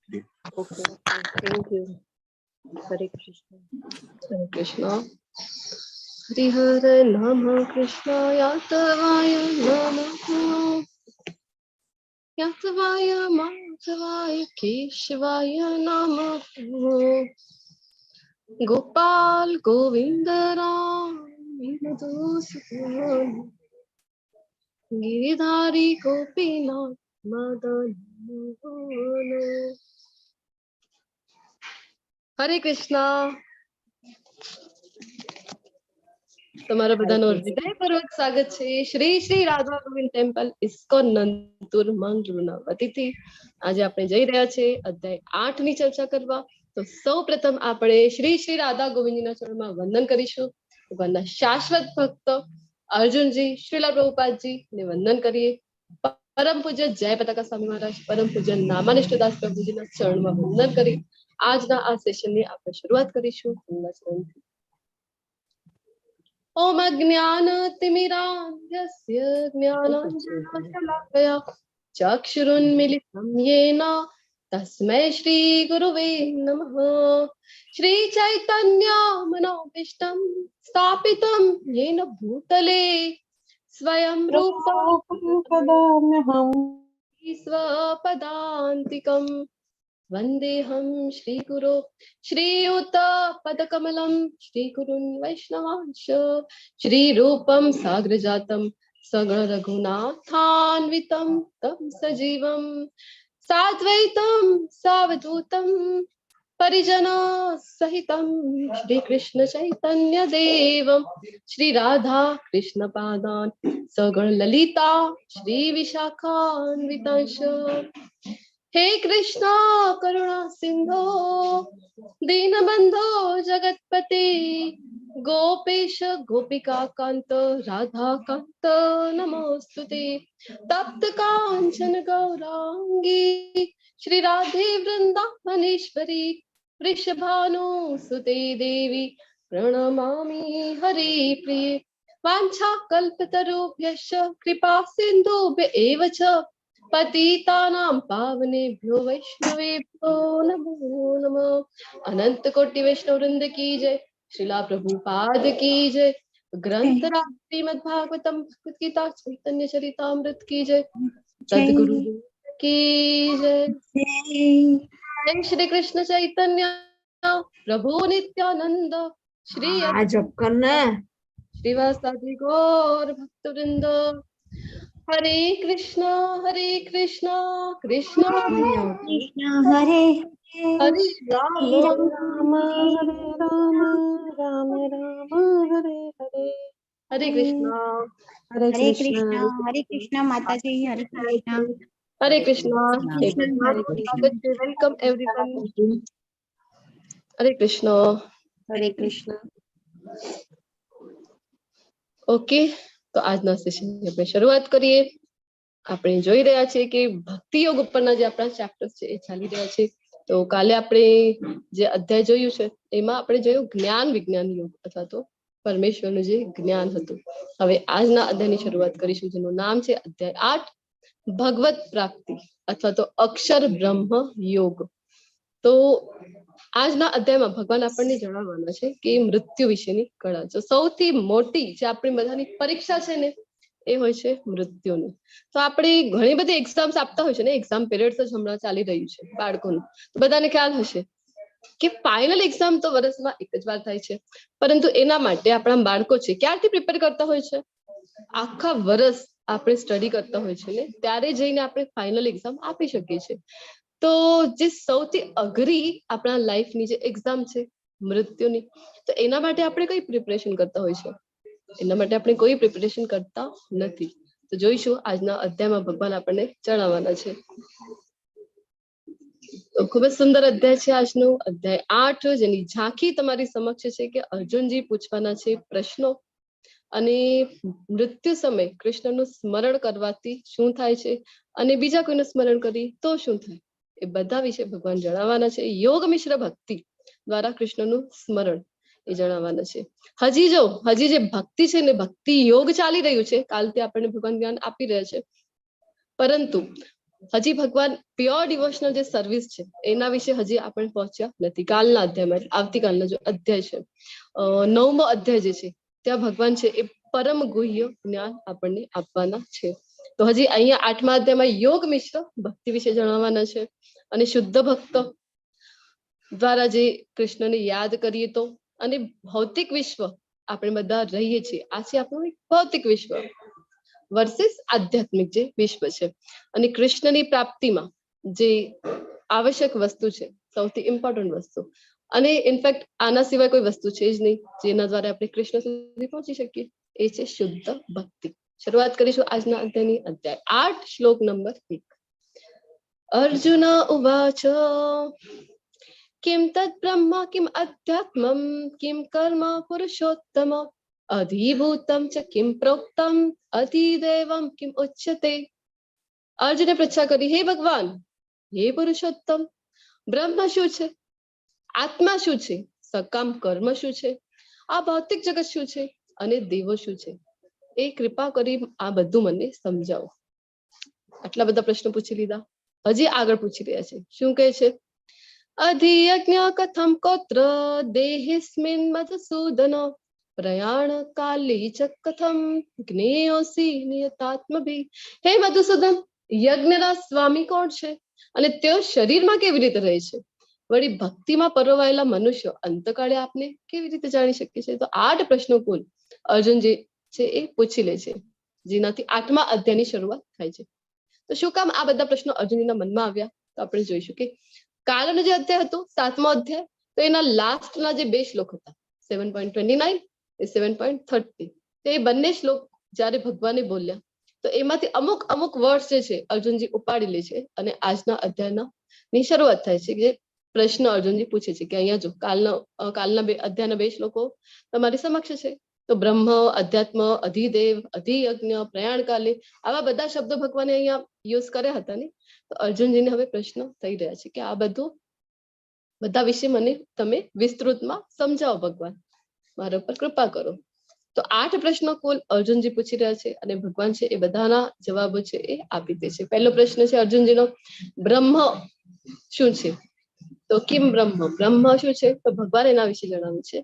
Okay, thank you. Hare Krishna. Hare Krishna. Harihar નમઃ કૃષ્ણ યાતવાય નમઃ, યાતવાય માધવાય કેશવાય નમઃ. ગોપાલ ગોવિંદ રામ મધુસૂદન, ગિરિધારી ગોપીનાથ મદન મોહન. હરે કૃષ્ણ. તમારા બધાનો હૃદયપૂર્વક સ્વાગત છે શ્રી શ્રી રાધા ગોવિંદ ટેમ્પલ, ઇસ્કોન નંદપુર મંગલુના વતીથી. આજે આપણે જઈ રહ્યા છે અધ્યાય 8 ની ચર્ચા કરવા. તો સૌ પ્રથમ આપણે શ્રી શ્રી રાધા ગોવિંદજીના ચરણમાં વંદન કરીશું. ભગવાનના શાશ્વત ભક્ત અર્જુનજી, શ્રીલા પ્રભુપાદજી ને વંદન કરીએ. પરમ પૂજ્ય જય પતાકા સ્વામી મહારાજ, પરમ પૂજ્ય નામાનિષ્ઠદાસ પ્રભુજીના ચરણમાં વંદન કરી આજના આ સેશનની આપણે શરૂઆત કરીશું એમના ચરણથી. ઓમ અજ્ઞાનતિમિરાંધસ્ય જ્ઞાનાંજનશલાકયા ચક્ષુરુન્મિલિतं યેન તસ્મૈ શ્રી ગુરુવે નમઃ. શ્રી ચૈતન્ય મનોભીષ્ટં સ્થાપિतं યેન ભૂતલે સ્વયં રૂપ કદામ્યહમ સ્વપદાન્તિકમ. વંદેહં શ્રી ગુરો શ્રીયુત પદકમલમ શ્રી ગુરુન વૈષ્ણવાંશ શ્રી રૂપમ સાગ્રજાતમ સગણ રઘુનાથાન્વિતમ તમ સજીવમ સાદ્વૈતમ સાવધૂતમ પરિજન સહિતમ શ્રી કૃષ્ણ ચૈતન્ય દેવમ શ્રી રાધા કૃષ્ણ પાદાન સગણ લલિતા શ્રી વિશાખાન્વિતાંશ. હે કૃષ્ણ કરુણા સિંધો દીનબંધો જગતપતિ, ગોપેશ ગોપિકા કાંત રાધા કાંત નમોસ્તુતે. તપ્ત કાંચન ગૌરાંગી શ્રી રાધે વૃંદાવનેશ્વરી વૃષભાનુ સુતે દેવી પ્રણમામિ હરિ પ્રિય. વાંછા કલ્પતરુભ્યશ્ચ કૃપા સિંધુભ્ય એવ ચ પતિતાનાં પાવનેભ્યો વૈષ્ણવેભ્યો નમો નમઃ. અનંત કોટી વૈષ્ણવ વૃંદ કી જય, શ્રીલા પ્રભુપાદ કી જય, ગ્રંથરાજ શ્રીમદ ભાગવતમ ભગવદ ગીતા ચૈતન્ય ચરિતામૃત કી જય, સદગુરુ કી જય. જય શ્રી કૃષ્ણ ચૈતન્ય પ્રભુ નિત્યાનંદ શ્રી આ જપ કરને શ્રીવાસાદિ ગૌર ભક્ત વૃંદ. હરે કૃષ્ણ હરે કૃષ્ણ કૃષ્ણ કૃષ્ણ હરે હરે રામ રામ હરે રામ રામ રામ હરે હરે. હરે કૃષ્ણ હરે હરે કૃષ્ણ કૃષ્ણ હરે કૃષ્ણ માતાજી, હરે કૃષ્ણ હરે Krishna. Welcome everyone. Hare Krishna Hare Krishna. Okay, તો આજના સેશનની આપણે શરૂઆત કરીએ. આપણે જોઈ રહ્યા છીએ કે ભક્તિ યોગ ઉપરના જે આપણા ચેપ્ટર્સ છે એ ચાલી રહ્યા છે. તો કાલે આપણે જે અધ્યાય જોયું છે એમાં આપણે જોયું જ્ઞાન વિજ્ઞાન યોગ અથવા તો પરમેશ્વરનું જે જ્ઞાન હતું. હવે આજના અધ્યાયની શરૂઆત કરીશું જેનું નામ છે અધ્યાય 8, ભગવત પ્રાપ્તિ અથવા તો અક્ષર બ્રહ્મ યોગ. તો આજના અધ્યાયમાં ભગવાન આપણને જણાવવાના છે કે મૃત્યુ વિશેની કળા. જો સૌથી મોટી જે આપણી બધાની પરીક્ષા છે ને એ હોય છે મૃત્યુની. તો આપણે ઘણી બધી એક્ઝામ્સ આપતા હોય છે ને, એક્ઝામ પીરિયડ જ હમણાં ચાલી રહ્યું છે બાળકોનું, તો બધાને ખ્યાલ હશે કે ફાઇનલ એક્ઝામ તો વર્ષમાં એક જ વાર થાય છે, પરંતુ એના માટે આપણા બાળકો છે ક્યારથી પ્રિપેર કરતા હોય છે? આખા વર્ષ આપણે સ્ટડી કરતા હોય છે ને ત્યારે જઈને આપણે ફાઇનલ એક્ઝામ આપી શકીએ છીએ. તો જે સૌથી અઘરી આપણા લાઈફની જે એક્ઝામ છે મૃત્યુની, તો એના માટે આપણે કઈ પ્રિપરેશન કરતા હોય છે? એના માટે આપણે કોઈ પ્રિપરેશન કરતા નથી. તો જોઈશું આજના અધ્યાયમાં ભગવાન આપણને જણાવવાના છે. તો ખૂબ જ સુંદર અધ્યાય છે આજનો અધ્યાય 8, જેની ઝાંખી તમારી સમક્ષ છે કે અર્જુનજી પૂછવાના છે પ્રશ્નો અને મૃત્યુ સમય કૃષ્ણનું સ્મરણ કરવાથી શું થાય છે અને બીજા કોઈનું સ્મરણ કરી તો શું થાય, એ બધા વિશે ભગવાન જણાવવાના છે. યોગ મિશ્ર ભક્તિ દ્વારા કૃષ્ણનું સ્મરણ એ જણાવવાના છે. હજી જે ભક્તિ છે ને ભક્તિ યોગ ચાલી રહ્યું છે, કાલથી આપણને ભગવાન જ્ઞાન આપી રહ્યા છે, પરંતુ હજી ભગવાન પ્યોર ડિવોશનલ જે સર્વિસ છે એના વિશે હજી આપણે પહોંચ્યા નથી. કાલના અધ્યાયમાં, આવતીકાલનો જો અધ્યાય છે, નવમો અધ્યાય જે છે, ત્યાં ભગવાન છે એ પરમ ગુહ્ય જ્ઞાન આપણને આપવાના છે. તો હજી અહીંયા આઠમા અધ્યાયમાં યોગ મિશ્ર ભક્તિ વિશે જણાવવાના છે અને શુદ્ધ ભક્ત દ્વારા જે કૃષ્ણને યાદ કરીએ તો, અને ભૌતિક વિશ્વ આપણે બધા રહીએ છીએ, આ છે આપણું એક ભૌતિક વિશ્વ વર્સિસ આધ્યાત્મિક જે વિશ્વ છે, અને કૃષ્ણની પ્રાપ્તિમાં જે આવશ્યક વસ્તુ છે, સૌથી ઇમ્પોર્ટન્ટ વસ્તુ, અને ઇનફેક્ટ આના સિવાય કોઈ વસ્તુ છે જ નહીં જેના દ્વારા આપણે કૃષ્ણ સુધી પહોંચી શકીએ, એ છે શુદ્ધ ભક્તિ. શરૂઆત કરીશું આજના અધ્યાયની. અધ્યાય 8, શ્લોક નંબર 1. અર્જુન ઉવાચ: કિમ તદ બ્રહ્મ કિમ અધ્યાત્મમ કિમ કર્મ પુરુષોત્તમ અધિભૂતમ ચ કિમ પ્રોક્તમ અધિદૈવમ કિમ ઉચ્યતે. અર્જુને પૃચ્છા કરી, હે ભગવાન, હે પુરુષોત્તમ, બ્રહ્મ શું છે? આત્મા શું છે? સકામ કર્મ શું છે? આ ભૌતિક જગત શું છે અને દેવો શું છે? એ કૃપા કરી આ બધું મને સમજાવો. આટલા બધા પ્રશ્નો પૂછી લીધા. હજી આગળ પૂછી રહ્યા છે. શું કહે છે? અધિયજ્ઞ કથમ કોત્ર દેહિસ્મિન મધુસૂદન પ્રયાણ કાલી ચ કથમ જ્ઞેયોસી નિયતાત્મભી. હે મધુસૂદન, યજ્ઞના સ્વામી કોણ છે અને તેઓ શરીરમાં કેવી રીતે રહે છે? વળી ભક્તિમાં પરોવાયેલા મનુષ્ય અંતકાળે આપને કેવી રીતે જાણી શકે છે? તો આઠ પ્રશ્નો કુલ અર્જુન જે છે એ પૂછી લે છે, જેનાથી આઠમા અધ્યાયની શરૂઆત થાય છે. તો શું કામ આ બધા પ્રશ્નો અર્જુનના મનમાં આવ્યા? તો આપણે જોઈશું કે કાલનો જે અધ્યાય હતો, સાતમો અધ્યાય, તો એના લાસ્ટના જે બે શ્લોક હતા, 7.29, 7.30, તો એ બંને શ્લોક જ્યારે ભગવાને બોલ્યા તો એમાંથી અમુક અમુક વર્ડ્સ જે છે અર્જુનજી ઉપાડી લે છે અને આજના અધ્યાયના ની શરૂઆત થાય છે, જે પ્રશ્ન અર્જુનજી પૂછે છે કે અહીંયા જો કાલના કાલના બે અધ્યાયના બે શ્લોકો તમારી સમક્ષ છે, તો બ્રહ્મ, અધ્યાત્મ, અધિદેવ, અધિયજ્ઞ, પ્રયાણ કાલે, આવા બધા શબ્દો ભગવાને અહીંયા યુઝ કર્યા હતા ને? તો અર્જુનજીને હવે પ્રશ્ન થઈ રહ્યા છે કે આ બધું બધા વિશે મને તમે વિસ્તૃતમાં સમજાવો, ભગવાન, મારા ઉપર કૃપા કરો. તો આઠ પ્રશ્નો કુલ અર્જુનજી પૂછી રહ્યા છે અને ભગવાન છે એ બધાના જવાબો છે એ આપી દે છે. પહેલો પ્રશ્ન છે અર્જુનજીનો, બ્રહ્મ શું છે? તો કિમ બ્રહ્મ, બ્રહ્મ શું છે? તો ભગવાન એના વિશે જણાવ્યું છે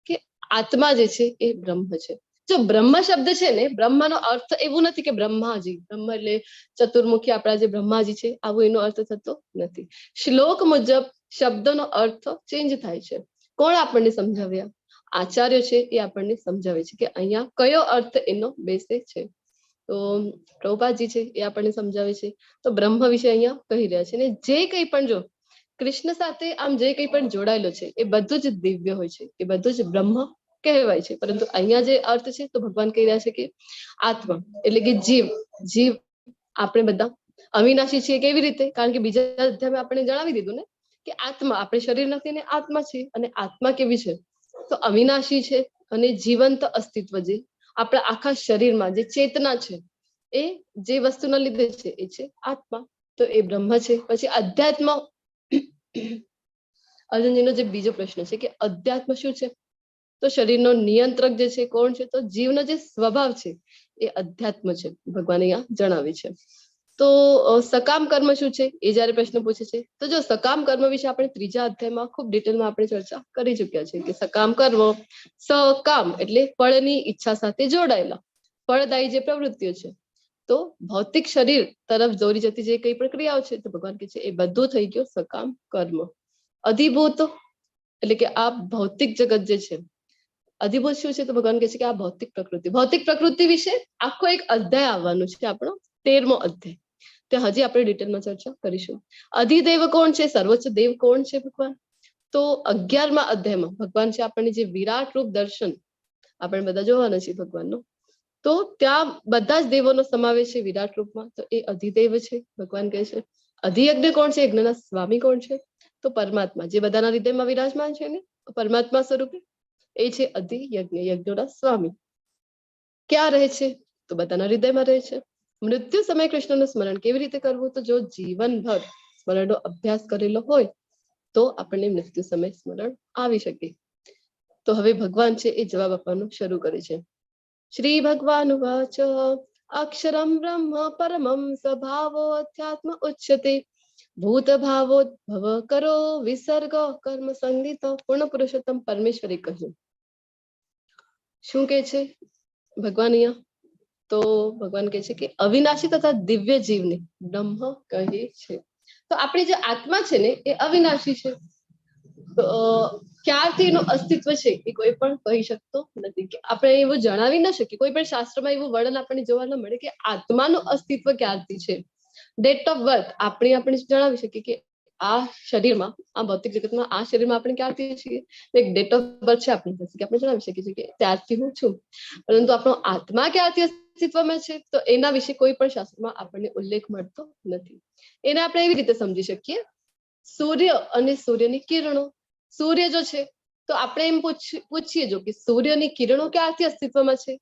કે આત્મા જે છે એ બ્રહ્મ છે. જો બ્રહ્મ શબ્દ છે ને, બ્રહ્મનો અર્થ એવું નથી કે બ્રહ્માજી, બ્રહ્મ એટલે ચતુર્મુખી આપણા જે બ્રહ્માજી છે, આવો એનો અર્થ થતો નથી. શ્લોક મુજબ શબ્દનો અર્થ ચેન્જ થાય છે. કોણ આપણને સમજાવ્યા? આચાર્ય છે એ આપણને સમજાવે છે કે અહીંયા કયો અર્થ એનો બેસે છે. તો પ્રભુપાદજી છે એ આપણને સમજાવે છે. તો બ્રહ્મ વિશે અહીંયા કહી રહ્યા છે ને, જે કંઈ પણ જો કૃષ્ણ સાથે આમ જે કંઈ પણ જોડાયેલો છે એ બધું જ દિવ્ય હોય છે, એ બધું જ બ્રહ્મ કહેવાય છે. પરંતુ અહીંયા જે અર્થ છે તો ભગવાન કહી રહ્યા છે કે આત્મા એટલે કે જીવ. જીવ આપણે બધા અવિનાશી છીએ. કેવી રીતે? કારણ કે બીજા અધ્યાયમાં આપણે જણાવી દીધું ને કે આત્મા આપણે શરીર નથી ને આત્મા છે, અને આત્મા કેવી છે? તો અવિનાશી છે અને જીવંત અસ્તિત્વ, જે આપણા આખા શરીરમાં જે ચેતના છે એ જે વસ્તુના લીધે છે એ છે આત્મા, તો એ બ્રહ્મ છે. પછી અધ્યાત્મ, અર્જુનજીનો જે બીજો પ્રશ્ન છે કે અધ્યાત્મ શું છે? તો શરીરનો નિયંત્રક જે છે કોણ છે? તો જીવનો જે સ્વભાવ છે એ અધ્યાત્મ છે, ભગવાન અહીંયા જણાવે છે. તો સકામ કર્મ શું છે એ જયારે પ્રશ્ન પૂછે છે, તો જો સકામ કર્મ વિશે આપણે ત્રીજા અધ્યાયમાં ખૂબ ડિટેલમાં આપણે ચર્ચા કરી ચુક્યા છે કે સકામ કર્મ, સકામ એટલે ફળની ઈચ્છા સાથે જોડાયેલા ફળદાયી જે પ્રવૃત્તિઓ છે, તો ભૌતિક શરીર તરફ દોરી જતી જે કઈ પ્રક્રિયાઓ છે, તો ભગવાન કહે છે એ બધું થઈ ગયું સકામ કર્મ. અધિભૂત એટલે કે આ ભૌતિક જગત જે છે, અધિભૂત શું છે? તો ભગવાન કહે છે કે આ ભૌતિક પ્રકૃતિ. ભૌતિક પ્રકૃતિ વિશે આખો એક અધ્યાય આવવાનું છે આપણો, 13મો અધ્યાય, ત્યાં હજી આપણે ડિટેલમાં ચર્ચા કરીશું. અધિદેવ કોણ છે? સર્વોચ્ચ દેવ કોણ છે ભગવાન? તો 11મા અધ્યાયમાં ભગવાન છે આપણને જે વિરાટ રૂપ દર્શન આપણે બધા જોવાના છીએ ભગવાનનો, તો ત્યાં બધા જ દેવોનો સમાવેશ છે વિરાટ રૂપમાં, તો એ અધિદેવ છે ભગવાન કહે છે. અધિયજ્ઞ કોણ છે? યજ્ઞના સ્વામી કોણ છે? તો પરમાત્મા, જે બધાના હૃદયમાં વિરાજમાન છે ને પરમાત્મા સ્વરૂપે, એ છે અધિયજ્ઞ, યજ્ઞોના સ્વામી. ક્યાં રહે છે? તો બધાના હૃદયમાં રહે છે. મૃત્યુ સમયે કૃષ્ણનું સ્મરણ કેવી રીતે કરવું? તો જો જીવનભર સ્મરણનો અભ્યાસ કરેલો હોય તો આપણને મૃત્યુ સમય સ્મરણ આવી શકે. તો હવે ભગવાન છે એ જવાબ આપવાનું શરૂ કરે છે. શ્રી ભગવાન ઉવાચ: અક્ષરમ બ્રહ્મ પરમમ સ્વભાવો અધ્યાત્મ ઉચ્યતે, ભૂત ભાવોદ્ભવ કરો વિસર્ગ કર્મ સંગીત. પૂર્ણ પુરુષોત્તમ પરમેશ્વરે કહ્યું. શું કે છે ભગવાન અહીંયા? તો ભગવાન કહે છે કે અવિનાશી તથા દિવ્ય જીવને બ્રહ્મ કહે છે. તો આપણી જે આત્મા છે ને, એ અવિનાશી છે. તો ક્યારથી એનું અસ્તિત્વ છે એ કોઈ પણ કહી શકતો નથી, કે આપણે એવું જણાવી ન શકીએ. કોઈ પણ શાસ્ત્રમાં એવું વર્ણન આપણને જોવા ન મળે કે આત્માનું અસ્તિત્વ ક્યારથી છે. ડેટ ઓફ બર્થ આપણે આપણે જણાવી શકીએ કે આ શરીરમાં, આ ભૌતિક જગતમાં, આ શરીરમાં આપણે ક્યારથી છીએ. એક ડેટ ઓફ બર્થ છે આપણી પાસે કે આપણે જણાવી શકીએ છીએ કે ત્યારથી હું છું. પરંતુ આપણો આત્મા ક્યારથી અસ્તિત્વમાં છે, તો એના વિશે કોઈ પણ શાસ્ત્રમાં આપણને ઉલ્લેખ મળતો નથી. એને આપણે એવી રીતે સમજી શકીએ, સૂર્ય અને સૂર્યની કિરણો. સૂર્ય જો છે, તો આપણે એમ પૂછીએ જો કે સૂર્યની કિરણો ક્યારથી અસ્તિત્વમાં છે?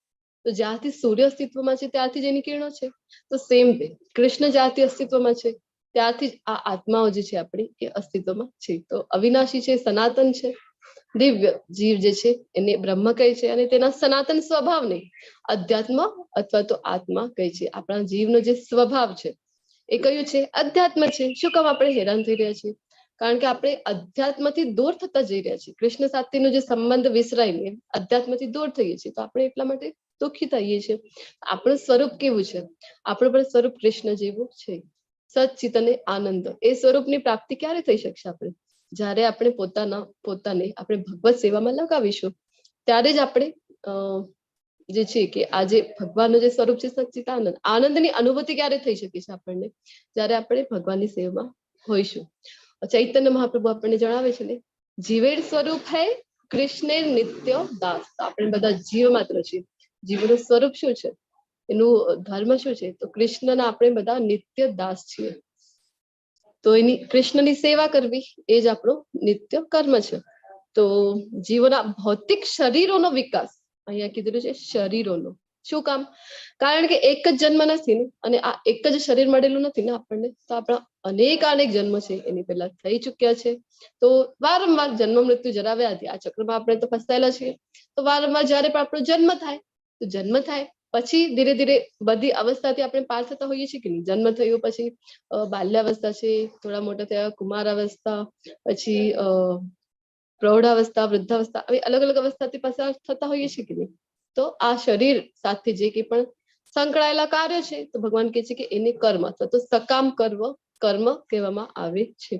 તો જ્યાંથી સૂર્ય અસ્તિત્વમાં છે ત્યાંથી જ એની કિરણો છે. તો સેમ વે, કૃષ્ણ જ્યાંથી અસ્તિત્વમાં છે ત્યાંથી જ આ આત્માઓ જે છે આપણી, એ અસ્તિત્વમાં છે. તો અવિનાશી છે, સનાતન છે. દિવ્ય જીવ જે છે એને બ્રહ્મ કહે છે અને તેના સનાતન સ્વભાવને અધ્યાત્મ અથવા તો આત્મા કહે છે. આપણા જીવનો જે સ્વભાવ છે એ કયું છે? અધ્યાત્મ છે. શું કામ આપણે હેરાન થઈ રહ્યા છીએ? કારણ કે આપણે અધ્યાત્મથી દૂર થતા જઈ રહ્યા છીએ. કૃષ્ણ સાથેનો જે સંબંધ વિસરાઈને અધ્યાત્મથી દૂર થઈએ છીએ, તો આપણે એટલા માટે દુઃખી થઈએ છીએ. આપણું સ્વરૂપ કેવું છે? આપણું પણ સ્વરૂપ કૃષ્ણ જેવું છે, સચિત અને આનંદ. એ સ્વરૂપની પ્રાપ્તિ ક્યારે થઈ શકશે આપણે? જ્યારે આપણે પોતાના પોતાને આપણે ભગવત સેવામાં લગાવીશું, ત્યારે જ આપણે જે છે કે આજે ભગવાનનું જે સ્વરૂપ છે સચિત આનંદ, આનંદની અનુભૂતિ ક્યારે થઈ શકે છે આપણને? જ્યારે આપણે ભગવાનની સેવામાં હોઈશું. ચૈતન્ય મહાપ્રભુ આપણને જણાવે છે ને, જીવેર સ્વરૂપ હૈ કૃષ્ણેર નિત્ય દાસ. તો આપણે બધા જીવ માત્ર છીએ. જીવનું સ્વરૂપ શું છે? એનું ધર્મ શું છે? તો કૃષ્ણના આપણે બધા નિત્ય દાસ છીએ. તો એની, કૃષ્ણની સેવા કરવી એ જ આપણો નિત્ય કર્મ છે. તો જીવોના ભૌતિક શરીરોનો વિકાસ અહીંયા કીધેલું છે. શરીરોનો શું કામ? કારણ કે એક જ જન્મ નથી ને, અને આ એક જ શરીર મળેલું નથી ને આપણને. તો આપણા અનેક અનેક જન્મ છે એની પહેલા થઈ ચુક્યા છે. તો વારંવાર જન્મ, મૃત્યુ, જરા વ્યાધિ, આ ચક્રમાં આપણે તો ફસાયેલા છીએ. તો વારંવાર જ્યારે પણ આપણો જન્મ થાય, તો જન્મ થાય પછી ધીરે ધીરે બધી અવસ્થાથી આપણે પાર થતા હોઈએ છીએ કે નહીં? જન્મ થયો પછી બાલ્યાવસ્થા છે, થોડા મોટા થયા કુમાર અવસ્થા, પછી પ્રૌઢાવસ્થા, વૃદ્ધાવસ્થા, આવી અલગ અલગ અવસ્થાથી પસાર થતા હોઈએ છીએ કે નહીં? તો આ શરીર સાથે જે કંઈ પણ સંકળાયેલા કાર્ય છે, તો ભગવાન કહે છે કે એને કર્મ અથવા તો સકામ કર્મ કર્મ કહેવામાં આવે છે.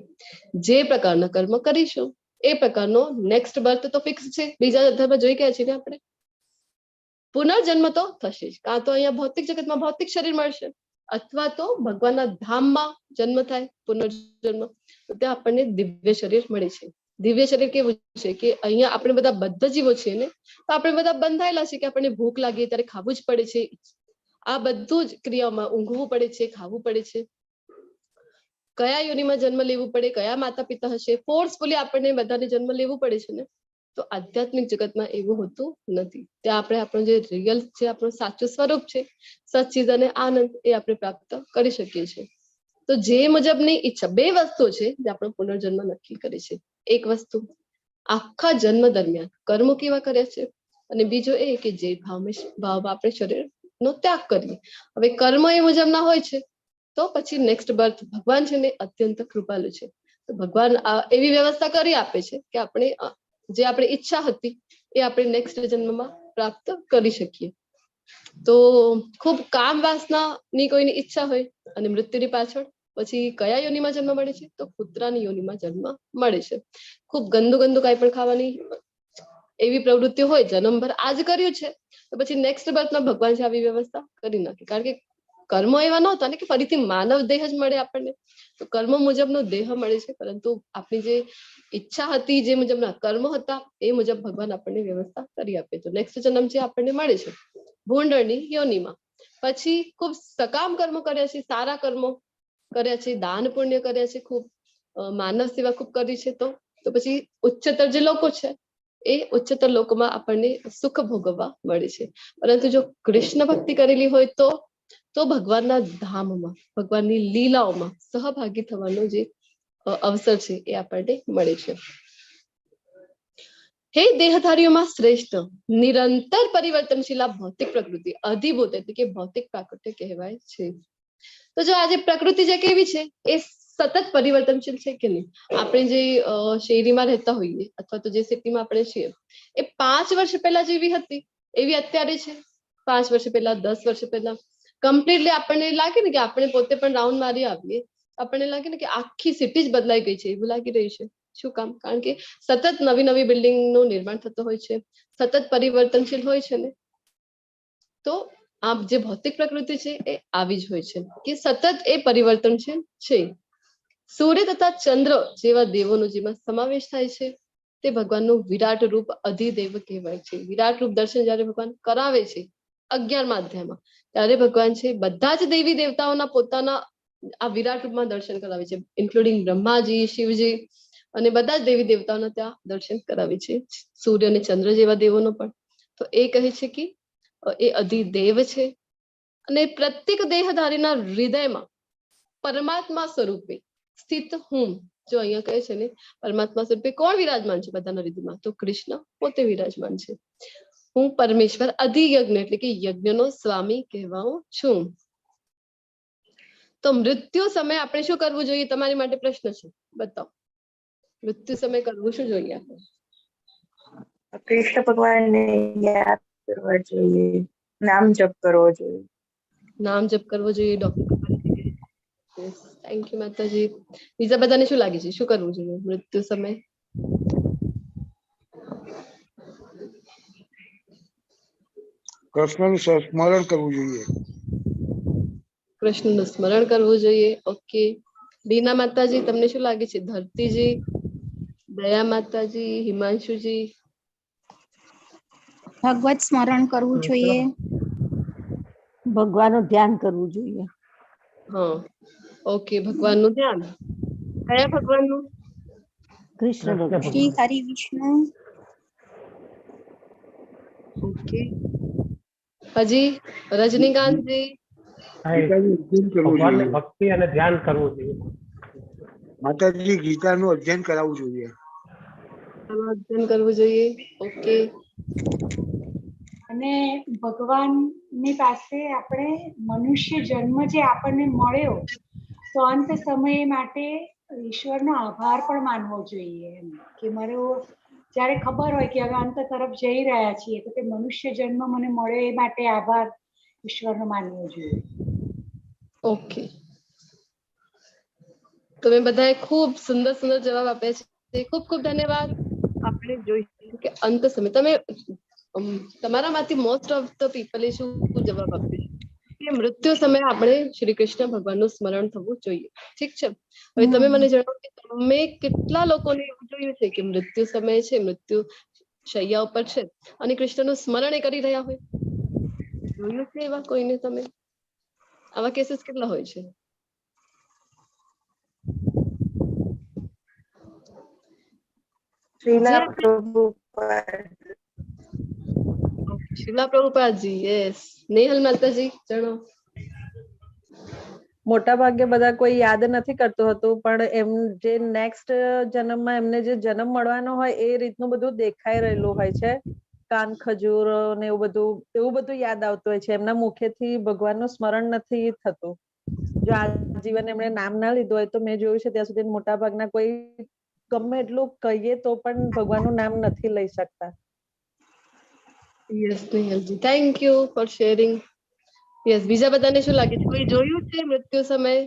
જે પ્રકારના કર્મ કરીશું એ પ્રકારનો નેક્સ્ટ બર્થ તો ફિક્સ છે. બીજા અધ્યાયમાં જોઈ ગયા છીએ ને આપણે, પુનર્જન્મ તો થશે જ. કાં તો અહીંયા ભૌતિક જગતમાં ભૌતિક શરીર મળશે અથવા તો ભગવાનના ધામમાં જન્મ થાય, પુનર્જન્મ, તો ત્યાં આપણને દિવ્ય શરીર મળે છે. દિવ્ય શરીર કેવું છે કે અહીંયા આપણે બધા બદ્ધ જીવો છીએ ને, તો આપણે બધા બંધાયેલા છે કે આપણને ભૂખ લાગે ત્યારે ખાવું જ પડે છે. આ બધું જ ક્રિયાઓમાં ઊંઘવું પડે છે, ખાવું પડે છે, કયા યોનિમાં જન્મ લેવું પડે, કયા માતા પિતા હશે, ફોર્સફુલી આપણને બધાને જન્મ લેવું પડે છે ને. તો આધ્યાત્મિક જગતમાં એવું હોતું નથી. ત્યાં આપણે આપણું જે રિયલ છે, આપણું સાચું સ્વરૂપ છે સચિદ અને આનંદ, એ આપણે પ્રાપ્ત કરી શકીએ છીએ. તો જે મુજબની ઈચ્છા, બે વસ્તુઓ છે જે આપણો પુનર્જન્મ નક્કી કરે છે. એક વસ્તુ, આખા જન્મ દરમિયાન કર્મો કેવા કર્યા છે, અને બીજો એ કે જે ભાવમાં આપણે શરીરનો ત્યાગ કરીએ. હવે કર્મ એ મુજબના હોય છે તો પછી નેક્સ્ટ બર્થ, ભગવાન છે ને અત્યંત કૃપાલુ છે, તો ભગવાન એવી વ્યવસ્થા કરી આપે છે કે આપણે જે આપણી ઈચ્છા હતી એ આપણે નેક્સ્ટ જન્મમાં પ્રાપ્ત કરી શકીએ. તો ખૂબ કામ વાસનાની કોઈની ઈચ્છા હોય અને મૃત્યુની પાછળ પછી કયા યોનિમાં જન્મ મળે છે? તો કૂતરાની યોનિમાં જન્મ મળે છે. ખૂબ ગંદુ ગંદુ કાંઈ પણ ખાવાની એવી પ્રવૃત્તિ હોય, જન્મભર આજ કર્યું છે, તો પછી નેક્સ્ટ બર્થમાં ભગવાન છે આવી વ્યવસ્થા કરી નાખે. કારણ કે કર્મો એવા નહોતા ને કે ફરીથી માનવ દેહ જ મળે આપણને. તો કર્મ મુજબનો દેહ મળે છે, પરંતુ આપણી જે ઈચ્છા હતી, જે મુજબના કર્મો હતા, એ મુજબ ભગવાન આપણને વ્યવસ્થા કરી આપે. તો નેક્સ્ટ જન્મ છે આપણને મળે છે ભૂંડળની યોનિમાં. પછી ખૂબ સકામ કર્મ કર્યા છે, સારા કર્મો કર્યા છે, દાન પુણ્ય કર્યા છે, ખૂબ માનવ સેવા ખૂબ કરી છે, તો તો પછી ઉચ્ચતર જે લોકો છે એ ઉચ્ચતર લોકોમાં આપણને સુખ ભોગવવા મળે છે. પરંતુ જો કૃષ્ણ ભક્તિ કરેલી હોય તો તો ભગવાનના ધામમાં, ભગવાનની લીલાઓમાં સહભાગી થવાનો જે અવસર છે એ આપણને મળે છે. હે દેહધારીઓમાં શ્રેષ્ઠ, નિરંતર પરિવર્તનશીલ આ ભૌતિક પ્રકૃતિ અધિભૂત એટલે કે ભૌતિક પ્રાકૃત્ય કહેવાય છે. તો જો આજે પ્રકૃતિ જે કેવી છે એ સતત પરિવર્તનશીલ છે કે નહીં? આપણે જે શેરીમાં રહેતા હોઈએ અથવા તો જે સિટીમાં આપણે છીએ એ 5 વર્ષ પહેલા જેવી હતી એવી અત્યારે છે? 5 વર્ષ પહેલા, 10 વર્ષ પહેલા કમ્પ્લીટલી આપણને લાગે ને કે આપણે પોતે પણ રાઉન્ડ મારી આવીએ, આપણને લાગે ને કે આખી સિટી જ બદલાઈ ગઈ છે એવું લાગી રહ્યું છે. શું કામ? કારણ કે સતત નવી નવી બિલ્ડિંગ નું નિર્માણ થતું હોય છે, સતત પરિવર્તનશીલ હોય છે ને. તો આ જે ભૌતિક પ્રકૃતિ છે એ આવી જ હોય છે કે સતત એ પરિવર્તનશીલ છે. સૂર્ય તથા ચંદ્ર જેવા દેવોનો જેમાં સમાવેશ થાય છે તે ભગવાનનું વિરાટ રૂપ અધિદેવ કહેવાય છે. વિરાટ રૂપ દર્શન જયારે ભગવાન કરાવે છે 11મા અધ્યાયમાં, ત્યારે ભગવાન છે બધા જ દેવી દેવતાઓના પોતાના આ વિરાટ રૂપમાં દર્શન કરાવે છે, ઇન્ક્લુડિંગ બ્રહ્માજી, શિવજી અને બધા જ દેવી દેવતાઓના ત્યાં દર્શન કરાવે છે, સૂર્ય અને ચંદ્ર જેવા દેવોનો પણ. તો એ કહે છે કે એ અધિદેવ છે અને પ્રત્યેક દેહધારીના હૃદયમાં પરમાત્મા સ્વરૂપે સ્થિત હું. જો અહીંયા કહે છે ને પરમાત્મા સ્વરૂપે કોણ વિરાજમાન છે બધાના હૃદયમાં? તો કૃષ્ણ પોતે વિરાજમાન છે. હું પરમેશ્વર અધિયજ્ઞ એટલે કે યજ્ઞનો સ્વામી કહેવાઉં છું. તો મૃત્યુ સમય આપણે શું કરવું જોઈએ? તમારી માટે પ્રશ્ન છે, બતાવો. મૃત્યુ સમય કરવું શું જોઈએ આપણે? કૃષ્ણ ભગવાનને યાદ કરવા જોઈએ, નામ જપ કરવો જોઈએ. નામ જપ કરવો જોઈએ. ડોક્ટર, thank you માતાજી. બીજા બધાને શું લાગે છે, શું કરવું જોઈએ મૃત્યુ સમય? કૃષ્ણનું સ્મરણ કરવું જોઈએ. કૃષ્ણનું સ્મરણ કરવું જોઈએ. ઓકે, બીના માતાજી તમને શું લાગે છે? ધરતીજી, દયા માતાજી, હિમાંશુજી? ભગવત સ્મરણ કરવું જોઈએ. ભગવાનનું ધ્યાન કરવું જોઈએ. હા, ઓકે, ભગવાનનું ધ્યાન. કયા ભગવાનનું? કૃષ્ણ ભગવાન. શ્રી હરિ વિષ્ણુ. ઓકે, હજી રજનીકાંતજી? ગીતાનું અધ્યયન કરવું જોઈએ. ભક્તિ અને ધ્યાન કરવું જોઈએ. માતાજી, ગીતાનું અધ્યયન કરાવવું જોઈએ. અધ્યયન કરવું જોઈએ. ઓકે. અને ભગવાનની પાસે આપણે મનુષ્ય જન્મ જે આપણને મળ્યો તો અંત સમય માટે ઈશ્વરનો આભાર પણ માનવો જોઈએ, એમ કે મારો જ્યારે ખબર હોય કે હવે અંત તરફ જઈ રહ્યા છીએ તો તે મનુષ્ય જન્મ મને મળ્યો એ માટે આભાર ઈશ્વરનો માનવો જોઈએ. ઓકે, તમે બધાએ ખૂબ સુંદર સુંદર જવાબ આપ્યા છે, ખૂબ ખૂબ ધન્યવાદ. આપણે જોઈશું કે અંત સમય તમે તમારામાંથી મોસ્ટ ઓફ the પીપલે શું જવાબ આપ્યો કે મૃત્યુ સમયે આપણે શ્રી કૃષ્ણ ભગવાનનું સ્મરણ થવું જોઈએ. ઠીક છે, હવે તમે મને જણાવો કે તમે કેટલા લોકોને એવું જોયું છે કે મૃત્યુ સમય છે, મૃત્યુ શૈયા ઉપર છે અને કૃષ્ણનું સ્મરણ એ કરી રહ્યા હોય? જોયું છે એવા કોઈને તમે? આવા કેસીસ કેટલા હોય છે? શ્રીલા પ્રભુપાદ. શિલા પ્રભુપાદજી, યસ. નેહલ માતાજી જણાવો. મોટા ભાગે બધા કોઈ યાદ નથી કરતું હતું, પણ એમ જે નેક્સ્ટ જન્મમાં એમને જે જન્મ મળવાનો હોય એ રીતનું બધું દેખાઈ રહેલું હોય છે. કાન ખજૂર ને એવું બધું, એવું બધું યાદ આવતું હોય છે. એમના મુખેથી ભગવાનનું સ્મરણ નથી થતું. જો આ જીવન એમણે નામ ના લીધું હોય તો મેં જોયું છે ત્યાં સુધી મોટા ભાગના કોઈ ગમે એટલું કહીએ તો પણ ભગવાનનું નામ નથી લઈ શકતા. Yes Nehalji, thank you for sharing. Yes, બીજા બધાને શું લાગે છે? કોઈ જોયું છે મૃત્યુ સમયે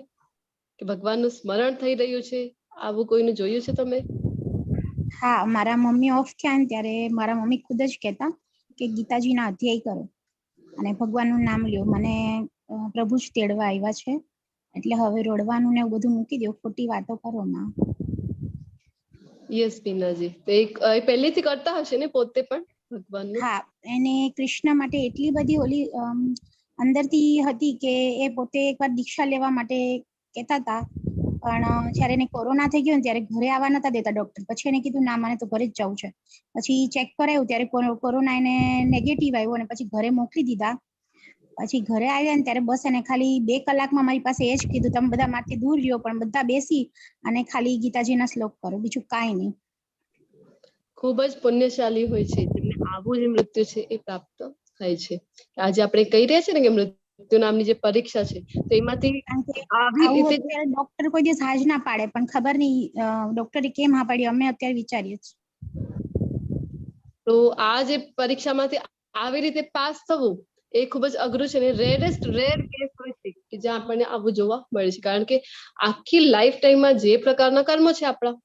કે ભગવાનનું સ્મરણ થઈ રહ્યું છે? આવું કોઈનું જોયું છે તમે? હા, મારા મમ્મી ઓફ થયા ને ત્યારે મારા મમ્મી ખુદ જ કહેતા કે ગીતાજીના અધ્યાય કરો અને ભગવાનનું નામ લ્યો. મને પ્રભુ જ તેડવા આવ્યા છે, એટલે હવે રડવાનું ને એવું બધું મૂકી દો, ખોટી વાતો કરો ના. યસ બીનાજી, તો એક પહેલેથી કરતા હશે ને પોતે પણ ભગવાનનું? હા, એને કૃષ્ણ માટે એટલી બધી ઓલી અંદરથી હતી કે એ પોતે એકવાર દીક્ષા લેવા માટે કહેતા હતા, પણ જ્યારે એને કોરોના થઈ ગયો ને ત્યારે ઘરે આવવા નતા દેતા ડોક્ટર. પછી એને કીધું ના, મને તો ઘરે જ જવું છે. પછી ચેક કરાયું ત્યારે કોરોના એને નેગેટિવ આવ્યો અને પછી ઘરે મોકલી દીધા. પછી ઘરે આવ્યા ને ત્યારે બસ એને ખાલી 2 કલાકમાં મારી પાસે એ જ કીધું, તમે બધા મારથી દૂર રહ્યો, પણ બધા બેસી અને ખાલી ગીતાજીના શ્લોક કરો, બીજું કાંઈ નહીં. ખૂબ જ પુણ્યશાળી હોય છે જેમને આવું જે મૃત્યુ છે એ પ્રાપ્ત થાય છે. આજે આપણે કહી રહ્યા છીએ ને કે મૃત્યુ નામની જે પરીક્ષા છે, તો એમાંથી આવી રીતે ડોક્ટર કોઈ દિવસ હા જ ના પાડે, પણ ખબર નહીં ડોક્ટરે કેમ હા પાડી, અમે અત્યારે વિચારીએ છીએ. તો આ જે પરીક્ષામાંથી આવી રીતે પાસ થવું એ ખૂબ જ અઘરું છે અને રેરેસ્ટ રેર કેસ હોય છે કે જ્યાં આપણને આવું જોવા મળે છે. કારણ કે આખી લાઈફ ટાઈમમાં જે પ્રકારના કર્મ છે આપણા,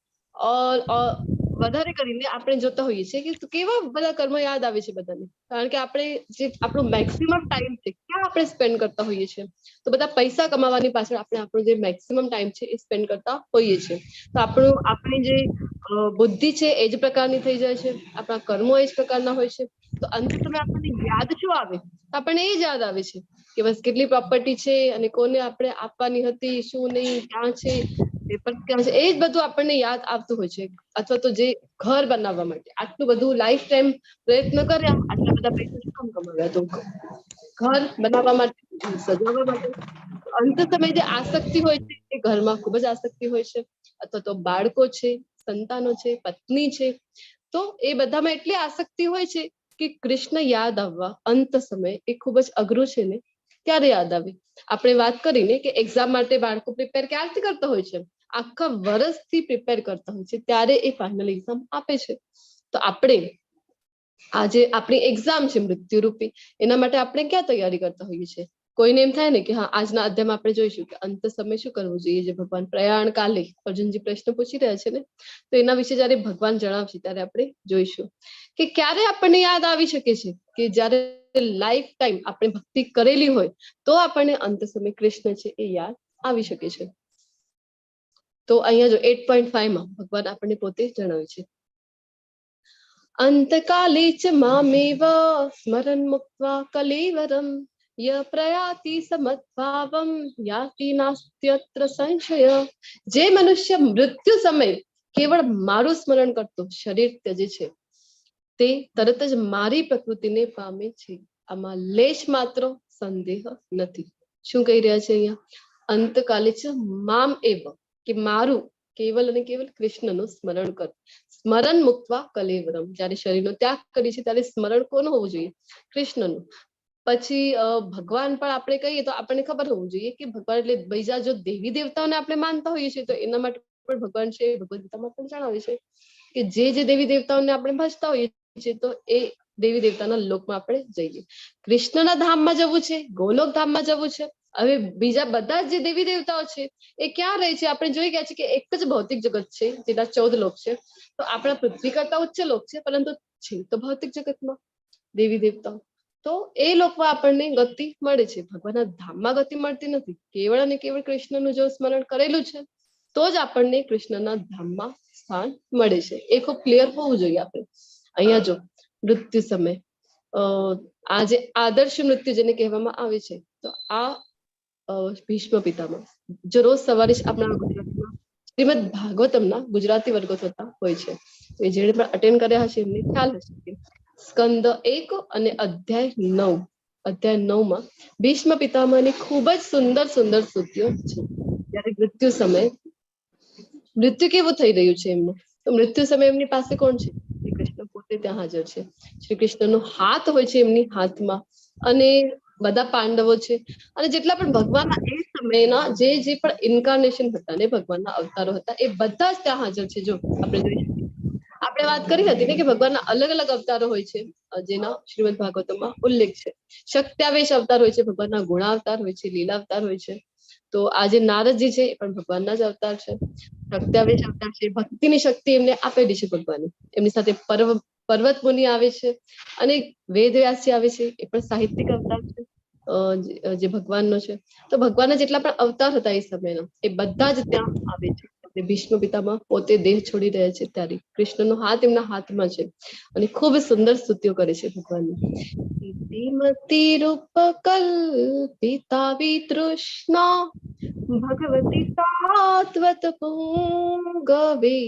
વધારે કરીને આપણે જોતા હોઈએ છીએ કે કેવા બધા કર્મ યાદ આવે છે બધાને, કારણ કે આપણે જે આપણું મેક્સિમમ ટાઈમ છે ક્યાં આપણે સ્પેન્ડ કરતા હોઈએ છીએ, તો બધા પૈસા કમાવાની પાછળ આપણે આપણો જે મેક્સિમમ ટાઈમ છે એ સ્પેન્ડ કરતા હોઈએ છીએ. તો આપણી જે બુદ્ધિ છે એ જ પ્રકારની થઈ જાય છે, આપણા કર્મો એ જ પ્રકારના હોય છે. તો અંતે સમય આપણને યાદ શું આવે? તો આપણને એ જ યાદ આવે છે કે બસ કેટલી પ્રોપર્ટી છે અને કોને આપણે આપવાની હતી, શું નહીં, ક્યાં છે, પેપર ક્યાં છે, એ જ બધું આપણને યાદ આવતું હોય છે. અથવા તો જે ઘર બનાવવા માટે આટલું બધું લાઈફ ટાઈમ પ્રયત્ન કર્યા, આટલા બધા પૈસા શું કામ કમાવ્યા, તો ઘર બનાવવા માટે, સજાવવા માટે. અંત સમય જે આસક્તિ હોય છે એ ઘરમાં ખૂબ જ આસક્તિ હોય છે, અથવા તો બાળકો છે, સંતાનો છે, પત્ની છે, તો એ બધામાં એટલી આસક્તિ હોય છે કે કૃષ્ણ યાદ આવવા અંત સમય એ ખૂબ જ અઘરું છે ને, ક્યારે યાદ આવે? આપણે વાત કરીને કે એક્ઝામ માટે બાળકો પ્રિપેર ક્યારથી કરતા હોય છે, આખા વર્ષથી પ્રિપેર કરતા હોય છે, ત્યારે એ ફાઇનલ એક્ઝામ આપે છે. તો આપણે આજે આપણી એક્ઝામ છે મૃત્યુરૂપી, એના માટે આપણે ક્યાં તૈયારી કરતા હોઈએ છીએ? કોઈને એમ થાય ને કે હા, આજના અધ્યાયમાં આપણે જોઈશું કે અંત સમય શું કરવું જોઈએ, જે ભગવાન પ્રયાણ કાલે અર્જુનજી પ્રશ્ન પૂછી રહ્યા છે ને, તો એના વિશે જયારે ભગવાન જણાવશે ત્યારે આપણે જોઈશું કે ક્યારે આપણને યાદ આવી શકે છે કે જયારે લાઈફ ટાઈમ આપણે ભક્તિ કરેલી હોય તો આપણને અંત સમય કૃષ્ણ છે એ યાદ આવી શકે છે. તો અહીંયા જો 8.5 માં ભગવાન આપણને પોતે જણાવે છે, અંતકાલે ચ મામેવ સ્મરન મુક્ત્વા કલેવરમ ય પ્રયાતિ સમદ્ભાવમ યાતિ નાસ્ત્યત્ર સંશય. જે મનુષ્ય મૃત્યુ સમય કેવળ મારું સ્મરણ કરતો શરીર ત્યજે છે તે તરત જ મારી પ્રકૃતિને પામે છે, આમાં લેશ માત્ર સંદેહ નથી. શું કહી રહ્યા છે અહીંયા? અંતકાલે ચ મામ એવ, કે મારું કેવલ અને કેવલ કૃષ્ણનું સ્મરણ કર. સ્મરણ મુક્ત્વા કલેવરમ, જયારે શરીરનો ત્યાગ કરીએ છીએ ત્યારે સ્મરણ કોનું હોવું જોઈએ? કૃષ્ણનું. પછી ભગવાન પણ આપણે કહીએ તો આપણને ખબર હોવું જોઈએ કે ભગવાન એટલે બીજા જો દેવી દેવતાઓને આપણે માનતા હોઈએ છીએ તો એના માટે પણ ભગવાન છે, ભગવદ ગીતામાં પણ જણાવે છે કે જે જે દેવી દેવતાઓને આપણે ભજતા હોઈએ છીએ તો એ દેવી દેવતાના લોકમાં આપણે જઈએ. કૃષ્ણના ધામમાં જવું છે, ગોલોક ધામમાં જવું છે. હવે બીજા બધા જે દેવી દેવતાઓ છે એ ક્યાં રહે છે? આપણે જોઈ ગયા છે કે એક જ ભૌતિક જગત છે જેના 14 લોક છે, તો આપણા પૃથ્વી કરતા ઉચ્ચ લોક છે, પરંતુ છે તો ભૌતિક જગતમાં દેવી દેવતાઓ, તો એ લોકમાં આપણને ગતિ મળે છે, ભગવાનના ધામમાં ગતિ મળતી નથી. કેવળ અને કેવળ કૃષ્ણનું જો સ્મરણ કરેલું છે તો જ આપણને કૃષ્ણના ધામમાં સ્થાન મળે છે. એ ખૂબ ક્લિયર હોવું જોઈએ આપણે. અહીંયા જો મૃત્યુ સમય, આ જે આદર્શ મૃત્યુ જેને કહેવામાં આવે છે, તો આ ભીષ્મ પિતામહ જો રોજ સવારે જ આપણા ગુજરાતમાં શ્રીમદ ભાગવતમના ગુજરાતી વર્ગો થતા હોય છે, તો એ જેને પણ અટેન્ડ કર્યા હશે એમને ખ્યાલ હશે કે સ્કંદ 1 અને અધ્યાય 9, અધ્યાય 9 માં ભીષ્મ પિતામહની ખૂબ જ સુંદર સુંદર સ્તુતિઓ છે. જ્યારે મૃત્યુ સમય, મૃત્યુ કેવું થઈ રહ્યું છે એમનું, તો મૃત્યુ સમય એમની પાસે કોણ છે? શ્રી કૃષ્ણ પોતે ત્યાં હાજર છે. શ્રી કૃષ્ણનો હાથ હોય છે એમની હાથમાં, અને બધા પાંડવો છે, અને જેટલા પણ ભગવાનના એ સમયના જે જે પણ ઇન્કાર્નેશન હતા ને ભગવાનના અવતારો હતા એ બધા જ ત્યાં હાજર છે. જો આપણે જોઈ શકીએ, આપણે વાત કરી હતી ને કે ભગવાનના અલગ અલગ અવતારો હોય છે જેના શ્રીમદ ભાગવતમાં ઉલ્લેખ છે. શક્ત્યાવેશ અવતાર હોય છે, ભગવાનના ગુણાવતાર હોય છે, લીલા અવતાર હોય છે. તો આ જે નારદજી છે એ પણ ભગવાનના જ અવતાર છે, શક્ત્યાવેશ અવતાર છે. ભક્તિની શક્તિ એમને આપેલી છે ભગવાને. એમની સાથે પર્વત મુનિ આવે છે અને વેદવ્યાસજી આવે છે, એ પણ સાહિત્યિક અવતાર છે જે ભગવાનનો છે. તો ભગવાનના જેટલા પણ અવતાર હતા એ સમયના એ બધા જ ત્યાં આવે છે. ભીષ્મ પિતામહ પોતે દેહ છોડી રહ્યા છે ત્યારે કૃષ્ણનો હાથ એમના હાથમાં છે અને ખૂબ સુંદર સ્તુતિઓ કરે છે ભગવાનની. ધીમતી રૂપ કલ્પિતા વિતૃષ્ણા ભગવતી સાત્વત પુંગવે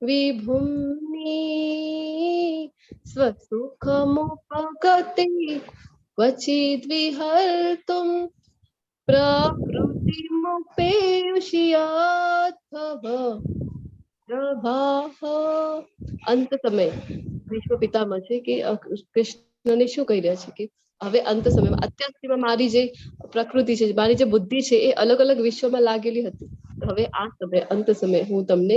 વિભુમ્ની સ્વસુખમુપગતે ક્વચિદ વિહર્તુમ પ્રકૃતિમુપેયુષિયાદ્ભવ પ્રભાઃ. અંત સમય ભીષ્મ પિતામહ છે કે કૃષ્ણને શું કહી રહ્યા છે કે હવે અંત સમયમાં, અત્યાર સુધીમાં મારી જે પ્રકૃતિ છે, મારી જે બુદ્ધિ છે એ અલગ અલગ વિશ્વમાં લાગેલી હતી. હવે આ સમય, અંત સમય હું તમને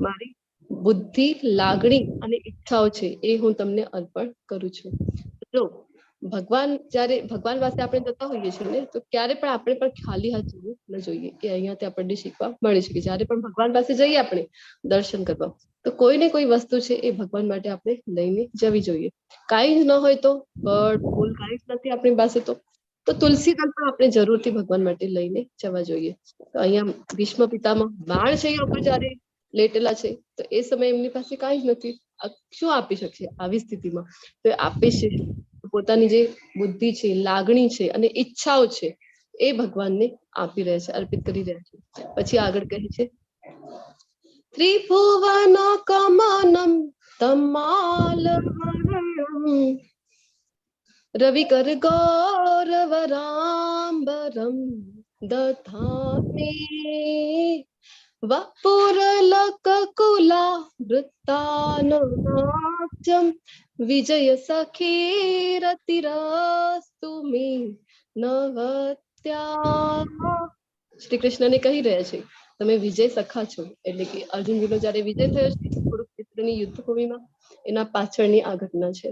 મારી બુદ્ધિ, લાગણી અને ઈચ્છાઓ છે એ હું તમને અર્પણ કરું છું. જો ભગવાન, જયારે ભગવાન પાસે આપણે જતા હોઈએ છીએ ને, તો ક્યારે પણ આપણે પણ ખાલી હાથ જવું ન જોઈએ. કે અહીંયાથી આપણને શીખવા મળે છે કે જયારે પણ ભગવાન પાસે જઈએ આપણે દર્શન કરવા, તો કોઈ ને કોઈ વસ્તુ છે એ ભગવાન માટે આપણે લઈને જવી જોઈએ. કાંઈ જ ન હોય તો ફળ ફૂલ કાંઈ જ નથી આપણી પાસે તો તુલસી દળ પણ આપણે જરૂરથી ભગવાન માટે લઈને જવા જોઈએ. તો અહીંયા ભીષ્મ પિતામહ બાણ શૈયા ઉપર જયારે લેટેલા છે તો એ સમયે એમની પાસે કાંઈ જ નથી, શું આપી શકશે આવી સ્થિતિમાં? તો એ આપે છે પોતાની જે બુદ્ધિ છે, લાગણી છે અને ઈચ્છાઓ છે એ ભગવાનને આપી રહ્યા છે, અર્પિત કરી રહ્યા છે. પછી આગળ કહે છે, ત્રિભુવન કમનમ તમાલ વર્ણમ રવિકર ગૌરવરાંબરમ દધામે વપુરલકકુલા વૃત્તાનુનાચમ વિજય સખી રતિરસ્તુ મે નવત્યા. શ્રી કૃષ્ણને કહી રહ્યા છે તમે વિજય સખા છો, એટલે કે અર્જુનજીનો જયારે વિજય થયો છે કુરુક્ષેત્રની યુદ્ધભૂમિમાં, એના પાછળની આ ઘટના છે.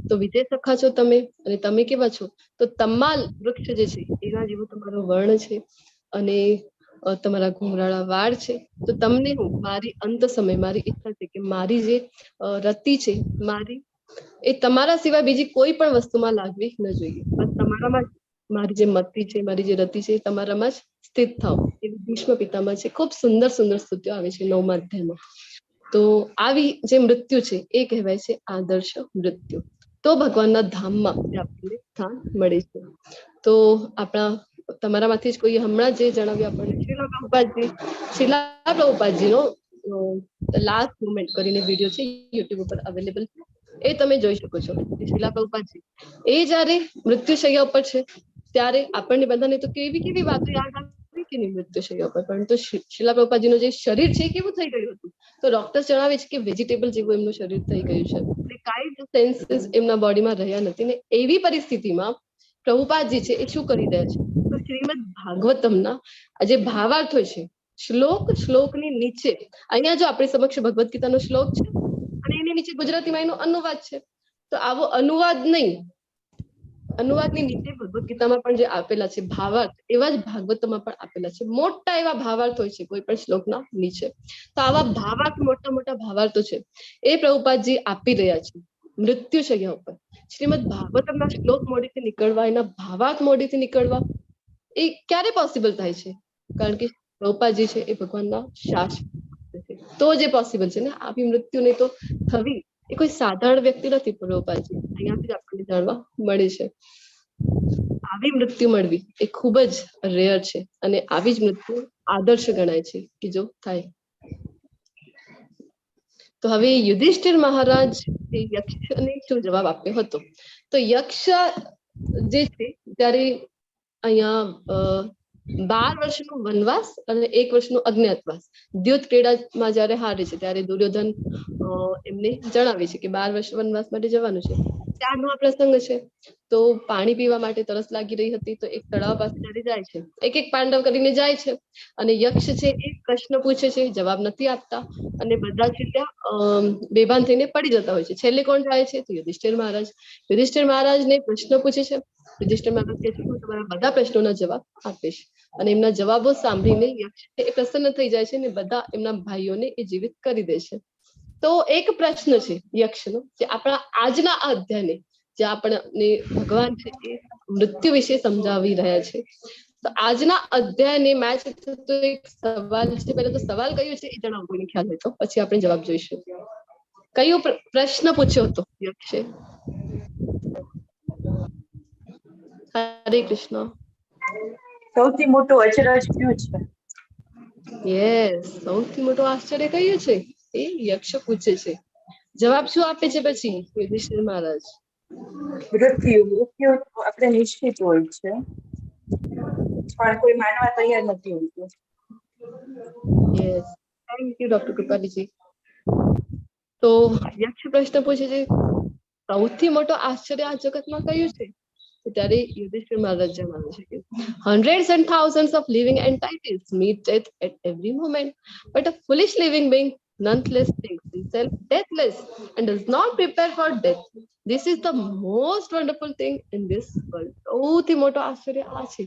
તો વિજય સખા છો તમે, અને તમે કેવા છો? તો તમાલ વૃક્ષ જે છે એના જેવો તમારો વર્ણ છે અને તમારા ઘુંઘરાળા વાળ છે. તો તમને હું મારી અંત સમય, મારી ઈચ્છા છે કે મારી જે રતિ છે મારી, એ તમારા સિવાય બીજી કોઈ પણ વસ્તુમાં લાગવી ન જોઈએ. બસ તમારામાં મારી જે મતિ છે, મારી જે રતિ છે એ તમારામાં જ સ્થિત થાવ. એવી ભીષ્મ પિતામહ છે. ખૂબ સુંદર સુંદર સ્તુતિઓ આવે છે નવમા અધ્યાયમાં. તો આવી જે મૃત્યુ છે એ કહેવાય છે આદર્શ મૃત્યુ. તો ભગવાનના ધામમાં આપણને સ્થાન મળે છે. તો આપણા તમારામાંથી જ કોઈ હમણાં જે જણાવ્યું આપણને, શિલા પ્રભુપાદજી, શિલા પ્રભુપાદજીનો લાસ્ટ મોમેન્ટ કરીને વિડીયો છે યુટ્યુબ ઉપર અવેલેબલ છે, એ તમે જોઈ શકો છો. શિલા પ્રભુપાદજી એ જયારે મૃત્યુશૈયા ઉપર છે ત્યારે આપણને બધાને તો કેવી કેવી વાતો યાદ આવી કે નહીં મૃત્યુશૈયા ઉપર, પરંતુ શિલા પ્રભુપાદજીનું જે શરીર છે એ કેવું થઈ ગયું હતું? તો ડોક્ટર્સ જણાવે છે કે વેજીટેબલ જેવું એમનું શરીર થઈ ગયું છે, એટલે કાંઈ જ સેન્સીસ એમના બોડીમાં રહ્યા નથી. ને એવી પરિસ્થિતિમાં પ્રભુપાદજી છે એ શું કરી રહ્યા છે? તો શ્રીમદ ભાગવતમના જે ભાવાર્થ હોય છે, શ્લોક શ્લોકની નીચે, અહીંયા જો આપણી સમક્ષ ભગવદ્ ગીતાનો શ્લોક છે અને એની નીચે ગુજરાતીમાં એનો અનુવાદ છે, તો આવો અનુવાદ નહીં, અનુવાદની નીચે ભગવદ્ ગીતામાં પણ જે આપેલા છે ભાવાર્થ, એવા જ ભાગવતમાં પણ આપેલા છે. મોટા એવા ભાવાર્થ હોય છે કોઈ પણ શ્લોકના નીચે. તો આવા ભાવાર્થ, મોટા મોટા ભાવાર્થો છે એ પ્રભુપાદજી આપી રહ્યા છે મૃત્યુશૈયા ઉપર. શ્રીમદ ભાગવતમના શ્લોક મોઢેથી નીકળવા, એના ભાવાર્થ મોઢેથી નીકળવા એ ક્યારે પોસિબલ થાય છે? કારણ કે પ્રભુપાદજી છે એ ભગવાનના શાસ્ત્ર છે, તો જે પોસિબલ છે ને. આવી મૃત્યુ નહીં તો થવી એ કોઈ સાધારણ વ્યક્તિ નથી પ્રભુપાદજી, અહીંયાથી જ આપણને જાણવા મળે છે. આવી મૃત્યુ મળવી એ ખૂબ જ રેયર છે અને આવી જ મૃત્યુ આદર્શ ગણાય છે કે જો થાય તો. હવે યુધિષ્ઠિર મહારાજ યક્ષને શું જવાબ આપ્યો હતો? તો યક્ષ જે છે ત્યારે અહીંયા 12 વર્ષનો વનવાસ અને 1 વર્ષનો અજ્ઞાતવાસ, દ્યુત ક્રીડામાં જયારે હારે છે ત્યારે દુર્યોધન એમને જણાવે છે કે 12 વર્ષ વનવાસ માટે જવાનું છે. ત્યારનો આ પ્રસંગ છે. તો પાણી પીવા માટે તરસ લાગી રહી હતી, તો એક તળાવ પાસે જયારે જાય છે, એક એક પાંડવ કરીને જાય છે અને યક્ષ છે એ પ્રશ્ન પૂછે છે, જવાબ નથી આપતા અને બધા છે ત્યાં બેભાન થઈને પડી જતા હોય છે. છેલ્લે કોણ જાય છે? તો યુધિષ્ઠિર મહારાજ. યુધિષ્ઠિર મહારાજને પ્રશ્ન પૂછે છે. યુધિષ્ઠિર મહારાજ કહે છે હું તમારા બધા પ્રશ્નોના જવાબ આપીશ, અને એમના જવાબો સાંભળીને યક્ષ એ પ્રસન્ન થઈ જાય છે અને બધા એમના ભાઈઓને એ જીવિત કરી દે છે. તો એક પ્રશ્ન છે યક્ષનો, જે આપણા આજના આ અધ્યાયને, જે આપણને ભગવાન છે એ મૃત્યુ વિશે સમજાવી રહ્યા છે, તો આજના અધ્યાયને મેચ થતો એક સવાલ છે. પહેલા તો સવાલ કયો છે એ જણાવો, કોઈને ખ્યાલ હોય તો, પછી આપણે જવાબ જોઈશું. કયો પ્રશ્ન પૂછ્યો હતો યક્ષે? હરે કૃષ્ણ. સૌથી મોટું અચરજ કયું છે? યસ, સૌથી મોટું આશ્ચર્ય કયું છે એ યક્ષ પૂછે છે. જવાબ શું આપે છે પછી યુધિષ્ઠિર મહારાજ? મૃત્યુ. મૃત્યુ આપણે નિશ્ચિત હોય છે, પણ કોઈ માનવા તૈયાર નથી હોતું. Yes, Thank you doctor કૃપાલીજી. તો યક્ષ પ્રશ્ન પૂછે છે, સૌથી મોટો આશ્ચર્ય આ જગતમાં કયું છે? તો ત્યારે યુધિષ્ઠિર મહારાજ જણાવે છે કે hundreds and thousands of living entities meet death at every moment, but a foolish living being nonetheless thinks himself deathless and does not prepare for death. This is the most wonderful thing in this world. સૌથી મોટો આશ્ચર્ય આ છે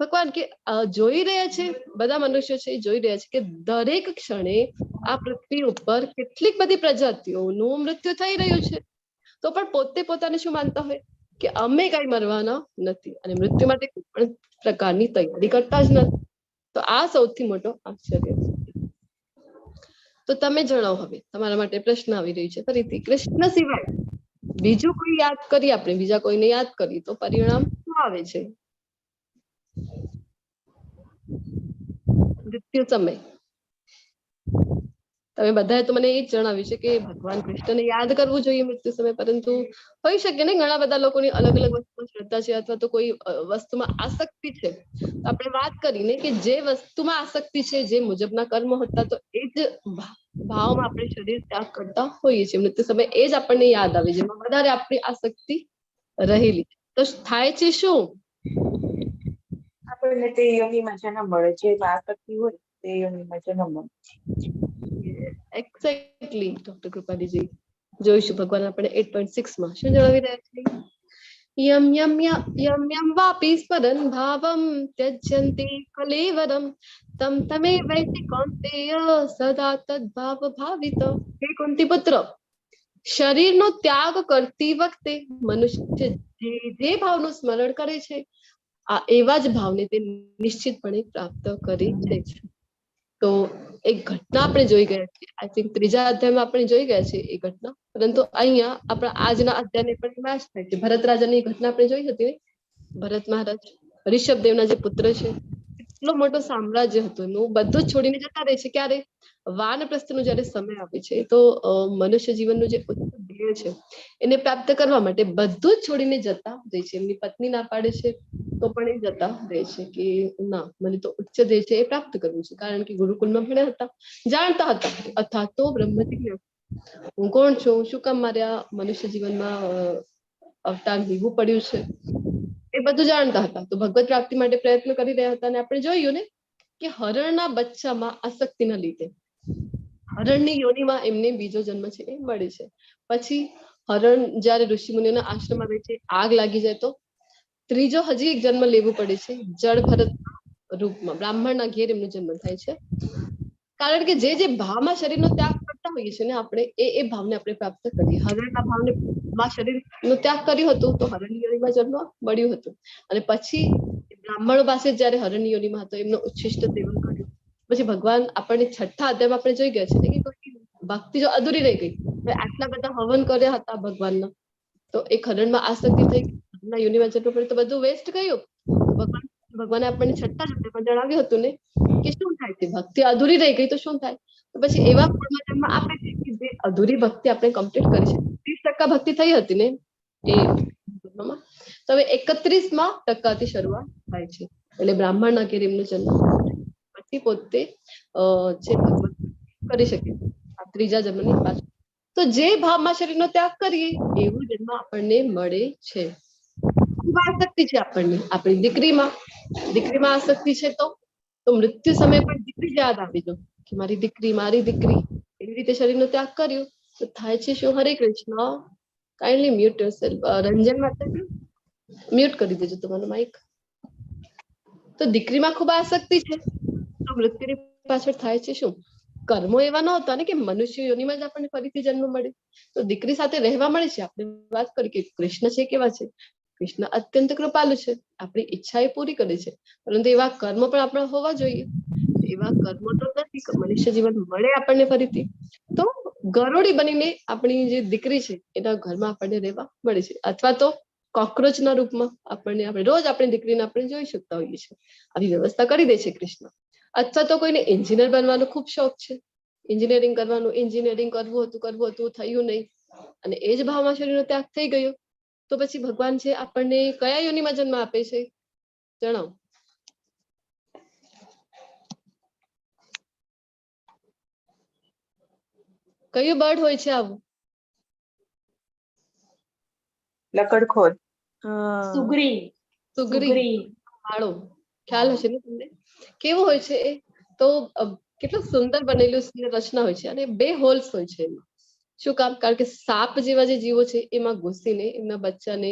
ભગવાન, કે જોઈ રહ્યા છે, બધા મનુષ્યો છે એ જોઈ રહ્યા છે કે દરેક ક્ષણે આ પૃથ્વી ઉપર કેટલીક બધી પ્રજાતિઓનું મૃત્યુ થઈ રહ્યું છે, તો પણ પોતે પોતાને શું માનતા હોય કે અમે કઈ મરવાના નથી અને મૃત્યુ માટે કોઈ પણ પ્રકારની તૈયારી કરતા જ નથી. તો આ સૌથી મોટો આશ્ચર્ય છે. તો તમે જણાવો, હવે તમારા માટે પ્રશ્ન આવી રહ્યું છે ફરીથી. કૃષ્ણ સિવાય બીજું કોઈ યાદ કરીએ આપણે, બીજા કોઈને યાદ કરીએ તો પરિણામ શું આવે છે? મૃત્યુ સમય. તમે બધાએ તો મને એ જ જણાવ્યું છે કે ભગવાન કૃષ્ણને યાદ કરવું જોઈએ મૃત્યુ સમય, પરંતુ હોઈ શકે ને ઘણા બધા લોકોની અલગ અલગ વસ્તુમાં શ્રદ્ધા છે અથવા તો કોઈ વસ્તુમાં આસક્તિ છે. તો આપણે વાત કરીને કે જે વસ્તુમાં આસક્તિ છે, જે મુજબના કર્મ હતા, તો એ જ ભાવમાં આપણે શરીર ત્યાગ કરતા હોઈએ છીએ. મૃત્યુ સમય એ જ આપણને યાદ આવે જેમાં વધારે આપણી આસક્તિ રહેલી. તો થાય છે શું? આપણને તે યોનિમાં જન્મ મળે, જેમાં આસક્તિ હોય તે યોનિમાં જન્મ મળે. Exactly doctor Kripaliji. જોઈશું ભગવાન આપણે 8.6 માં શું જણાવી રહ્યા છે. યમ યમ યમ યમ વાપી સ્મરન ભાવમ ત્યજ્યન્તિ કલેવરમ તમ તમે વૈતિ કૌંતેય સદા તદ્ભાવ ભાવિત. હે કુંતી પુત્ર, શરીરનો ત્યાગ કરતી વખતે મનુષ્ય જે જે ભાવનું સ્મરણ કરે છે, આ એવા જ ભાવને તે નિશ્ચિતપણે પ્રાપ્ત કરે છે. તો એક ઘટના આપણે જોઈ ગયા છીએ, I think ત્રીજા અધ્યાયમાં આપણે જોઈ ગયા છીએ એ ઘટના, પરંતુ અહીંયા આપણા આજના અધ્યાયને પણ મેચ થાય છે. ભરત રાજાની ઘટના આપણે જોઈ હતી ને? ભરત મહારાજ ઋષભદેવના જે પુત્ર છે, એટલો મોટો સામ્રાજ્ય હતું એમનું, બધું જ છોડીને જતા રહે છે. ક્યારે? વાનપ્રસ્થનો જયારે સમય આવે છે, તો મનુષ્ય જીવનનું જે ઉચ્ચ ધ્યેય છે એને પ્રાપ્ત કરવા માટે બધું જ છોડીને જતા રહે છે. એમની પત્ની ના પાડે છે તો પણ એ જતા રહે છે કે ના, મને તો ઉચ્ચ ધ્યેય છે એ પ્રાપ્ત કરવું છે, કારણ કે ગુરુકુલમાં ભણ્યા હતા, જાણતા હતા અથવા તો બ્રહ્મ જિજ્ઞાસા, હું કોણ છું, શું કામ મારે આ મનુષ્ય જીવનમાં અવતાર લેવું પડ્યું છે, એ બધું જાણતા હતા. તો ભગવત પ્રાપ્તિ માટે પ્રયત્ન કરી રહ્યા હતા. અને આપણે જોયું ને કે હરણના બચ્ચામાં આસક્તિના લીધે હરણની યોનિમાં એમને બીજો જન્મ છે એ મળે છે. પછી હરણ જયારે ઋષિ મુનિઓના આશ્રમમાં રહે છે, આગ લાગી જાય તો ત્રીજો હજી એક જન્મ લેવું પડે છે, જળ ભરત રૂપમાં બ્રાહ્મણના ઘેર એમનો જન્મ થાય છે. કારણ કે જે જે ભાવમાં શરીરનો ત્યાગ કરતા હોઈએ છીએ ને આપણે, એ એ ભાવને આપણે પ્રાપ્ત કરીએ. હરણના ભાવને માં શરીરનો ત્યાગ કર્યું હતું તો હરણની યોનિમાં જન્મ મળ્યું હતું. અને પછી બ્રાહ્મણો પાસે જયારે હરણની યોનિમાં હતો એમનો ઉચ્છિષ્ટ સેવન કર્યું. પછી ભગવાન આપણને છઠ્ઠા અધ્યાયમાં આપણે જોઈ ગયા છે ને કે કોઈ ભક્તિ જો અધૂરી રહી ગઈ, આટલા બધા હવન કર્યા હતા ભગવાનના, તો એક હરણમાં આસક્તિ થઈ, હરણના યોનિમાં જન્મ પડ્યો તો બધું વેસ્ટ ગયું. ભગવાને આપણને છઠ્ઠા અધ્યાયમાં જણાવ્યું હતું ને કે શું થાય છે, ભક્તિ અધૂરી રહી ગઈ તો શું થાય. તો પછી એવા કુળમાં જન્મ આપે છે કે જે અધૂરી ભક્તિ આપણે કમ્પ્લીટ કરી શકીએ. 30% ભક્તિ થઈ હતી ને એ જન્મમાં, તો હવે 31માં ટકાથી શરૂઆત થાય છે. એટલે બ્રાહ્મણના ઘેર એમનો જન્મ પછી પોતે જે ભગવત કરી શકે આ ત્રીજા જન્મની પાછળ. તો જે ભાવમાં શરીરનો ત્યાગ કરીએ એવું જન્મ આપણને મળે છે. ખૂબ આસક્તિ છે આપણને આપણી દીકરીમાં, દીકરીમાં આસક્તિ છે તો મૃત્યુ સમય પણ દીકરી જ યાદ આવી જો કે મારી દીકરી, મારી દીકરી, એવી રીતે શરીરનો ત્યાગ કર્યો તો થાય છે શું? Hare Krishna. Kindly mute yourself. Ranjan માતાજી મ્યુટ કરી દેજો તમારો માઇક. તો દીકરીમાં ખૂબ આસક્તિ છે તો મૃત્યુની પાછળ થાય છે શું? કર્મો એવા નહોતા ને કે મનુષ્ય યોનિમાં જ આપણને ફરીથી જન્મ મળે, તો દીકરી સાથે રહેવા મળે છે. આપણે વાત કરી કે કૃષ્ણ છે કેવા છે, કૃષ્ણ અત્યંત કૃપાલુ છે, આપણી ઈચ્છા એ પૂરી કરે છે, પરંતુ એવા કર્મ પણ આપણા હોવા જોઈએ. એવા કર્મ તો નથી, મનુષ્ય જીવન મળે આપણને ફરીથી તો ગરોળી બનીને આપણી જે દીકરી છે એના ઘરમાં આપણને રહેવા મળે છે, અથવા તો કોક્રોચના રૂપમાં આપણને આપણે રોજ આપણી દીકરીને આપણે જોઈ શકતા હોઈએ છીએ. આવી વ્યવસ્થા કરી દે છે કૃષ્ણ. અથવા તો કોઈને એન્જિનિયર બનવાનો ખૂબ શોખ છે, એન્જિનિયરિંગ કરવાનું, એન્જિનિયરિંગ કરવું હતું, કરવું હતું, થયું નહીં, અને એ જ ભાવમાં શરીરનો ત્યાગ થઈ ગયો, તો પછી ભગવાન છે આપણને કયા યોનિમાં જન્મ આપે છે જણાવો. કયું બર્ડ હોય છે આવું? લકડખોર. સુગ્રી. સુગ્રી, માળો ખ્યાલ હશે ને તમને કેવું હોય છે એ? તો કેટલું સુંદર બનેલું રચના હોય છે અને બે હોલ્સ હોય છે એમાં. શું કામ? કારણ કે સાપ જેવા જે જીવો છે એમાં ઘૂસીને એમના બચ્ચાને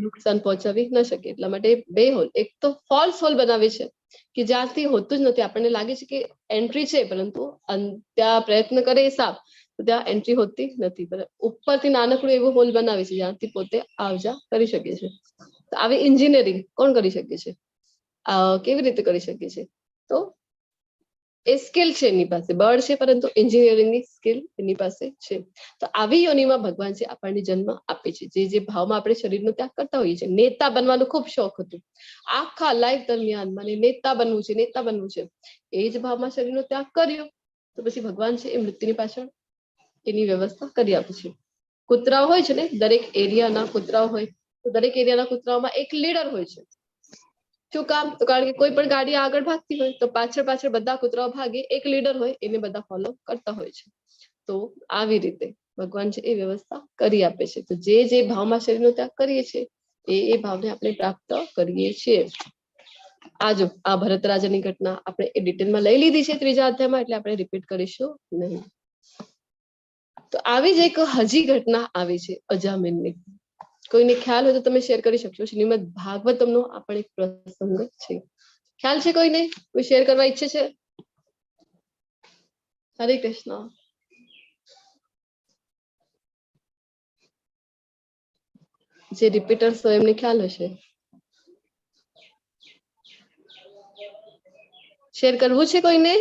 નુકસાન પહોંચાવી ન શકે, એટલા માટે બે હોલ. એક તો ફોલ્સ હોલ બનાવે છે કે જ્યાંથી હોતું જ નથી, આપણને લાગે છે કે એન્ટ્રી છે, પરંતુ ત્યાં પ્રયત્ન કરે એ સાપ તો ત્યાં એન્ટ્રી હોતી નથી. ઉપરથી નાનકડું એવું હોલ બનાવે છે જ્યાંથી પોતે આવજા કરી શકે છે. તો આવી એન્જિનિયરિંગ કોણ કરી શકે છે? કેવી રીતે કરી શકે છે? તો એ સ્કિલ છે એની પાસે, બળ છે પરંતુ એન્જિનિયરિંગની સ્કિલ એની પાસે છે. તો આવી યોનિમાં ભગવાન છે આપણને જન્મ આપે છે. જે જે ભાવમાં આપણે શરીરનો ત્યાગ કરતા હોઈએ છીએ. નેતા બનવાનું ખૂબ શોખ હતું આખા લાઈફ દરમિયાન, મને નેતા બનવું છે, નેતા બનવું છે, એ જ ભાવમાં શરીરનો ત્યાગ કર્યો તો પછી ભગવાન છે એ મૃત્યુની પાછળ એની વ્યવસ્થા કરી આપે છે. કૂતરાઓ હોય છે ને, દરેક એરિયાના કૂતરાઓ હોય તો દરેક એરિયાના કૂતરાઓમાં એક લીડર હોય છે. શું કામ? તો કારણ કે કોઈ પણ ગાડી આગળ ભાગતી હોય તો પાછળ પાછળ બધા કૂતરાઓ ભાગે, એક લીડર હોય એને બધા ફોલો કરતા હોય છે. તો આવી રીતે ભગવાન છે એ વ્યવસ્થા કરી આપે છે. તો જે જે ભાવમાં શરીરનો ત્યાગ કરીએ છીએ એ એ ભાવને આપણે પ્રાપ્ત કરીએ છીએ. આ જો આ ભરત રાજાની ઘટના આપણે એ ડિટેલમાં લઈ લીધી છે ત્રીજા અધ્યાયમાં, એટલે આપણે રિપીટ કરીશું નહીં. તો આવી જ એક હજી ઘટના આવી છે અજામિલની. કોઈને ખ્યાલ હોય તો તમે શેર કરી શકશો. શ્રીમદ ભાગવતમનો આપણે એક પ્રસંગ છે. ખ્યાલ છે કોઈને? કોઈ શેર કરવા ઈચ્છે છે? હરે કૃષ્ણ. જે રિપીટર્સ હોય એમને ખ્યાલ હશે. શેર કરવું છે કોઈને?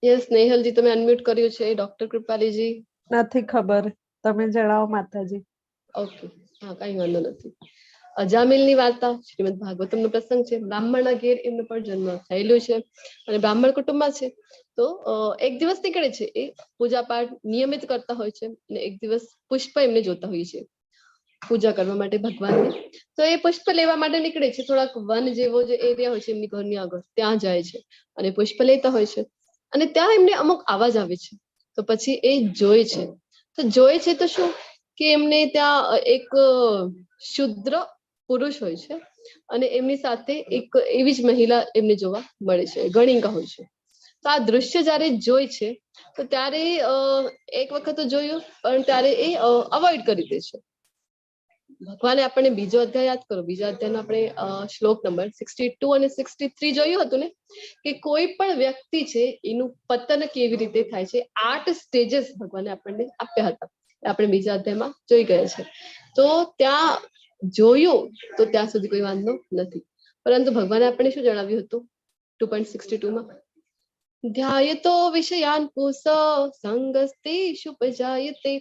યસ, સ્નેહલજી તમે અનમ્યુટ કર્યું છે. ડોક્ટર કૃપાલીજી? નથી ખબર, તમે જણાવો માતાજી. ઓકે, હા, કઈ વાંધો નથી. અજામિલની વાર્તા શ્રીમદ ભાગવતમ નો પ્રસંગ છે. બ્રાહ્મણના ઘેર એમનો પણ જન્મ થયેલો છે અને બ્રાહ્મણ કુટુંબમાં છે. તો એક દિવસ નીકળે છે, એ પૂજા પાઠ નિયમિત કરતા હોય છે અને એક દિવસ પુષ્પ એમને જોતા હોય છે પૂજા કરવા માટે ભગવાનને. તો એ પુષ્પ લેવા માટે નીકળે છે. થોડાક વન જેવો જે એરિયા હોય છે એમની ઘરની આગળ, ત્યાં જાય છે અને પુષ્પ લેતા હોય છે અને ત્યાં એમને અમુક અવાજ આવે છે. તો પછી એ જોય છે, તો જોય છે તો શું કે એમને ત્યાં એક શુદ્ર પુરુષ હોય છે અને એમની સાથે એક એવી જ મહિલા એમને જોવા મળે છે, ગણિકા હોય છે. તો આ દ્રશ્ય જયારે જોય છે તો ત્યારે એક વખત તો જોયું, પણ ત્યારે એ અવોઇડ કરી દે છે. ભગવાને આપણને બીજો અધ્યાય યાદ કરો, બીજા અધ્યાયનો આપણે શ્લોક નંબર 62 અને 63 જોયું હતું ને, કે કોઈ પણ વ્યક્તિ છે એનું પતન કેવી રીતે થાય છે. 8 સ્ટેजेस ભગવાને આપણને આપ્યા હતા, આપણે બીજા અધ્યાયમાં જોઈ ગયા છે. તો ત્યાં જોયું તો ત્યાં સુધી કોઈ વાંધો નથી, પરંતુ ભગવાને આપણને શું જણાવ્યું હતું 2.62માં? ધ્યાયતો વિષયાન પુંસ સંગસ્તેષુ ઉપજાયતે,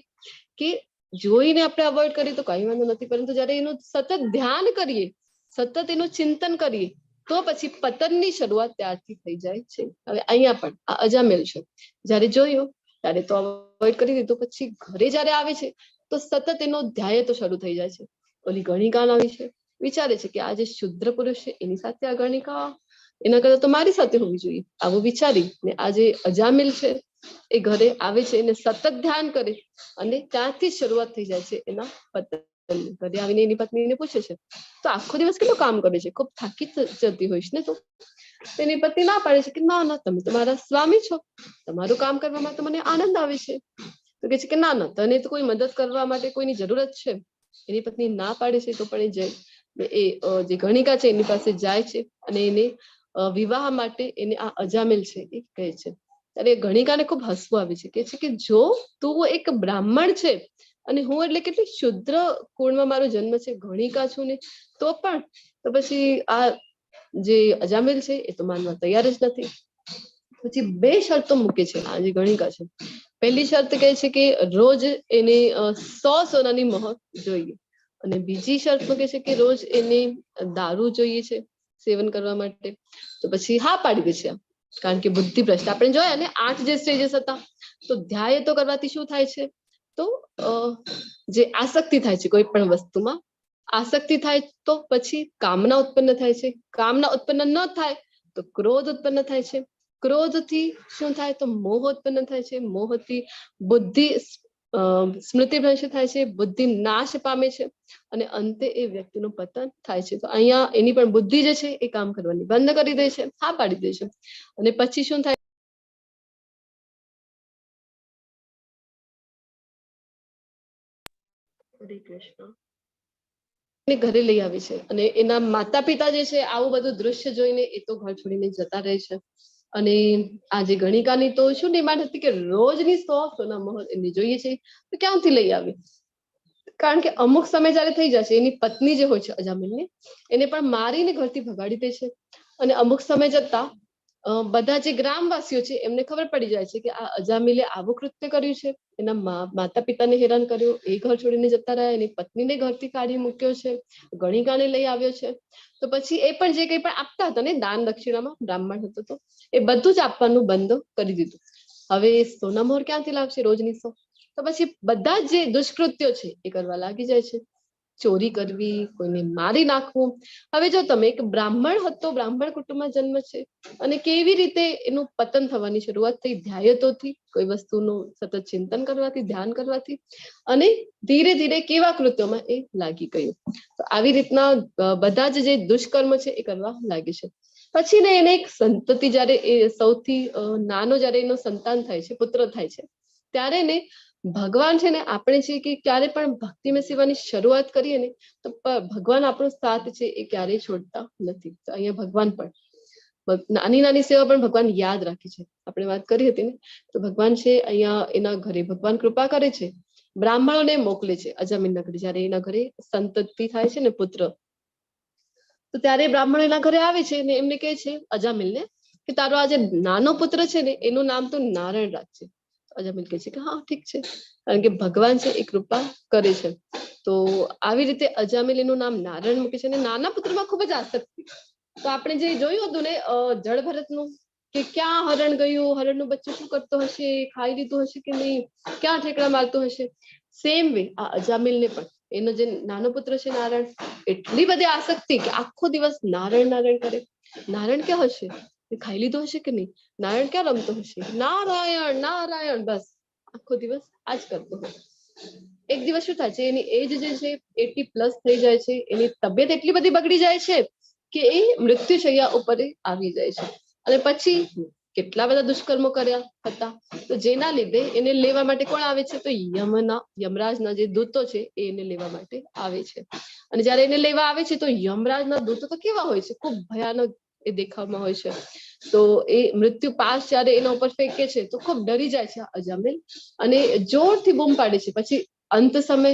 કે જોઈને આપણે અવોઇડ કરીએ તો કઈ વાંધો નથી, પરંતુ જયારે એનું સતત ધ્યાન કરીએ, સતત એનું ચિંતન કરીએ, તો પછી પતનની શરૂઆત ત્યારથી થઈ જાય છે. હવે અહીંયા પણ આ અજામેલ છે, જયારે જોયું ત્યારે તો અવોઇડ કરી દીધું, પછી ઘરે જયારે આવે છે તો સતત એનો ધ્યાય તો શરૂ થઈ જાય છે. ઓલી ગણિકા આવી છે, વિચારે છે કે આ જે શુદ્ર પુરુષ છે એની સાથે આ ગણિકા, એના કરતા તો મારી સાથે હોવી જોઈએ, આવું વિચારી ને આ જે અજામિલ છે એ ઘરે આવે છે એને સતત ધ્યાન કરે અને ત્યાંથી શરૂઆત થઈ જાય છે એના પતનની. ઘરે આવીને એની પત્નીને પૂછે છે તો આખો દિવસ કેટલું કામ કરે છે, ખૂબ થાકી જતી હોઈશ ને તું? એની પત્ની ના પાડે છે કે ના ના, તમે તો મારા સ્વામી છો, તમારું કામ કરવામાં તો મને આનંદ આવે છે. તો કે છે કે ના ના, તને તો કોઈ મદદ કરવા માટે કોઈની જરૂરત છે. એની પત્ની ના પાડે છે તો પણ એ જે ગણિકા છે એની પાસે જાય છે અને એને વિવાહ માટે એને આ અજામિલ છે એ કહે છે. ત્યારે ગણિકાને ખૂબ હસવું આવે છે, કે છે કે જો તું એક બ્રાહ્મણ છે અને હું એટલે કેટલી શુદ્ર કુળમાં મારો જન્મ છે, ગણિકા છું ને, તો પણ તો પછી આ જે અજામિલ છે એ તો માનવા તૈયાર જ નથી. પછી બે શરતો મૂકે છે આ જે ગણિકા છે. પહેલી શરત કહે છે કે રોજ એને 100 સોનાની મહોર જોઈએ, અને બીજી શરત મૂકે છે કે રોજ એને દારૂ જોઈએ છે સેવન કરવા માટે. તો પછી હા પાડી દે છે, કારણ કે બુદ્ધિ ભ્રષ્ટ આપણે જોયા ને 8 જે સ્ટેजेस હતા. તો ધ્યાય તો કરવાથી શું થાય છે? તો જે આસક્તિ થાય છે કોઈ પણ વસ્તુમાં, આસક્તિ થાય તો પછી કામના ઉત્પન્ન થાય છે, કામના ઉત્પન્ન ન થાય તો ક્રોધ ઉત્પન્ન થાય છે, ક્રોધથી શું થાય? તો મોહ ઉત્પન્ન થાય છે. મોહથી બુદ્ધિ સ્મૃતિ ભ્રંશ થાય છે, બુદ્ધિ નાશ પામે છે અને અંતે એ વ્યક્તિનું પતન થાય છે. તો અહીંયા એની પણ બુદ્ધિ જે છે એ કામ કરવાની બંધ કરી દે છે, હા પાડી દે છે. અને પછી શું થાય? હરે કૃષ્ણ. ઘરે લઈ આવે છે અને એના માતા પિતા જે છે આવું બધું દ્રશ્ય જોઈને એ તો ઘર છોડીને જતા રહે છે. અને આ જે ગણિકાની તો શું ડિમાન્ડ હતી કે રોજની 100 સોના મહોર એમને જોઈએ છે, તો ક્યાંથી લઈ આવે? કારણ કે અમુક સમય જયારે થઈ જશે, એની પત્ની જે હોય છે અજામિલની, એને પણ મારીને ઘરથી ભગાડી દે છે. અને અમુક સમય જતા બધા જે ગ્રામવાસીઓ છે એમને ખબર પડી જાય છે કે આ અજામિલે આવું કૃત્ય કર્યું છે, એના માતા પિતાને હેરાન કર્યું, એ ઘર છોડીને જતા રહ્યા, એની પત્નીને ઘરથી કાઢી મૂક્યો છે, ગણિકાને લઈ આવ્યો છે. તો પછી એ પણ જે કંઈ પણ આપતા હતા ને દાન દક્ષિણામાં, બ્રાહ્મણ હતો તો એ બધું જ આપવાનું બંધ કરી દીધું. હવે સોના મોહર ક્યાંથી લાવશે રોજની 100? તો પછી બધા જ જે દુષ્કૃત્યો છે એ કરવા લાગી જાય છે, ચોરી કરવી, કોઈને મારી નાખવું. હવે જો તમે એક બ્રાહ્મણ હતો, બ્રાહ્મણ કુટુંબમાં જન્મ છે, અને કેવી રીતે એનું પતન થવાની શરૂઆત થઈ? ધ્યાયતોથી, કોઈ વસ્તુનું સતત ચિંતન કરવાથી, ધ્યાન કરવાથી, અને ધીરે ધીરે કેવા કૃત્યોમાં એ લાગી ગયું. તો આવી રીતના બધા જ જે દુષ્કર્મ છે એ કરવા લાગે છે. પછી ને એને એક સંતતિ, જયારે એ સૌથી નાનો જયારે એનો સંતાન થાય છે, પુત્ર થાય છે, ત્યારે એને ભગવાન છે ને, આપણે છે કે ક્યારે પણ ભક્તિમય સેવાની શરૂઆત કરીએ ને તો ભગવાન આપણો સાથ છે એ ક્યારેય છોડતા નથી. તો અહીંયા ભગવાન પણ નાની નાની સેવા પણ ભગવાન યાદ રાખે છે. આપણે વાત કરી હતી ને, તો ભગવાન છે અહીંયા એના ઘરે ભગવાન કૃપા કરે છે, બ્રાહ્મણોને મોકલે છે અજામિલના ઘરે. જયારે એના ઘરે સંતતિ થાય છે ને પુત્ર, તો ત્યારે બ્રાહ્મણો એના ઘરે આવે છે ને એમને કહે છે અજામિલને કે તારો આ જે નાનો પુત્ર છે ને એનું નામ તો નારાયણ રાખજે. અજામિલ કહે છે કે હા ઠીક છે, કારણ કે ભગવાન છે એ કૃપા કરે છે. તો આવી રીતે અજામિલ એનું નામ નારાયણ મૂકે છે અને નાના પુત્રમાં ખૂબ જ આસક્તિ. તો આપણે જે જોયું હતું ને જળ ભરતનું, કે ક્યાં હરણ ગયું, હરણનું બચ્ચું શું કરતો હશે, ખાઈ લીધું હશે કે નહીં, ક્યાં ઠેકડા મારતું હશે. સેમ વે આ અજામિલને પણ એનો જે નાનો પુત્ર છે નારાયણ, એટલી બધી આસક્તિ કે આખો દિવસ નારાયણ નારાયણ કરે. નારાયણ ક્યાં હશે, ખાઈ લીધો હશે કે નહીં, નારાયણ ક્યાં રમતો હશે, નારાયણ નારાયણ, બસ આખો દિવસ આ જ કરતો હોય. એક દિવસ શું થાય છે, એની એજ જે છે 80+ થઈ જાય છે, એની તબિયત એટલી બધી બગડી જાય છે કે એ મૃત્યુશૈયા ઉપર આવી જાય છે. અને પછી કેટલા બધા દુષ્કર્મો કર્યા હતા, તો જેના લીધે એને લેવા માટે કોણ આવે છે? તો યમરાજના જે દૂતો છે એ એને લેવા માટે આવે છે. અને જયારે એને લેવા આવે છે તો યમરાજના દૂતો તો કેવા હોય છે, ખૂબ ભયાનક એ દેખાવમાં હોય છે. તો એ મૃત્યુ પાશ જયારે એના ઉપર ફેંકે છે તો ખૂબ ડરી જાય છે અજામિલ અને જોરથી બૂમ પાડે છે. પછી અંત સમય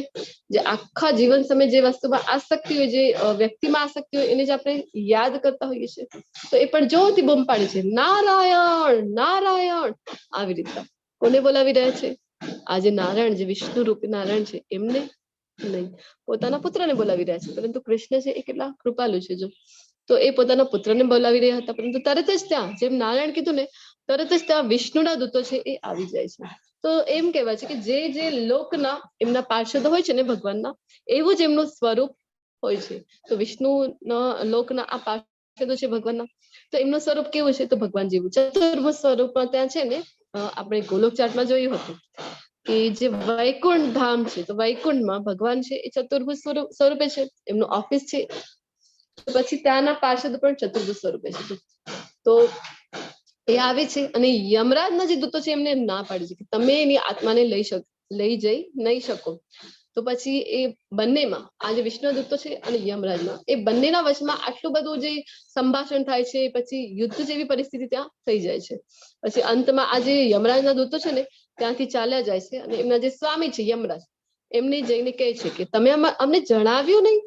જે આખા જીવન સમય જે વસ્તુમાં આસક્તિ હોય, જે વ્યક્તિમાં આસક્તિ હોય, એને જ આપણે યાદ કરતા હોઈએ છીએ, તો એ પણ જોરથી બૂમ પાડે છે, નારાયણ નારાયણ. આવી રીતના કોને બોલાવી રહ્યા છે? આ જે નારાયણ, જે વિષ્ણુ રૂપી નારાયણ છે એમને નહીં, પોતાના પુત્રને બોલાવી રહ્યા છે. પરંતુ કૃષ્ણ છે એ કેટલા કૃપાલુ છે જો, તો એ પોતાના પુત્રને બોલાવી રહ્યા હતા, પરંતુ તરત જ ત્યાં જેમ નારાયણ કીધું ને તરત જ ત્યાં વિષ્ણુના દૂતો છે એ આવી જાય છે. તો એમ કહેવાય છે કે જે જે લોકના એમના પાર્ષદો હોય છે ને ભગવાનના, એવું જ એમનું સ્વરૂપ હોય છે. તો વિષ્ણુના લોકના આ પાર્ષદો છે ભગવાનના, તો એમનું સ્વરૂપ કેવું છે? તો ભગવાન જેવું ચતુર્ભુજ સ્વરૂપમાં ત્યાં છે ને. આપણે ગોલોક ચાર્ટમાં જોયું હતું કે જે વૈકુંઠ ધામ છે, તો વૈકુંઠમાં ભગવાન છે એ ચતુર્ભુજ સ્વરૂપે છે, એમનું ઓફિસ છે. પછી ત્યાંના પાર્ષદો પણ ચતુર્ભુજ સ્વરૂપે છે. તો એ આવે છે અને યમરાજના જે દૂતો છે એમને ના પાડે છે કે તમે એની આત્માને લઈ જઈ નહીં શકો. તો પછી એ બંનેમાં, આ જે વિષ્ણુ દૂતો છે અને યમરાજમાં, એ બંનેના વચમાં આટલું બધું જે સંભાષણ થાય છે, પછી યુદ્ધ જેવી પરિસ્થિતિ ત્યાં થઈ જાય છે. પછી અંતમાં આ જે યમરાજના દૂતો છે ને ત્યાંથી ચાલ્યા જાય છે અને એમના જે સ્વામી છે યમરાજ, એમને જઈને કહે છે કે તમે અમને જણાવ્યું નહીં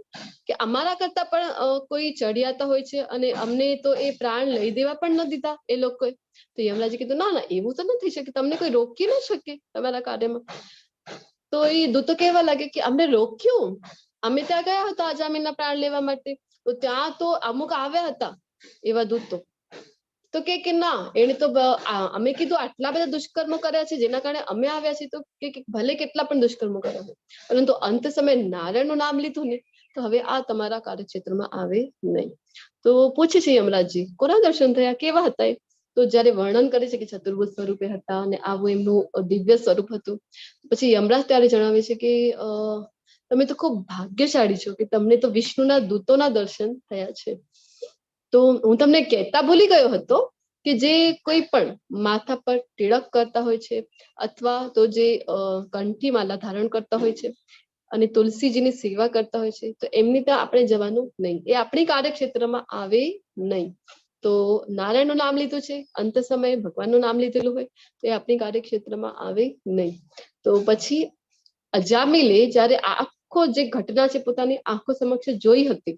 કે અમારા કરતા પણ કોઈ ચડિયાતા હોય છે અને અમને તો એ પ્રાણ લઈ દેવા પણ ન દીધા એ લોકોએ. તો યમરાજે કીધું ના ના એવું તો ન થઈ શકે, તમને કોઈ રોકી ન શકે તમારા કાર્યમાં. તો એ દૂતો કહેવા લાગે કે અમને રોક્યું, અમે ત્યાં ગયા હતા અજામિલના પ્રાણ લેવા માટે, તો ત્યાં તો અમુક આવ્યા હતા એવા દૂતો, તો કે ના એને તો અમે કીધું આટલા બધા દુષ્કર્મો કર્યા છે જેના કારણે અમે આવ્યા છીએ, તો કે ભલે કેટલા પણ દુષ્કર્મો કર્યા હોય, પરંતુ અંત સમયે નારાયણનું નામ લીધું ને તો હવે આ તમારા કાર્યક્ષેત્રમાં આવે નહીં. તો પૂછે છે યમરાજજી કોના દર્શન થયા, કેવા હતા એ? તો જ્યારે વર્ણન કરે છે કે ચતુર્ભુજ સ્વરૂપે હતા અને આવું એમનું દિવ્ય સ્વરૂપ હતું, પછી યમરાજ ત્યારે જણાવે છે કે તમે તો ખૂબ ભાગ્યશાળી છો કે તમને તો વિષ્ણુના દૂતોના દર્શન થયા છે. તો હું તમને કહેતા ભૂલી ગયો હતો કે જે કોઈ પણ માથા પર તિલક કરતા હોય છે અથવા તો જે કંઠીમાલા ધારણ કરતા હોય છે અને તુલસીજીની સેવા કરતા હોય છે, તો એમની ત્યાં આપણે જવાનું નહીં, એ આપણી કાર્યક્ષેત્રમાં આવે નહીં. તો નારાયણનું નામ લીધું છે, અંત સમયે ભગવાનનું નામ લીધેલું હોય તો એ આપણી કાર્યક્ષેત્રમાં આવે નહીં. તો પછી અજામિલે જયારે આ આખો જે ઘટના છે પોતાની આંખો સમક્ષ જોઈ હતી,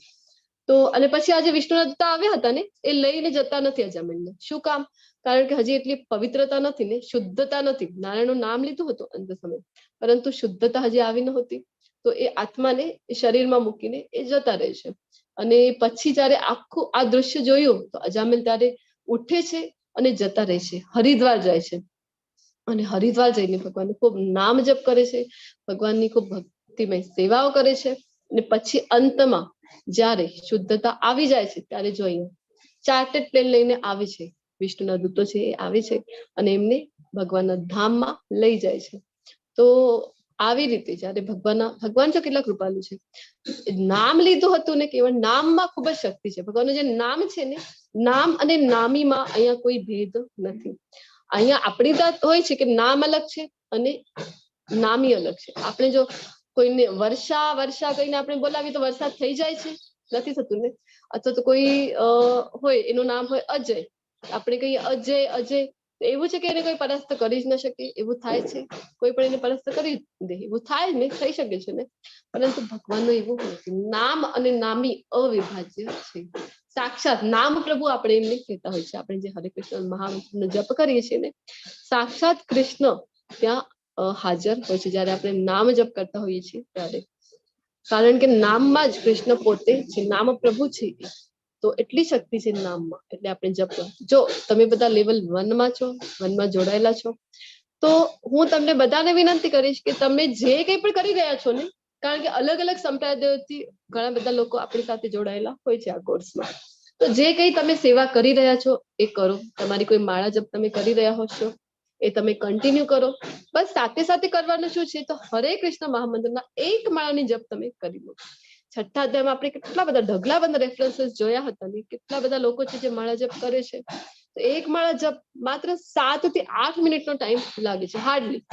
તો અને પછી આજે વિષ્ણુના દૂતા આવ્યા હતા ને, એ લઈને જતા નથી અજામિલને. શું કામ? કારણ કે હજી એટલી પવિત્રતા નથી ને, શુદ્ધતા નથી. નારાયણનું નામ લીધું હતું અંત સમયે, પરંતુ શુદ્ધતા હજી આવી નહોતી. તો એ આત્માને શરીરમાં મૂકીને એ જતા રહે છે. અને પછી જયારે આખું આ દ્રશ્ય જોયું તો અજામિલ ત્યારે ઉઠે છે અને જતા રહે છે, હરિદ્વાર જાય છે. અને હરિદ્વાર જઈને ભગવાનનું ખૂબ નામ જપ કરે છે, ભગવાનની ખૂબ ભક્તિમય સેવાઓ કરે છે. અને પછી અંતમાં જ્યારે શુદ્ધતા આવી જાય છે ત્યારે જો અહીંયા ચાર્ટર્ડ પ્લેન લઈને આવે છે, વિષ્ણુના દૂતો છે એ આવે છે અને એમને ભગવાનના ધામમાં લઈ જાય છે. તો આવી રીતે જયારે ભગવાન જો કેટલા કૃપાલુ છે, નામ લીધું હતું ને, કેવળ નામમાં ખૂબ જ શક્તિ છે. ભગવાનનું જે નામ છે ને, નામ અને નામીમાં અહીંયા કોઈ ભેદ નથી. અહીંયા આપણી વાત હોય છે કે નામ અલગ છે અને નામી અલગ છે. આપણે જો કોઈને વર્ષા વર્ષા કહીને આપણે બોલાવીએ તો વરસાદ થઈ જાય છે? નથી થતું ને. અથવા તો કોઈ હોય એનું નામ હોય અજય, આપણે કહીએ અજય અજય, તો એવું છે કે એને કોઈ પરાસ્ત કરી જ ન શકે એવું થાય છે? કોઈ પણ એને પરાસ્ત કરી દે એવું થાય ને, થઈ શકે છે ને. પરંતુ ભગવાનનું એવું નથી. નામ અને નામી અવિભાજ્ય છે. સાક્ષાત નામ પ્રભુ આપણે એમને કહેતા હોય છે. આપણે જે હરે કૃષ્ણ મહામંત્રનો જપ કરીએ છીએ ને, સાક્ષાત કૃષ્ણ ત્યાં હાજર હોય છે જયારે આપણે નામ જપ કરતા હોઈએ છીએ ત્યારે. કારણ કે નામમાં જ કૃષ્ણ પોતે છે, નામ પ્રભુ છે, તો એટલી શક્તિ છે નામમાં. એટલે આપણે જપ, જો તમે બધા લેવલ 1માં છો, 1માં જોડાયેલા છો, તો હું તમને બધાને વિનંતી કરીશ કે તમે જે કંઈ પણ કરી રહ્યા છો ને, કારણ કે અલગ અલગ સંપ્રદાયોથી ઘણા બધા લોકો આપણી સાથે જોડાયેલા હોય છે આ કોર્સમાં, તો જે કંઈ તમે સેવા કરી રહ્યા છો એ કરો. તમારી કોઈ માળા જપ તમે કરી રહ્યા હશો એ તમે કન્ટિન્યુ કરો. બસ સાથે સાથે કરવાનું શું છે, તો હરે કૃષ્ણ મહામંત્રના એક માળાની જપ તમે કરી લો. છઠ્ઠા અધ્યાયમાં આપણે કેટલા બધા ઢગલા બંધ રેફરન્સીસ જોયા હતા ને, કેટલા બધા લોકો છે જે માળા જપ કરે છે. તો એક માળા જપ માત્ર 7 થી 8 મિનિટનો ટાઈમ લાગે છે હાર્ડલી.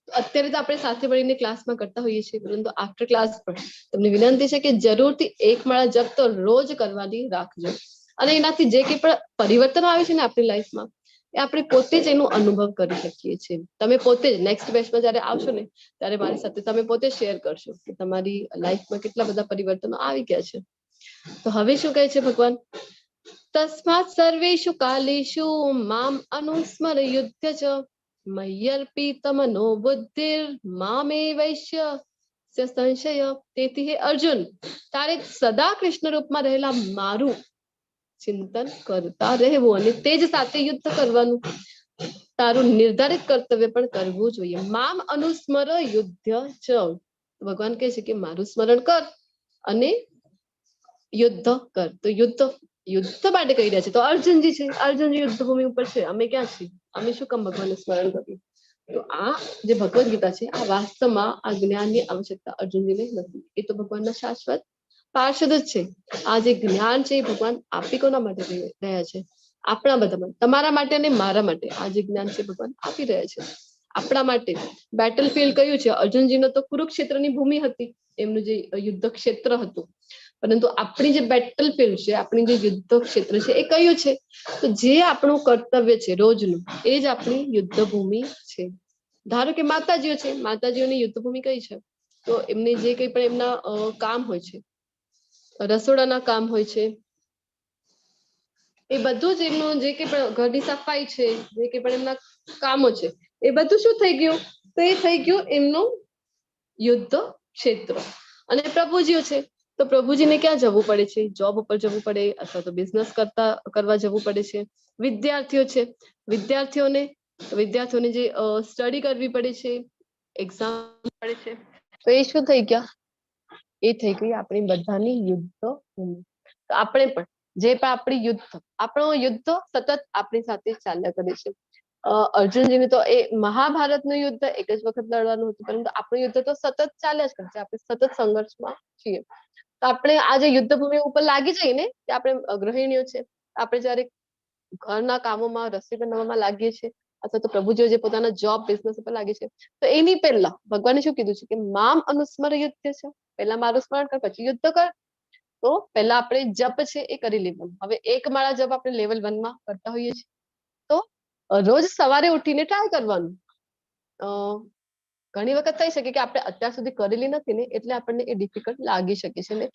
અત્યારે તો આપણે સાથે મળીને ક્લાસમાં કરતા હોઈએ છીએ, પરંતુ આફ્ટર ક્લાસ પણ તમને વિનંતી છે કે જરૂરથી એક માળા જપ તો રોજ કરવાની રાખજો. અને એનાથી જે કંઈ પણ પરિવર્તન આવે છે ને આપણી લાઈફમાં, એ આપણે પોતે જ એનો અનુભવ કરી શકીએ છીએ. તમે પોતે જ નેક્સ્ટ બેચમાં જયારે આવશો ને ત્યારે મારી સાથે તમે પોતે શેર કરશો કે તમારી લાઈફમાં કેટલા બધા પરિવર્તનો આવી ગયા છે. તો હવે શું કહે છે ભગવાન? તસ્માત સર્વેષુ કાલેષુ મામ અનુસ્મર યુધ્ય ચ મય્યર્પિત મનો બુદ્ધિર મામે વૈશ્ય સંશય. તેથી હે અર્જુન, તારે સદા કૃષ્ણ રૂપમાં રહેલા મારું ચિંતન કરતા રહેવું અને તે જ સાથે યુદ્ધ કરવાનું તારું નિર્ધારિત કર્તવ્ય પણ કરવું જોઈએ. મામ અનુસ્મર યુદ્ધ ચ. ભગવાન કહે છે કે મારું સ્મરણ કર અને યુદ્ધ કર. તો યુદ્ધ યુદ્ધ માટે કહી રહ્યા છે તો અર્જુનજી છે, અર્જુનજી યુદ્ધ ભૂમિ ઉપર છે, અમે ક્યાં છીએ? અમે શું કામ ભગવાનનું સ્મરણ કરીએ? તો આ જે ભગવદ્ ગીતા છે આ વાસ્તવમાં આ જ્ઞાનની આવશ્યકતા અર્જુનજીને નથી. એ તો ભગવાનના શાશ્વત પાર્ષદ જ છે. આ જે જ્ઞાન છે એ ભગવાન આપી કોના માટે રહ્યા છે? આપણા બધા માટે, તમારા માટે અને મારા માટે આ જે જ્ઞાન છે ભગવાન આપી રહ્યા છે આપણા માટે. બેટલ ફિલ્ડ કયું છે? અર્જુનજીનો તો કુરુક્ષેત્રની ભૂમિ હતી, એમનું જે યુદ્ધ ક્ષેત્ર હતું. પરંતુ આપણી જે બેટલ ફિલ્ડ છે, આપણી જે યુદ્ધ ક્ષેત્ર છે એ કયું છે? તો જે આપણું કર્તવ્ય છે રોજનું, એ જ આપણી યુદ્ધ ભૂમિ છે. ધારો કે માતાજીઓ છે, માતાજીઓની યુદ્ધ ભૂમિ કઈ છે? તો એમને જે કંઈ પણ એમના કામ હોય છે, રસોડાના કામ હોય છે, એ બધું જ એમનું જે કંઈ પણ ઘરની સફાઈ છે, જે કંઈ પણ એમના કામો છે, એ બધું શું થઈ ગયું? તો એ થઈ ગયું એમનું યુદ્ધ ક્ષેત્ર. અને પ્રભુજીઓ છે તો પ્રભુજીને ક્યાં જવું પડે છે? જોબ ઉપર જવું પડે અથવા તો બિઝનેસ કરવા જવું પડે છે. વિદ્યાર્થીઓ છે, વિદ્યાર્થીઓને જે સ્ટડી કરવી પડે છે, એક્ઝામ પડે છે, તો એ શું થઈ ગયા? એ થઈ ગઈ આપણી બધાની યુદ્ધ ભૂમિ. તો આપણે પણ જે પણ આપણી યુદ્ધ, આપણો યુદ્ધ સતત આપણી સાથે ચાલ્યા કરે છે. અર્જુનજીને તો એ મહાભારતનું યુદ્ધ એક જ વખત લડવાનું હતું, પરંતુ આપણું યુદ્ધ તો સતત ચાલ્યા જ કરે છે. આપણે સતત સંઘર્ષમાં છીએ. તો આપણે આ જે યુદ્ધ ભૂમિ ઉપર લાગી જઈએ ને, કે આપણે ગૃહિણીઓ છે, આપણે જયારે ઘરના કામોમાં રસોઈ બનાવવામાં લાગીએ છીએ અથવા તો પ્રભુજીઓ જે પોતાના જોબ બિઝનેસ ઉપર લાગે છે, તો એની પહેલા ભગવાને શું કીધું છે કે મામ અનુસ્મર યુદ્ધ છે, પહેલા મારું સ્મરણ કર પછી યુદ્ધ કર. તો પહેલા આપણે જપ છે એ કરી લેવાનું. હવે એક માળા જપ આપણે લેવલ 1 માં કરતા હોઈએ છીએ, તો રોજ સવારે ઉઠીને ટ્રાય કરવાનું. ઘણી વખત થઈ શકે કે આપણે અત્યાર સુધી કરેલી નથી ને, એટલે આપણને એ ડિફિકલ્ટ લાગી શકે છે. ને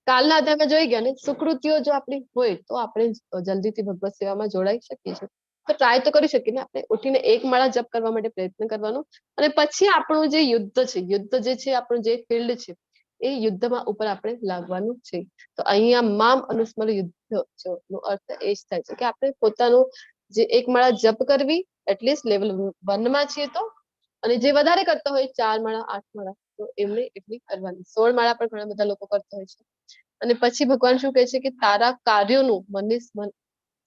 કાલના અધ્યાયમાં જોઈ ગયા ને, સુકૃતિઓ જો આપણી હોય તો આપણે જલ્દીથી ભગવત સેવામાં જોડાઈ શકીએ છીએ. તો ટ્રાય તો કરી શકીએ ને, આપણે ઉઠીને એક માળા જપ કરવા માટે પ્રયત્ન કરવાનો. અને પછી આપણું જે યુદ્ધ છે, યુદ્ધ જે છે આપણું જે ફિલ્ડ છે, એ યુદ્ધમાં ઉપર આપણે લાગવાનું છે. તો અહીંયા મામ અનુસ્મર યુદ્ધ નો અર્થ એ જ થાય છે કે આપણે પોતાનું જે એક માળા જપ કરવી, એટલીસ્ટ લેવલ 1 માં છીએ તો, અને જે વધારે કરતા હોય 4 માળા 8 માળા, તો એમને એટલી કરવાની. 16 માળા પણ ઘણા બધા લોકો કરતા હોય છે. અને પછી ભગવાન શું કહે છે કે તારા કાર્યોનું મને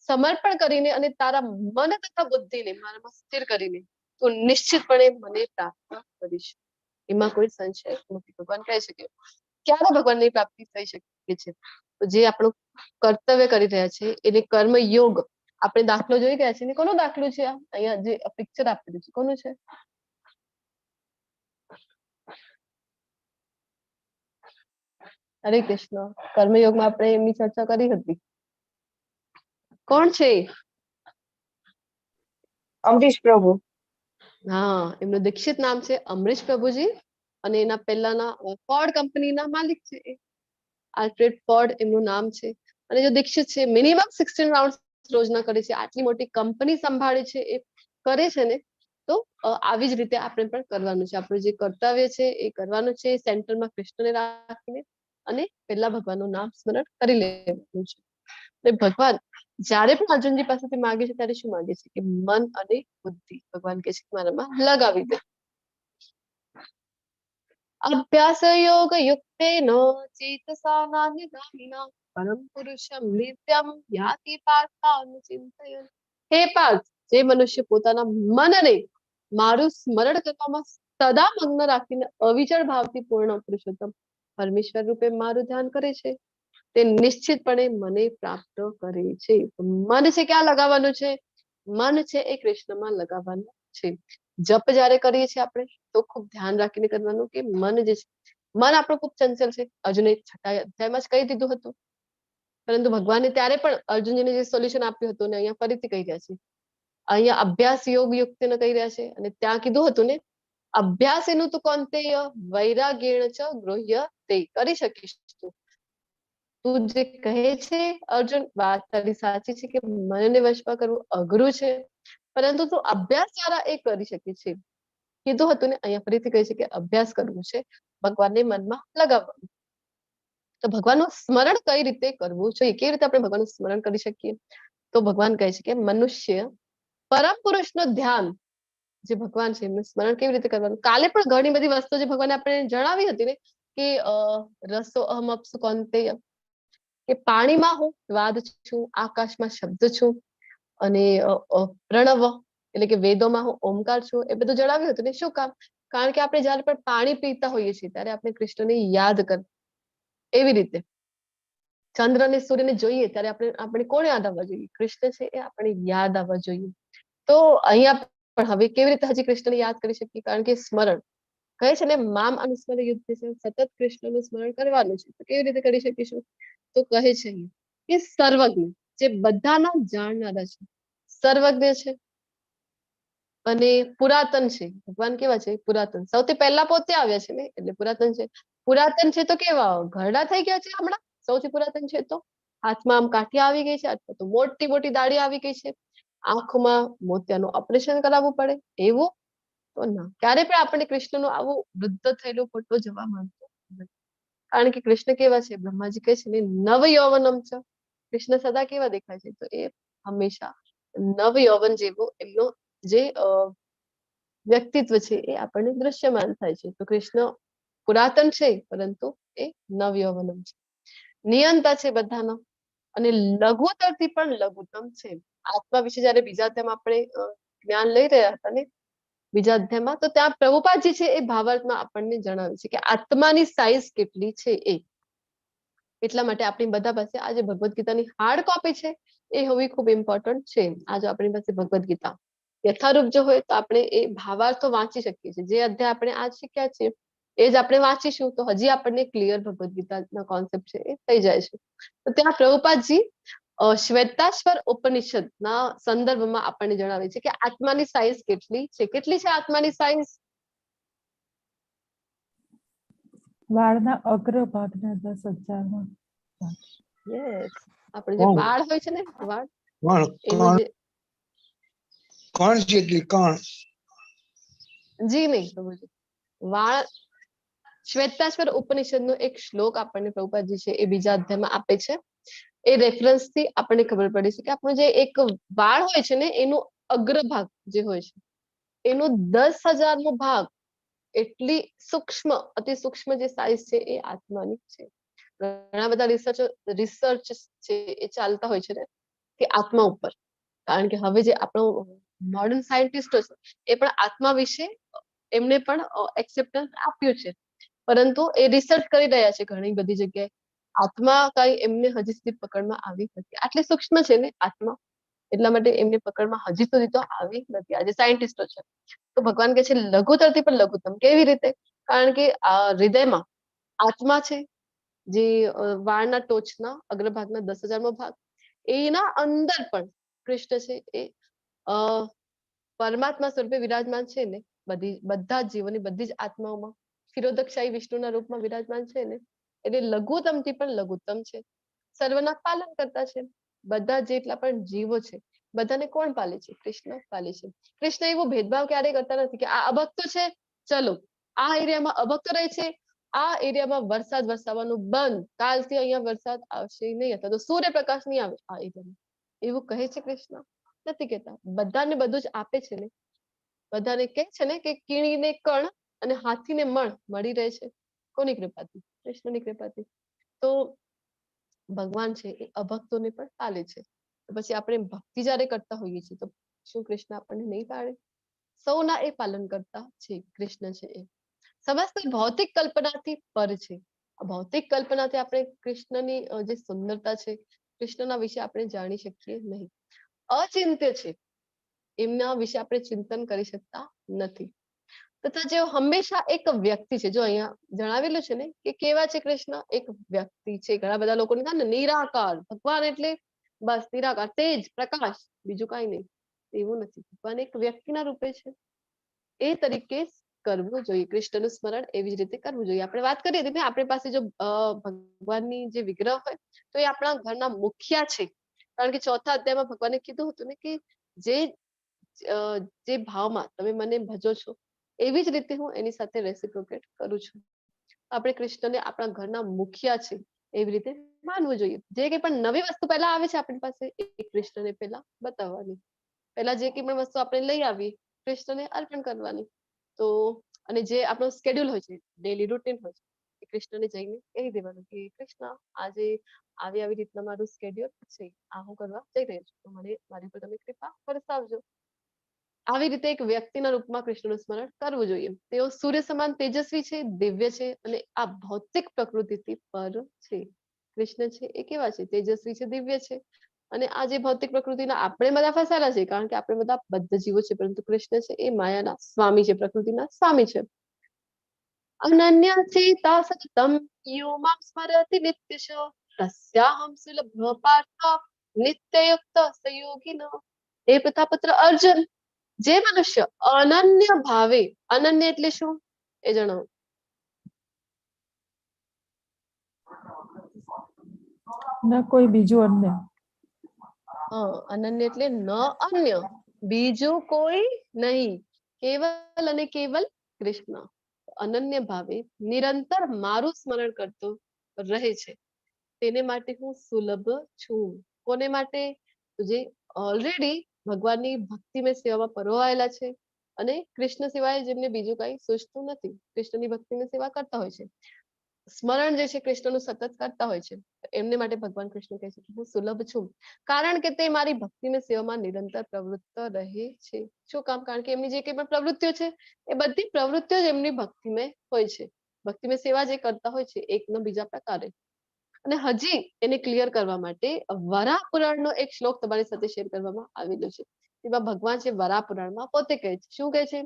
સમર્પણ કરીને અને તારા મન તથા બુદ્ધિને મારામાં સ્થિર કરીને તું નિશ્ચિતપણે મને પ્રાપ્ત કરીશ, એમાં કોઈ સંશય નથી. ભગવાન કહે છે કે ક્યારે ભગવાનની પ્રાપ્તિ થઈ શકે છે? તો જે આપણું કર્તવ્ય કરી રહ્યા છે એને કર્મ યોગ, આપણે દાખલો જોઈ ગયા છે ને, કોનો દાખલો છે આ? અહીંયા જે પિક્ચર આપેલું છે કોનું છે? હરે કૃષ્ણ. કર્મયોગમાં આપણે એમની ચર્ચા કરી હતી. કોણ છે? અમરીશ પ્રભુ. હા, એમનું દીક્ષિત નામ છે અમરીશ પ્રભુજી, અને એના પહેલાના ફોર્ડ કંપનીના માલિક છે, આલ્ફ્રેડ ફોર્ડ એમનું નામ છે. અને જો દીક્ષિત છે, મિનિમમ 16 રાઉન્ડ રોજના કરે છે, આટલી મોટી કંપની સંભાળે છે, એ કરે છે ને. તો આવી જ રીતે આપણે પણ કરવાનું છે. આપણું જે કર્તવ્ય છે એ કરવાનું છે, સેન્ટરમાં કૃષ્ણને રાખીને અને પહેલા ભગવાનનું નામ સ્મરણ કરી લેવાનું છે. અને ભગવાન જ્યારે પણ અર્જુનજી પાસેથી માંગે છે ત્યારે શું માંગે છે કે મન અને બુદ્ધિ ભગવાન કહે છે કે મારામાં લગાવી દે. અભ્યાસ યોગ યુક્તેન ચેતસા નાન્યગામિના પરમ પુરુષમ નિત્યમ યાતિ પાર્થાનુચિંતયન. હે પાર્થ, જે મનુષ્ય પોતાના મનને મારું સ્મરણ કરવામાં સદા મગ્ન રાખીને અવિચળ ભાવથી પૂર્ણ પુરુષોત્તમ પરમેશ્વર રૂપે મારું ધ્યાન કરે છે, તે નિશ્ચિતપણે મને પ્રાપ્ત કરે છે. મન છે ક્યાં લગાવવાનું છે? મન છે એ કૃષ્ણમાં લગાવવાનું છે. જપ જયારે કરીએ છીએ આપણે તો ખૂબ ધ્યાન રાખીને કરવાનું કે મન જે છે, મન આપણું ખૂબ ચંચલ છે. અર્જુને છઠ્ઠા અધ્યાયમાં જ કહી દીધું હતું, પરંતુ ભગવાને ત્યારે પણ અર્જુનજીને જે સોલ્યુશન આપ્યું હતું ને અહીંયા ફરીથી કહી રહ્યા છે. અહીંયા અભ્યાસ યોગ યુક્તને કહી રહ્યા છે, અને ત્યાં કીધું હતું ને અભ્યાસ એનું તો કૌંતેય વૈરાગ્યેણ ચ ગૃહ્ય તે, કરી શકીશ તું. તું જે કહે છે અર્જુન, વાત તારી સાચી છે કે મનને વશમાં કરવું અઘરું છે, પરંતુ તું અભ્યાસ દ્વારા એ કરી શકે છે. કીધું હતું ને, અહીંયા ફરીથી કહે છે કે અભ્યાસ કરવું છે, ભગવાનને મનમાં લગાવવાનું. તો ભગવાનનું સ્મરણ કઈ રીતે કરવું જોઈએ, કેવી રીતે આપણે ભગવાનનું સ્મરણ કરી શકીએ? તો ભગવાન કહે છે કે મનુષ્ય પરમ પુરુષનું ધ્યાન, જે ભગવાન છે એમનું સ્મરણ કેવી રીતે કરવાનું. કાલે પણ ઘણી બધી વસ્તુ જે ભગવાને આપણે જણાવી હતી ને કે રસો અહમ અપ્સુ કૌંતેય, કે પાણીમાં હું સ્વાદ છું, આકાશમાં શબ્દ છું, અને પ્રણવ એટલે કે વેદોમાં હું ઓમકાર છું, એ બધું જણાવ્યું હતું ને. શું કામ? કારણ કે આપણે જયારે પણ પાણી પીતા હોઈએ છીએ ત્યારે આપણે કૃષ્ણને યાદ કર. એવી રીતે ચંદ્ર અને સૂર્યને જોઈએ ત્યારે આપણે કોણ યાદ આવવા જોઈએ? કૃષ્ણ છે એ આપણે યાદ આવવા જોઈએ. તો અહીંયા પણ હવે કેવી રીતે હજી કૃષ્ણને યાદ કરી શકીએ? કારણ કે સ્મરણ કહે છે ને, મામ અનુસ્મરણ યુદ્ધ છે, સતત કૃષ્ણનું સ્મરણ કરવાનું છે. તો કેવી રીતે કરી શકીશું? તો કહે છે કે સર્વજ્ઞ, જે બધાના જાણનારા છે, સર્વજ્ઞ છે અને પુરાતન છે. ભગવાન કેવા છે? પુરાતન. સૌથી પહેલા પોતે આવ્યા છે ને, એટલે પુરાતન છે. પુરાતન છે તો કેવા ઘરડા થઈ ગયા છે હમણાં? સૌથી પુરાતન છે તો હાથમાં આમ કાઠી આવી ગઈ છે, અથવા તો મોટી મોટી દાઢી આવી ગઈ છે, આંખોમાં મોતિયાનું ઓપરેશન કરાવવું પડે એવું તો ના. ક્યારે પણ આપણને કૃષ્ણનો આવો વૃદ્ધ થયેલો ફોટો જોવા મળતો નથી. કારણ કે કૃષ્ણ કેવા છે? બ્રહ્માજી કહે છે ને, નવ યૌવનમ છે. કૃષ્ણ સદા કેવા દેખાય છે? તો એ હંમેશા નવ યૌવન જેવો એમનો જે વ્યક્તિત્વ છે એ આપણને દૃશ્યમાન થાય છે. તો કૃષ્ણ પુરાતન છે પરંતુ એ નવ યૌવનમ છે, નિયંતા છે બધાનો, અને લઘુત્તરથી પણ લઘુત્તમ છે. આત્મા વિશે જયારે બીજા અધ્યાયમાં આપણે જ્ઞાન લઈ રહ્યા હતા ને બીજા અધ્યાયમાં, તો ત્યાં પ્રભુપાદજી છે એ ભાવાર્થમાં આપણને જણાવે છે કે આત્માની સાઈઝ કેટલી છે એ. એટલા માટે આપણી બધા પાસે આજે ભગવદ્ ગીતાની હાર્ડ કોપી છે એ હોવી ખૂબ ઇમ્પોર્ટન્ટ છે. આજે આપણી પાસે ભગવદ્ ગીતા યથારૂપ જો હોય તો આપણે એ ભાવાર્થો વાંચી શકીએ છીએ. જે અધ્યાય આપણે આજ શીખ્યા છીએ એ જ આપણે વાંચીશું તો હજી આપણને ક્લિયર ભગવદ્ ગીતાના કોન્સેપ્ટ છે એ થઈ જાય છે. તો ત્યાં પ્રભુપાદજી શ્વેતાશ્વર ઉપનિષદના સંદર્ભમાં આપણને જણાવે છે કે આત્માની સાઈઝ કેટલી છે. કેટલી છે આત્માની સાઈઝ? વાળના અગ્ર ભાગના 10,000માં. યસ, આપણે જે વાળ હોય છે ને, વાળ, એનું કણ જેટલી કણ. જી નહીં પ્રભુજી, વાળ. શ્વેતાશ્વર ઉપનિષદનો એક શ્લોક આપણને પ્રભુપાદજી છે એ બીજા અધ્યાયમાં આપે છે. એ રેફરન્સ થી આપણને ખબર પડે છે કે આપણો જે એક વાળ હોય છે ને એનું અગ્રભાગ જે હોય છે એનો 10,000મો ભાગ એટલી સૂક્ષ્મ, અતિ સૂક્ષ્મ જે સાઈઝ છે એ આત્માની છે. ઘણા બધા રિસર્ચ છે એ ચાલતા હોય છે ને કે આત્મા ઉપર, કારણ કે હવે જે આપણો મોડર્ન સાયન્ટિસ્ટો છે એ પણ આત્મા વિશે એમને પણ એક્સેપ્ટન્સ આપ્યું છે, પરંતુ એ રિસર્ચ કરી રહ્યા છે ઘણી બધી જગ્યાએ. આત્મા કઈ એમને હજી સુધી પકડમાં આવી નથી. આટલી સૂક્ષ્મ છે ને આત્મા, એટલા માટે એમને પકડમાં હજી સુધી તો આવી નથી. આજે સાયન્ટિસ્ટો છે. તો ભગવાન કહે છે લઘુત્તરથી પણ લઘુત્તમ. કેવી રીતે? કારણ કે આ હૃદયમાં આત્મા છે જે વાળના ટોચના અગ્રભાગના 10,000મો ભાગ, એના અંદર પણ કૃષ્ણ છે એ પરમાત્મા સ્વરૂપે વિરાજમાન છે ને, બધા જ જીવોની બધી જ આત્માઓમાં ક્ષીરોદક્ષાયી વિષ્ણુના રૂપમાં વિરાજમાન છે ને, એટલે લઘુત્તમથી પણ લઘુત્તમ છે. સર્વના પાલન કરતા છે. બધા જેટલા પણ જીવો છે બધાને કોણ પાલે છે? કૃષ્ણ પાલે છે. કૃષ્ણ એવો ભેદભાવ ક્યારેય કરતા નથી કે આ અભક્તો છે, ચલો આ એરિયામાં અભક્તો રહે છે, આ એરિયામાં વરસાદ વરસાવવાનું બંધ, કાલથી અહીંયા વરસાદ આવશે નહીં અથવા તો સૂર્યપ્રકાશ નહીં આવે આ એરિયામાં, એવું કહે છે કૃષ્ણ? નથી કહેતા. બધાને બધું જ આપે છે ને, બધાને કહે છે ને કે કીડીને કણ અને હાથીને મણ મળી રહે છે. કોની કૃપાથી? કૃષ્ણની કૃપાથી. તો ભગવાન છે એ અભક્તોને પણ પાલે છે. તો પછી આપણે ભક્તિ જયારે કરતા હોઈએ છીએ તો શું કૃષ્ણ આપણને નહીં પાળે? સૌના એ પાલન કરતા છે કૃષ્ણ છે એ. સમસ્ત ભૌતિક કલ્પનાથી પર છે. ભૌતિક કલ્પનાથી આપણે કૃષ્ણની જે સુંદરતા છે, કૃષ્ણના વિશે આપણે જાણી શકીએ નહીં. અચિંત્ય છે, એમના વિશે આપણે ચિંતન કરી શકતા નથી. તથા જેઓ હંમેશા એક વ્યક્તિ છે. જો અહીંયા જણાવેલું છે ને કે કેવા છે કૃષ્ણ? એક વ્યક્તિ છે. ઘણા બધા લોકોને થાય ને નિરાકાર ભગવાન એટલે બસ નિરાકાર, તેજ પ્રકાશ, બીજું કઈ નહીં, એવું નથી. ભગવાન એક વ્યક્તિના રૂપે છે, એ તરીકે કરવું જોઈએ. કૃષ્ણનું સ્મરણ એવી જ રીતે કરવું જોઈએ. આપણે વાત કરીએ હતી ને, આપણી પાસે જો ભગવાનની જે વિગ્રહ હોય તો એ આપણા ઘરના મુખિયા છે. કારણ કે ચોથા અધ્યાયમાં ભગવાને કીધું હતું ને કે જે ભાવમાં તમે મને ભજો છો એવી જ રીતે હું એની સાથે રેસિપ્રોકેટ કરું છું. આપણે કૃષ્ણને આપણા ઘરના મુખિયા છે એવી રીતે માનવું જોઈએ. જે કંઈ પણ નવી વસ્તુ પહેલા આવે છે આપણી પાસે એ કૃષ્ણને પહેલા બતાવવાની. પહેલા જે કંઈ પણ વસ્તુ આપણે લઈ આવીએ કૃષ્ણને અર્પણ કરવાની. તો અને જે આપણો સ્કેડ્યુલ હોય છે, ડેલી રૂટીન હોય છે, એ કૃષ્ણને જઈને કહી દેવાનું કે કૃષ્ણ આજે આવી આવી રીતના મારું સ્કેડ્યુલ છે, આ હું કરવા જઈ રહ્યો છું, તો મને મારી પર તમે કૃપા વરસાવજો. આવી રીતે એક વ્યક્તિના રૂપમાં કૃષ્ણનું સ્મરણ કરવું જોઈએ. તેઓ સૂર્ય સમાન તેજસ્વી છે, દિવ્ય છે અને આ ભૌતિક પ્રકૃતિથી પર છે. કૃષ્ણ છે એ કેવા છે? તેજસ્વી છે, દિવ્ય છે. અને આ જે ભૌતિક પ્રકૃતિના આપણે બધા ફસાયેલા છે, કારણ કે આપણે બધા બદ્ધ જીવો છે, પરંતુ કૃષ્ણ છે એ માયાના સ્વામી છે, પ્રકૃતિના સ્વામી છે. અનન્ય ચેતા સતતમ યો મામ સ્મરતિ નિત્યશ તસ્યાહં સુલભ પાર્થ નિત્યયુક્ત સયોગિન. હે પિતાપુત્ર અર્જુન, જે મનુષ્ય અનન્ય ભાવે, અનન્ય એટલે શું એ જણાવો. ન કોઈ બીજું અન્ય. હા, અનન્ય એટલે ન અન્ય, બીજું કોઈ નહીં, કેવલ અને કેવલ કૃષ્ણ. અનન્ય ભાવે નિરંતર મારું સ્મરણ કરતો રહે છે તેને માટે હું સુલભ છું. કોને માટે? જે ઓલરેડી ભગવાનની ભક્તિમય સેવામાં પરોવાયેલા છે અને કૃષ્ણ સિવાય જેમને બીજું કઈ સૂઝતું નથી, કૃષ્ણની ભક્તિમય સેવા કરતા હોય છે. સ્મરણ જે છે કૃષ્ણનું સતત કરતા હોય છે, એમને માટે ભગવાન કૃષ્ણ કહે છે કે હું સુલભ છું, કારણ કે તે મારી ભક્તિની સેવામાં નિરંતર પ્રવૃત્ત રહે છે. શું કામ? કારણ કે એમની જે કંઈ પણ પ્રવૃત્તિઓ છે એ બધી પ્રવૃત્તિઓ જ એમની ભક્તિમય હોય છે. ભક્તિમય સેવા જે કરતા હોય છે એકનો બીજા પ્રકારે. અને હજી એને ક્લિયર કરવા માટે વરાહ પુરાણનો એક શ્લોક તમારી સાથે શેર કરવામાં આવેલો છે. એમાં ભગવાન છે વરાહ પુરાણમાં પોતે કહે છે, શું કહે છે?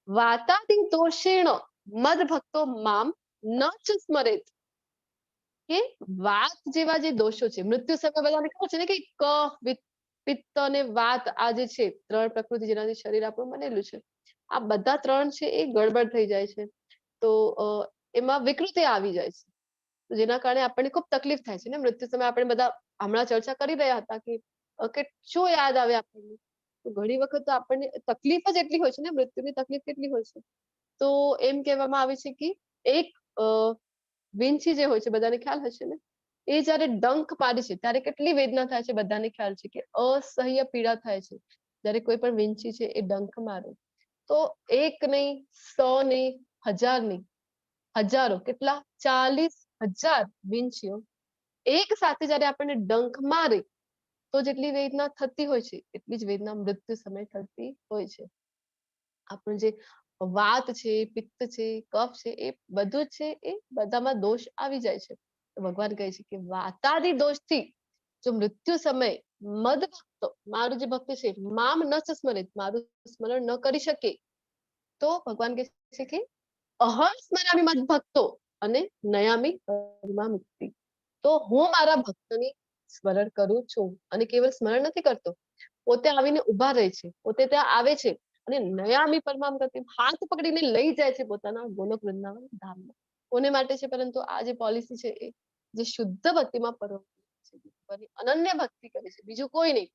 વાતાદિ દોષેણ મદ ભક્તો મામ ન ચ સ્મરેત. કે વાત જેવા જે દોષો છે, મૃત્યુ સમય બધાને ખબર છે ને કે કફ, પિત્ત અને વાત, આ જે છે ત્રણ પ્રકૃતિ જેનાથી શરીર આપણું બનેલું છે, આ બધા ત્રણ છે એ ગડબડ થઈ જાય છે, તો એમાં વિકૃતિ આવી જાય છે, જેના કારણે આપણને ખૂબ તકલીફ થાય છે ને. મૃત્યુ સમય આપણે બધા હમણાં ચર્ચા કરી રહ્યા હતા કે શું યાદ આવે આપણને, તો ઘણી વખત તો આપણને તકલીફ જ એટલી હોય છે ને, મૃત્યુની તકલીફ કેટલી હોય છે. તો એમ કહેવામાં આવે છે કે એક વિંછી જે હોય છે, બધાને ખ્યાલ હશે ને, એ જયારે ડંખ પાડે છે ત્યારે કેટલી વેદના થાય છે, બધાને ખ્યાલ છે કે અસહ્ય પીડા થાય છે જયારે કોઈ પણ વિંછી છે એ ડંખ મારે. તો એક નહીં, 100 નહીં, 1000 નહીં, હજારો, કેટલા, 40,000 વિંછીઓ એક સાથે જયારે આપણને ડંખ મારે તો જેટલી વેદના થતી હોય છે એટલી જ વેદના મૃત્યુ સમય થતી હોય છે. આપણું જે વાત છે, પિત્ત છે, કફ છે, એ બધું જ છે, એ બધામાં દોષ આવી જાય છે. તો ભગવાન કહે છે કે વાતાદિ દોષથી જો મૃત્યુ સમય મદ ભક્તો, મારું જે ભક્ત છે, મામ ન સ્મરિત, મારું સ્મરણ ન કરી શકે, તો ભગવાન કહે છે કે અહમ સ્મરામી મદ ભક્તો અને નયામી પરમા મુક્તિ. તો હું મારા ભક્તની સ્મરણ કરું છું, અને કેવલ સ્મરણ નથી કરતો, પોતે આવીને ઉભા રહે છે, પોતે ત્યાં આવે છે અને નયામી પરમામ ગતિ, હાથ પકડીને લઈ જાય છે પોતાના ગોલોક વૃંદાવન ધામમાં. કોને માટે છે? પરંતુ આ જે પોલિસી છે એ જે શુદ્ધ ભક્તિમાં પરવર્તિત છે, ભગવાનની અનન્ય ભક્તિ કરે છે, બીજું કોઈ નહીં,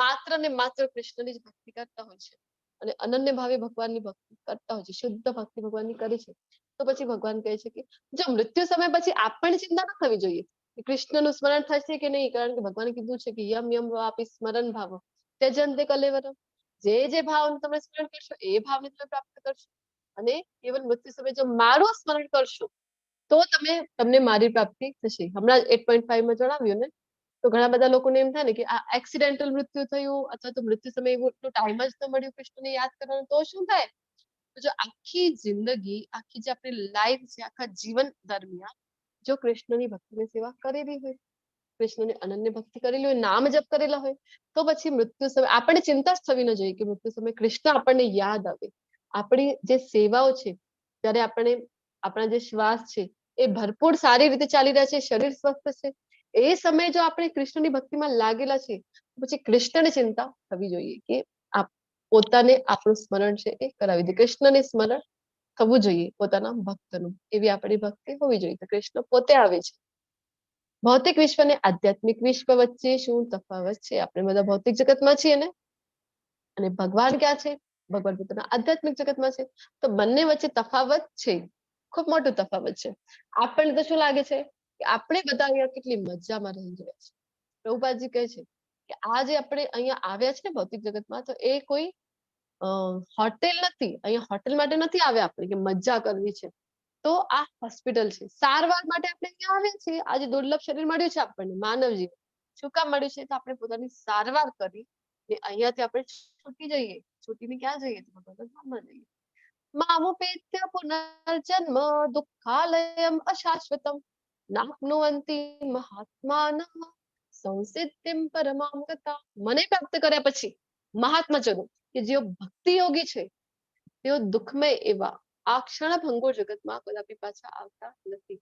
માત્ર ને માત્ર કૃષ્ણની જ ભક્તિ કરતા હોય છે અને અનન્ય ભાવે ભગવાનની ભક્તિ કરતા હોય છે, શુદ્ધ ભક્તિ ભગવાનની કરે છે. તો પછી ભગવાન કહે છે કે જો મૃત્યુ સમય પછી આપણને ચિંતા ના થવી જોઈએ કે કૃષ્ણનું સ્મરણ થશે કે નહીં, કારણ કે ભગવાને કીધું છે કે યમ યમ વાપી સ્મરણ ભાવ ત્યજંતે કલેવરમ, જે જે ભાવનું તમે સ્મરણ કરશો એ ભાવને તમે પ્રાપ્ત કરશો, અને કેવલ મૃત્યુ સમયે જો મારું સ્મરણ કરશો તો તમને મારી પ્રાપ્તિ થશે. હમણાં જ 8.5 માં જણાવ્યું ને, તો ઘણા બધા લોકોને એમ થાય ને કે આ એક્સિડેન્ટલ મૃત્યુ થયું અથવા તો મૃત્યુ સમયે એવું એટલું ટાઈમ જ ન મળ્યું કૃષ્ણને યાદ કરવાનું, તો શું થાય? તો જો આખી જિંદગી, આખી જે આપણી લાઈફ છે, આખા જીવન દરમિયાન જો કૃષ્ણની ભક્તિની સેવા કરેલી હોય, કૃષ્ણની અનન્ય ભક્તિ કરેલી હોય, નામ જપ કરેલા હોય, તો પછી મૃત્યુ સમય આપણને ચિંતા જ થવી ન જોઈએ કે મૃત્યુ સમય કૃષ્ણ આપણને યાદ આવે. આપણી જે સેવાઓ છે, જ્યારે આપણે આપણા જે શ્વાસ છે એ ભરપૂર સારી રીતે ચાલી રહ્યા છે, શરીર સ્વસ્થ છે, એ સમયે જો આપણે કૃષ્ણની ભક્તિમાં લાગેલા છે, તો પછી કૃષ્ણને ચિંતા થવી જોઈએ કે પોતાને આપણું સ્મરણ છે એ કરાવી દે. કૃષ્ણને સ્મરણ થવું જોઈએ પોતાના ભક્તનું, એવી આપણી ભક્તિ હોવી જોઈએ. તો કૃષ્ણ પોતે આવે છે. ભૌતિક વિશ્વ અને આધ્યાત્મિક વિશ્વ વચ્ચે શું તફાવત છે? આપણે બધા ભૌતિક જગતમાં છીએ ને, અને ભગવાન ક્યાં છે? ભગવાન પોતાના આધ્યાત્મિક જગતમાં છે. તો બંને વચ્ચે તફાવત છે, ખૂબ મોટો તફાવત છે. આપણને તો શું લાગે છે કે આપણે બધા અહીંયા કેટલી મજામાં રહી રહ્યા છે. પ્રભુપાદજી કહે છે કે આ જે આપણે અહીંયા આવ્યા છે ને ભૌતિક જગતમાં, તો એ કોઈ હોટેલ નથી, અહીંયા હોટેલ માટે નથી આવ્યા આપણે કે મજા કરવી છે, તો આ હોસ્પિટલ છે, સારવાર માટે આપણે અહીંયા આવ્યા છીએ. આ જે દુર્લભ શરીર મળ્યું છે આપણને, માનવ જીવન શું કામ મળ્યું છે? તો આપણે પોતાની સારવાર કરી ને અહીંયાથી આપણે છૂટી જઈએ. છૂટીને ક્યાં જઈએ? તો ભગવાનના ધામમાં જઈએ. મામુપેત્ય પુનર્જન્મ દુઃખાલયમ અશાશ્વતમ નાપ્નુવંતિ મહાત્માનઃ સંસિદ્ધિમ પરમામ ગતા. મને પ્રાપ્ત કર્યા પછી મહાત્માજનો કે જેઓ ભક્તિ યોગી છે, તેઓ દુઃખમય એવા આ ક્ષણભંગુર જગતમાં કદાપી પાછા આવતા નથી.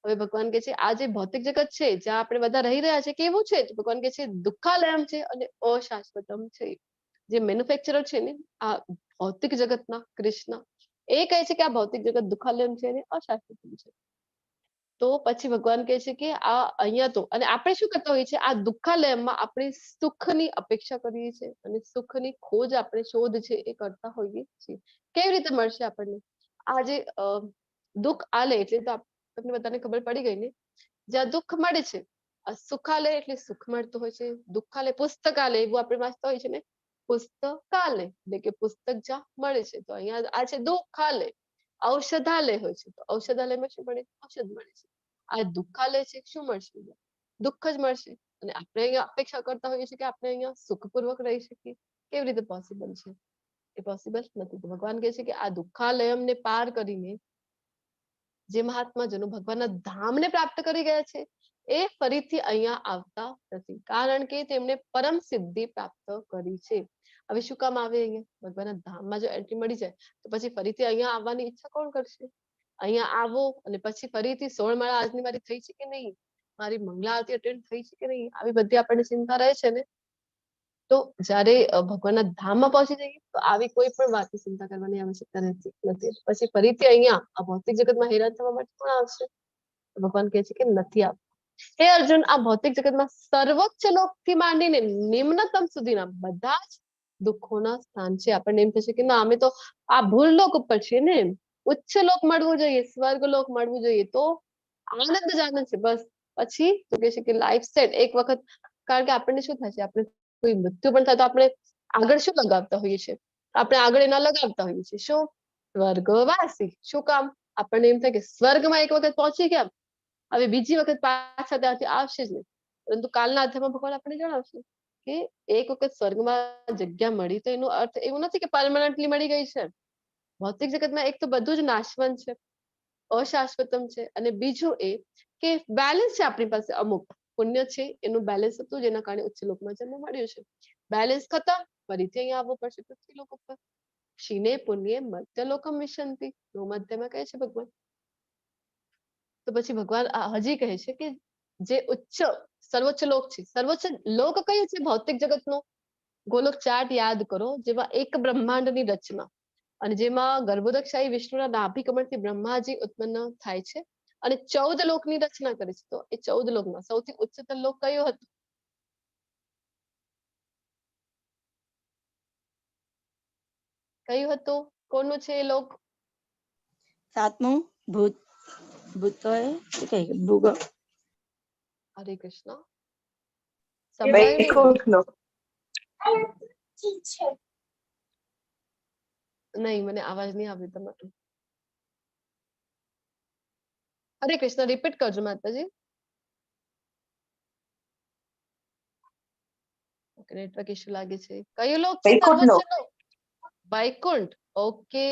હવે ભગવાન કહે છે આ જે ભૌતિક જગત છે જ્યાં આપણે બધા રહી રહ્યા છે કેવું છે? તો ભગવાન કહે છે દુઃખાલયમ છે અને અશાશ્વતમ છે. જે મેન્યુફેક્ચરર છે ને આ ભૌતિક જગતના કૃષ્ણ, એ કહે છે કે આ ભૌતિક જગત દુઃખાલયમ છે અને અશાશ્વતમ છે. તો પછી ભગવાન કહે છે કે આ અહીંયા તો, અને આપણે શું કરતા હોઈએ છીએ? આ દુઃખાલયમાં આપણે સુખની અપેક્ષા કરીએ છીએ અને સુખની ખોજ આપણે શોધ છે એ કરતા હોઈએ છીએ. કેવી રીતે મળશે આપણને આ જે દુઃખ આલે? એટલે તો તમને બધાને ખબર પડી ગઈ ને, જ્યાં દુઃખ મળે છે, સુખાલય એટલે સુખ મળતું હોય છે, દુઃખાલય પુસ્તકાલય એવું આપણે વાંચતા હોય છે ને, પુસ્તકાલય એટલે કે પુસ્તક જ્યાં મળે છે. તો અહીંયા આ છે દુઃખાલય, ઔષધાલય હોય છે, તો ઔષધાલયમાં શું મળે? ઔષધ મળે છે. આ દુઃખાલય છે, શું મળશે? દુઃખ જ મળશે. અને આપણે અહીંયા અપેક્ષા કરતા હોઈએ છીએ કે આપણે અહીંયા સુખપૂર્વક રહી શકીએ, કેવી રીતે પોસિબલ છે? એ પોસિબલ નથી. તો ભગવાન કહે છે કે આ દુઃખાલયમને પાર કરીને જે મહાત્મા જનો ભગવાનના ધામને પ્રાપ્ત કરી ગયા છે એ ફરીથી અહીંયા આવતા નથી, કારણ કે તેમણે પરમ સિદ્ધિ પ્રાપ્ત કરી છે. હવે શું કામ આવે અહીંયા? ભગવાનના ધામમાં જો એન્ટ્રી મળી જાય તો પછી ફરીથી અહીંયા આવવાની ઈચ્છા કોણ કરશે? અહીંયા આવો અને પછી ફરીથી 16 માળા આજની મારી થઈ છે કે નહીં, મારી મંગલા આરતી અટેન્ડ થઈ છે કે નહીં, આવી બધી આપણને ચિંતા રહે છે ને. તો જયારે ભગવાનના ધામમાં પહોંચી જઈએ તો આવી કોઈ પણ વાતની ચિંતા કરવાની આવશ્યકતા નથી. પછી ફરીથી અહીંયા આ ભૌતિક જગતમાં હેરાન થવા માટે કોણ આવશે? ભગવાન કહે છે કે નથી આવતા. હે અર્જુન, આ ભૌતિક જગતમાં સર્વોચ્ચ લોકથી માંડીને નિમ્નતમ સુધીના બધા જ દુઃખોના સ્થાન છે. આપણને એમ થશે કે ના, અમે તો આ ભૂલોક ઉપર છીએ ને, ઉચ્ચ લોક મળવું જોઈએ, સ્વર્ગ લોક મળવું જોઈએ, તો આનંદ જ આનંદ છે બસ. પછી તો કહે છે કે લાઈફ સેટ એક વખત. કારણ કે આપણને શું થાય છે, આપણે કોઈ મૃત્યુ પણ થાય તો આપણે આગળ શું લગાવતા હોઈએ છીએ? આપણે આગળ એના લગાવતા હોઈએ છીએ શું? સ્વર્ગવાસી. શું કામ? આપણને એમ થાય કે સ્વર્ગમાં એક વખત પહોંચી ગયા, હવે બીજી વખત પાછા ત્યાંથી આવશે જ નહીં. પરંતુ કાલના અધ્યાયમાં ભગવાન આપણને જણાવશે કે એક વખત સ્વર્ગમાં જગ્યા મળી તો એનો અર્થ એવું નથી કે પરમનન્ટલી મળી ગઈ છે. ભૌતિક જગતમાં એક તો બધું જ નાશવંત છે, અશાશ્વતમ છે, અને બીજું એ કે બેલેન્સ છે આપણી પાસે, અમુક પુણ્ય છે એનું બેલેન્સ હતું જેના કારણે ઉચ્ચ લોકમાં જન્મ મળ્યો છે. બેલેન્સ ખતમ, ફરીથી અહીંયા આવવું પડશે પૃથ્વી લોક ઉપર. ક્ષીણે પુણ્યે મર્ત્ય લોકમ વિશંતિ, મધ્યમાં કહે છે ભગવાન. તો પછી ભગવાન હજી કહે છે કે જે ઉચ્ચ સર્વોચ્ચ લોક છે, સર્વોચ્ચ લોક કયું છે ભૌતિક જગતનો? ગોલોક ચાર્ટ યાદ કરો, જેમાં એક બ્રહ્માંડની રચના અને જેમાં ગર્ભોદકશાહી વિષ્ણુના નાભિકમળથી બ્રહ્માજી ઉત્પન્ન થાય છે અને 14 લોકની રચના કરે છે. તો એ 14 લોકમાં સૌથી ઉચ્ચતર લોક કયો હતો? કયું હતું? કોનું છે એ લોક? સાતમું ભૂત ભૂતો એ ભૂગો. હરે કૃષ્ણ. નહીં, મને અવાજ નહીં આવ્યો તમારો. હરે કૃષ્ણ, રિપીટ કરજો માતાજી. નેટવર્ક ઇશ્યુ લાગે છે. કયું લોક છે? વૈકુંઠ. ઓકે,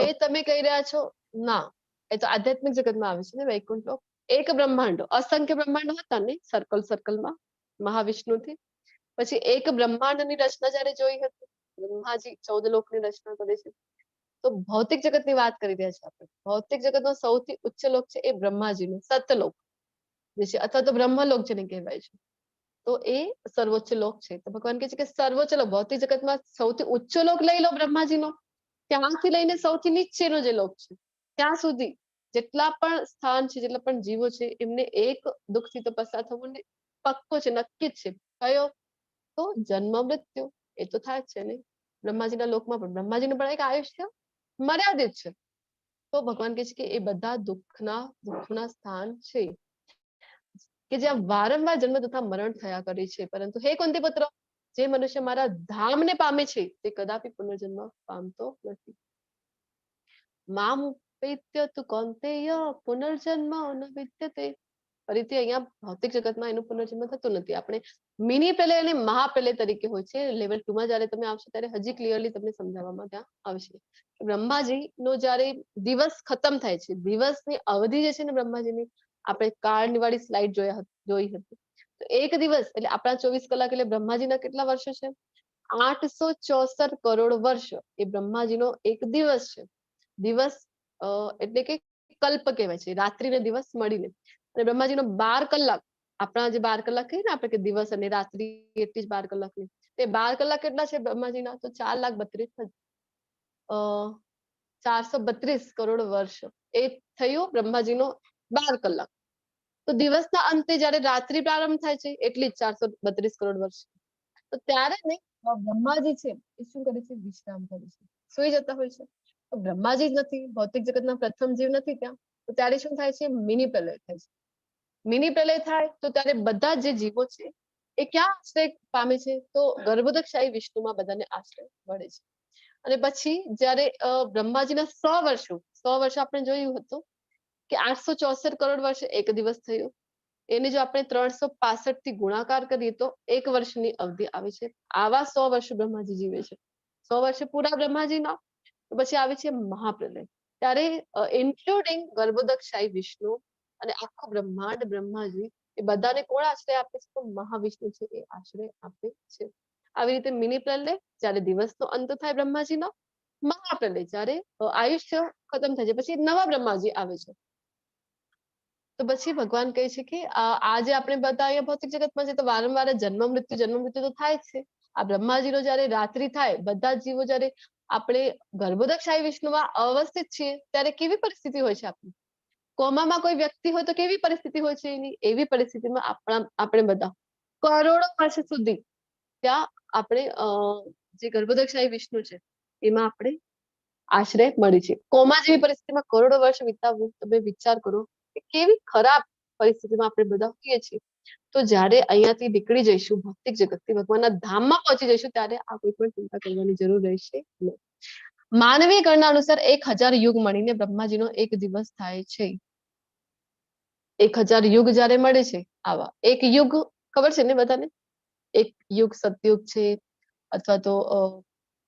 એ તમે કહી રહ્યા છો ના, એ તો આધ્યાત્મિક જગતમાં આવે છે ને વૈકુંઠ લોક. એક બ્રહ્માંડ, અસંખ્ય બ્રહ્માંડ હતા ને સર્કલ સર્કલમાં મહાવિષ્ણુથી. પછી એક બ્રહ્માંડની રચના જયારે જોઈ હતી, બ્રહ્માજી 14 લોકની રચના કરે છે. તો ભૌતિક જગતની વાત કરી રહ્યા છે આપણે. ભૌતિક જગતનો સૌથી ઉચ્ચ લોક છે એ બ્રહ્માજીનો સતલોક જે છે, અથવા તો બ્રહ્મલોક જેને કહેવાય છે, તો એ સર્વોચ્ચ લોક છે. તો ભગવાન કહે છે કે સર્વોચ્ચ લોક ભૌતિક જગતમાં સૌથી ઉચ્ચ લોક લઈ લો બ્રહ્માજીનો, ત્યાંથી લઈને સૌથી નીચેનો જે લોક છે ત્યાં સુધી જેટલા પણ સ્થાન છે, જેટલા પણ જીવો છે, એમને એક દુઃખથી તો પસાર થવું પક્કો છે, નક્કી જ છે. કયો? તો જન્મ મૃત્યુ એ તો થાય જ છે ને બ્રહ્માજીના લોકમાં પણ. બ્રહ્માજીનું પણ એક આયુષ્ય મર્યાદિત છે. તો ભગવાન કહે છે કે એ બધા દુઃખના સ્થાન છે કે જ્યાં વારંવાર જન્મ તથા મરણ થયા કરે છે. પરંતુ હે કુંતીપુત્ર, જે મનુષ્ય મારા ધામને પામે છે તે કદાપી પુનર્જન્મ પામતો નથી. મામ ઉપેત્ય તુ કૌંતેય પુનર્જન્મ ન વિદ્યતે. ફરીથી અહીંયા ભૌતિક જગતમાં એનું પુનર્જન્મ થતું નથી. આપણે મિની પ્રલય અને મહાપ્રલય તરીકે હોય છે. લેવલ 2 માં જયારે તમે આવશો ત્યારે હજી ક્લિયરલી તમને સમજાવવામાં ત્યાં આવશે. બ્રહ્માજી નો જયારે દિવસ ખતમ થાય છે, દિવસની અવધિ જે છે ને બ્રહ્માજીની, આપણે કાળની વાળી સ્લાઇડ જોઈ હતી. તો એક દિવસ એટલે આપણા 24 કલાક એટલે બ્રહ્માજીના કેટલા વર્ષો છે? 864 કરોડ વર્ષ એ બ્રહ્માજીનો એક દિવસ છે. દિવસ એટલે કે કલ્પ કહેવાય છે, રાત્રિ ને દિવસ મળીને. અને બ્રહ્માજીનો 12 કલાક, આપણા જે 12 કલાક કહીએ ને આપણે કે દિવસ અને રાત્રિ એટલી જ 12 કલાકની, તે 12 કલાક કેટલા છે બ્રહ્માજીના? તો 4,32,432 કરોડ વર્ષ એ થયું બ્રહ્માજીનો 12 કલાક. તો દિવસના અંતે જયારે રાત્રિ પ્રારંભ થાય છે એટલી જ 432 કરોડ વર્ષ. તો ત્યારે ને બ્રહ્માજી છે એ શું કરે છે? વિશ્રામ કરે છે, સુઈ જતા હોય છે. તો બ્રહ્માજી જ નથી, ભૌતિક જગતના પ્રથમ જીવ નથી ત્યાં. તો ત્યારે શું થાય છે? મિની પ્રલય થાય છે. મિની પ્રલય થાય તો ત્યારે બધા જે જીવો છે એ ક્યાં આશ્રય પામે છે? તો ગર્ભોદકશાહી વિષ્ણુમાં બધાને આશ્રય મળે છે. અને પછી જ્યારે બ્રહ્માજીના 100 વર્ષો, 100 વર્ષ આપણે જોયું હતું કે 864 કરોડ વર્ષ એક દિવસ થયો. એને જો આપણે 365 થી ગુણાકાર કરીએ તો એક વર્ષની અવધિ આવે છે. આવા 100 વર્ષ બ્રહ્માજી જીવે છે. 100 વર્ષ પૂરા બ્રહ્માજીના, તો પછી આવે છે મહાપ્રલય. ત્યારે ઇન્ક્લુડિંગ ગર્ભોદકશાહી વિષ્ણુ અને આખું બ્રહ્માંડ, બ્રહ્માજી, એ બધાને કોણ આશ્રય આપે છે? તો મહાવિષ્ણુ છે એ આશ્રય આપે છે. આવી રીતે મિની પ્રલય જ્યારે દિવસનો અંત થાય બ્રહ્માજીનો, મહાપ્રલય જ્યારે આયુષ્ય ખતમ થાય છે, પછી નવા બ્રહ્માજી આવે છે. તો પછી ભગવાન કહે છે કે આ જે આપણે બધા અહીંયા ભૌતિક જગતમાં છે તો વારંવાર જન્મ મૃત્યુ, જન્મ મૃત્યુ તો થાય જ છે. આ બ્રહ્માજીનો જયારે રાત્રિ થાય, બધા જીવો જયારે આપણે ગર્ભોદકશાહી વિષ્ણુમાં અવસ્થિત છીએ ત્યારે કેવી પરિસ્થિતિ હોય છે આપણી? કોમામાં કોઈ વ્યક્તિ હોય તો કેવી પરિસ્થિતિ હોય છે એની? એવી પરિસ્થિતિમાં આપણે બધા કરોડો વર્ષ સુધી ત્યાં આપણે જે ગર્ભોદકશાહી વિષ્ણુ છે એમાં આપણે આશ્રય મળે છે. કોમા જેવી પરિસ્થિતિમાં કરોડો વર્ષ વિતાવવું, તમે વિચાર કરો કે કેવી ખરાબ પરિસ્થિતિમાં આપણે બધા હોઈએ છીએ. તો જ્યારે અહીંયાથી નીકળી જઈશું ભૌતિક જગતથી, ભગવાનના ધામમાં પહોંચી જઈશું, ત્યારે આ કોઈ પણ ચિંતા કરવાની જરૂર રહેશે નહીં. માનવીય ગણના અનુસાર 1000 યુગ મળીને બ્રહ્માજીનો એક દિવસ થાય છે. 1000 યુગ જયારે મળે છે, આવા એક યુગ ખબર છે ને બધાને? એક યુગ સતયુગ છે અથવા તો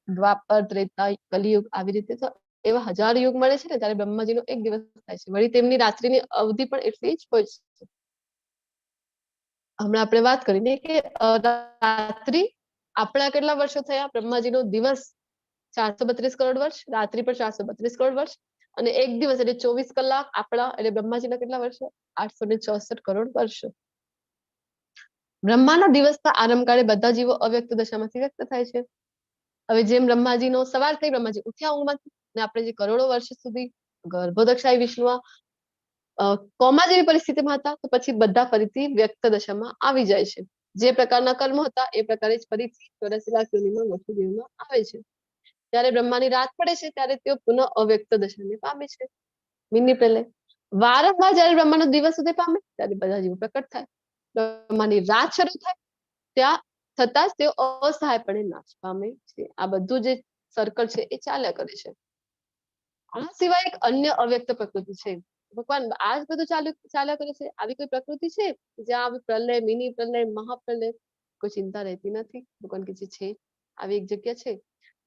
દ્વાપર, ત્રેતા, કલિયુગ, આવી રીતે તો એવા 1000 યુગ મળે છે ને, ત્યારે બ્રહ્માજીનો એક દિવસ થાય છે. વળી તેમની રાત્રિની અવધિ પણ એટલી જ હોય છે. હમણાં આપણે વાત કરીને કે રાત્રિ આપણા કેટલા વર્ષો થયા? બ્રહ્માજીનો દિવસ 432 કરોડ વર્ષ, રાત્રિ પર 432 કરોડ વર્ષ, અને એક દિવસ એટલે 24 કલાક આપણા એટલે બ્રહ્માજીના કેટલા વર્ષો? 864 કરોડ વર્ષો. બ્રહ્માના દિવસના આરંભકાળે બધા જીવો અવ્યક્ત દશામાંથી વ્યક્ત થાય છે. હવે જેમ બ્રહ્માજીનો સવાર થઈ, બ્રહ્માજી ઉઠ્યા ઊંઘમાંથી, ને આપણે જે કરોડો વર્ષ સુધી ગર્ભોદકશાહી વિષ્ણુમાં કોમા જેવી પરિસ્થિતિમાં હતા, તો પછી બધા ફરીથી વ્યક્ત દશામાં આવી જાય છે. જે પ્રકારના કર્મ હતા એ પ્રકારે જ ફરીથી 84 લાખ યોનિમાં ગોઠવી દેવામાં આવે છે. જ્યારે બ્રહ્માની રાત પડે છે ત્યારે તેઓ પુનઃ અવ્યક્ત દશાને પામે છે. મિની પ્રલય. વારંવાર જયારે બ્રહ્માનો દિવસ ઉદય પામે ત્યારે બધા જીવો પ્રકટ થાય. બ્રહ્માની રાત શરૂ થાય ત્યાં થતા જ તેઓ અસહાયપણે નાશ પામે છે. આ બધું જે સર્કલ છે એ ચાલ્યા કરે છે. આ સિવાય એક અન્ય અવ્યક્ત પ્રકૃતિ છે. ભગવાન આ જ બધું ચાલ્યા કરે છે. આવી કોઈ પ્રકૃતિ છે જ્યાં આવી પ્રલય, મિની પ્રલય, મહાપ્રલય કોઈ ચિંતા રહેતી નથી? ભગવાન કે જે છે આવી એક જગ્યા છે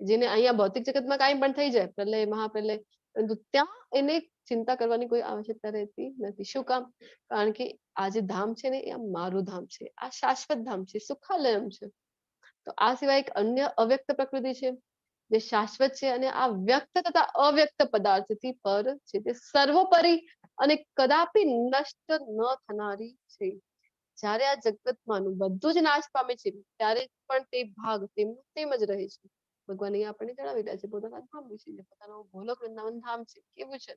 જેને અહીંયા ભૌતિક જગતમાં કાંઈ પણ થઈ જાય, પ્રલય, મહાપ્રલય, પરંતુ ત્યાં એને ચિંતા કરવાની કોઈ આવશ્યકતા રહેતી નથી. શું કામ? કારણ કે આ જે ધામ છે ને એ આ મારું ધામ છે, આ શાશ્વત ધામ છે, સુખાલયમ છે. તો આ સિવાય એક અન્ય અવ્યક્ત પ્રકૃતિ છે જે શાશ્વત છે અને આ વ્યક્ત તથા અવ્યક્ત પદાર્થથી પર છે. તે સર્વોપરી અને કદાપી નષ્ટ ન થનારી છે. જ્યારે આ જગતમાંનું બધું જ નાશ પામે છે ત્યારે પણ તે ભાગ તેમનું તેમ જ રહે છે. ભગવાન અહીંયા આપણને જણાવી રહ્યા છે પોતાના ધામ વિશે, જે પોતાનું ગોલોક વૃંદાવન ધામ છે કેવું છે.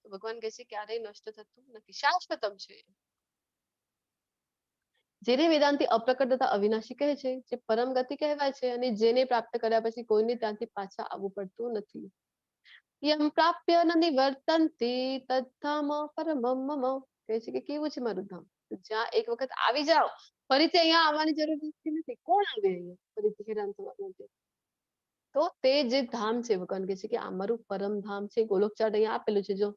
તો ભગવાન કહે છે ક્યારેય નષ્ટ થતું નથી, શાશ્વતમ છે. જેને વેદાંતિ અપ્રકટ તથા અવિનાશી કહે છે, જે પરમ ગતિ કહેવાય છે અને જેને પ્રાપ્ત કર્યા પછી કોઈને ત્યાંથી પાછા આવવું પડતું નથી. યમ પ્રાપ્ય ન નિવર્તન્તિ તદ્ધામ પરમમ મમ. કહે છે કે કેવું છે મારું ધામ? જ્યાં એક વખત આવી જાઓ ફરીથી અહીંયા આવવાની જરૂર નથી. કોણ આવે અહીંયા ફરીથી હેરાન થવા માટે? તો તે જે ધામ છે, ભગવાન કહે છે કે આ મારું પરમ ધામ છે. ગોલોક ચાર્ટ અહીંયા આપેલું છે. જો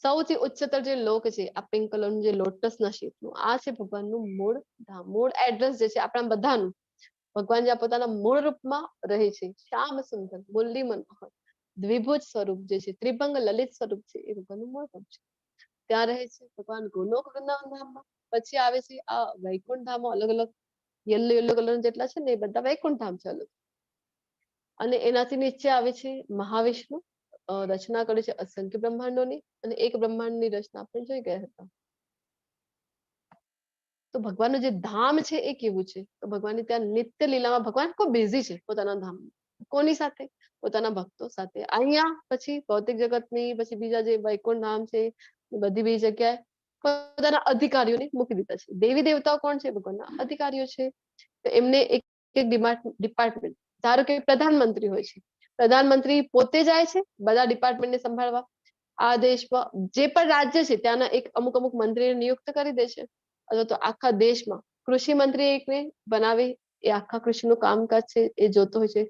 સૌથી ઉચ્ચતર જે લોક છે, આ પિંક કલરનું જે લોટસ ના શેપનું, આ છે ભગવાનનું મૂળ ધામ, મૂળ એડ્રેસ જે છે આપણા બધાનું. ભગવાન જ્યાં પોતાના મૂળ રૂપમાં રહે છે, શ્યામ સુંદર મુરલી મનોહર દ્વિભુજ સ્વરૂપ જે છે, ત્રિભંગ લલિત સ્વરૂપ છે, એ ભગવાનનું મૂળ રૂપ છે. ત્યાં રહે છે ભગવાન ગોલોક વૃંદાવન ધામમાં. પછી આવે છે આ વૈકુંઠ ધામો, અલગ અલગ યલો યલો કલર જેટલા છે ને એ બધા વૈકુંઠ ધામ છે અલગ. અને એનાથી નીચે આવે છે મહાવિષ્ણુ, રચના કરે છે અસંખ્ય બ્રહ્માંડોની, અને એક બ્રહ્માંડની રચના આપણે જોઈ ગયા હતા. તો ભગવાનનું જે ધામ છે એ કેવું છે? તો ભગવાનની ત્યાં નિત્ય લીલામાં ભગવાન ખૂબ બિઝી છે પોતાના ધામમાં. કોની સાથે? પોતાના ભક્તો સાથે. અહીંયા પછી ભૌતિક જગતની, પછી બીજા જે વૈકુંઠ ધામ છે બધી બીજી જગ્યાએ પોતાના અધિકારીઓને મૂકી દીધા છે. દેવી દેવતાઓ કોણ છે? ભગવાનના અધિકારીઓ છે. તો એમને એક એક ડિપાર્ટમેન્ટ, ધારો કે પ્રધાનમંત્રી હોય છે, પ્રધાનમંત્રી પોતે જાય છે બધા ડિપાર્ટમેન્ટને સંભાળવા. આ દેશમાં જે પણ રાજ્ય છે ત્યાંના એક અમુક અમુક મંત્રીને નિયુક્ત કરી દે છે, અથવા તો આખા દેશમાં કૃષિ મંત્રી એકને બનાવે, એ આખા કૃષિનું કામકાજ છે એ જોતો હોય છે.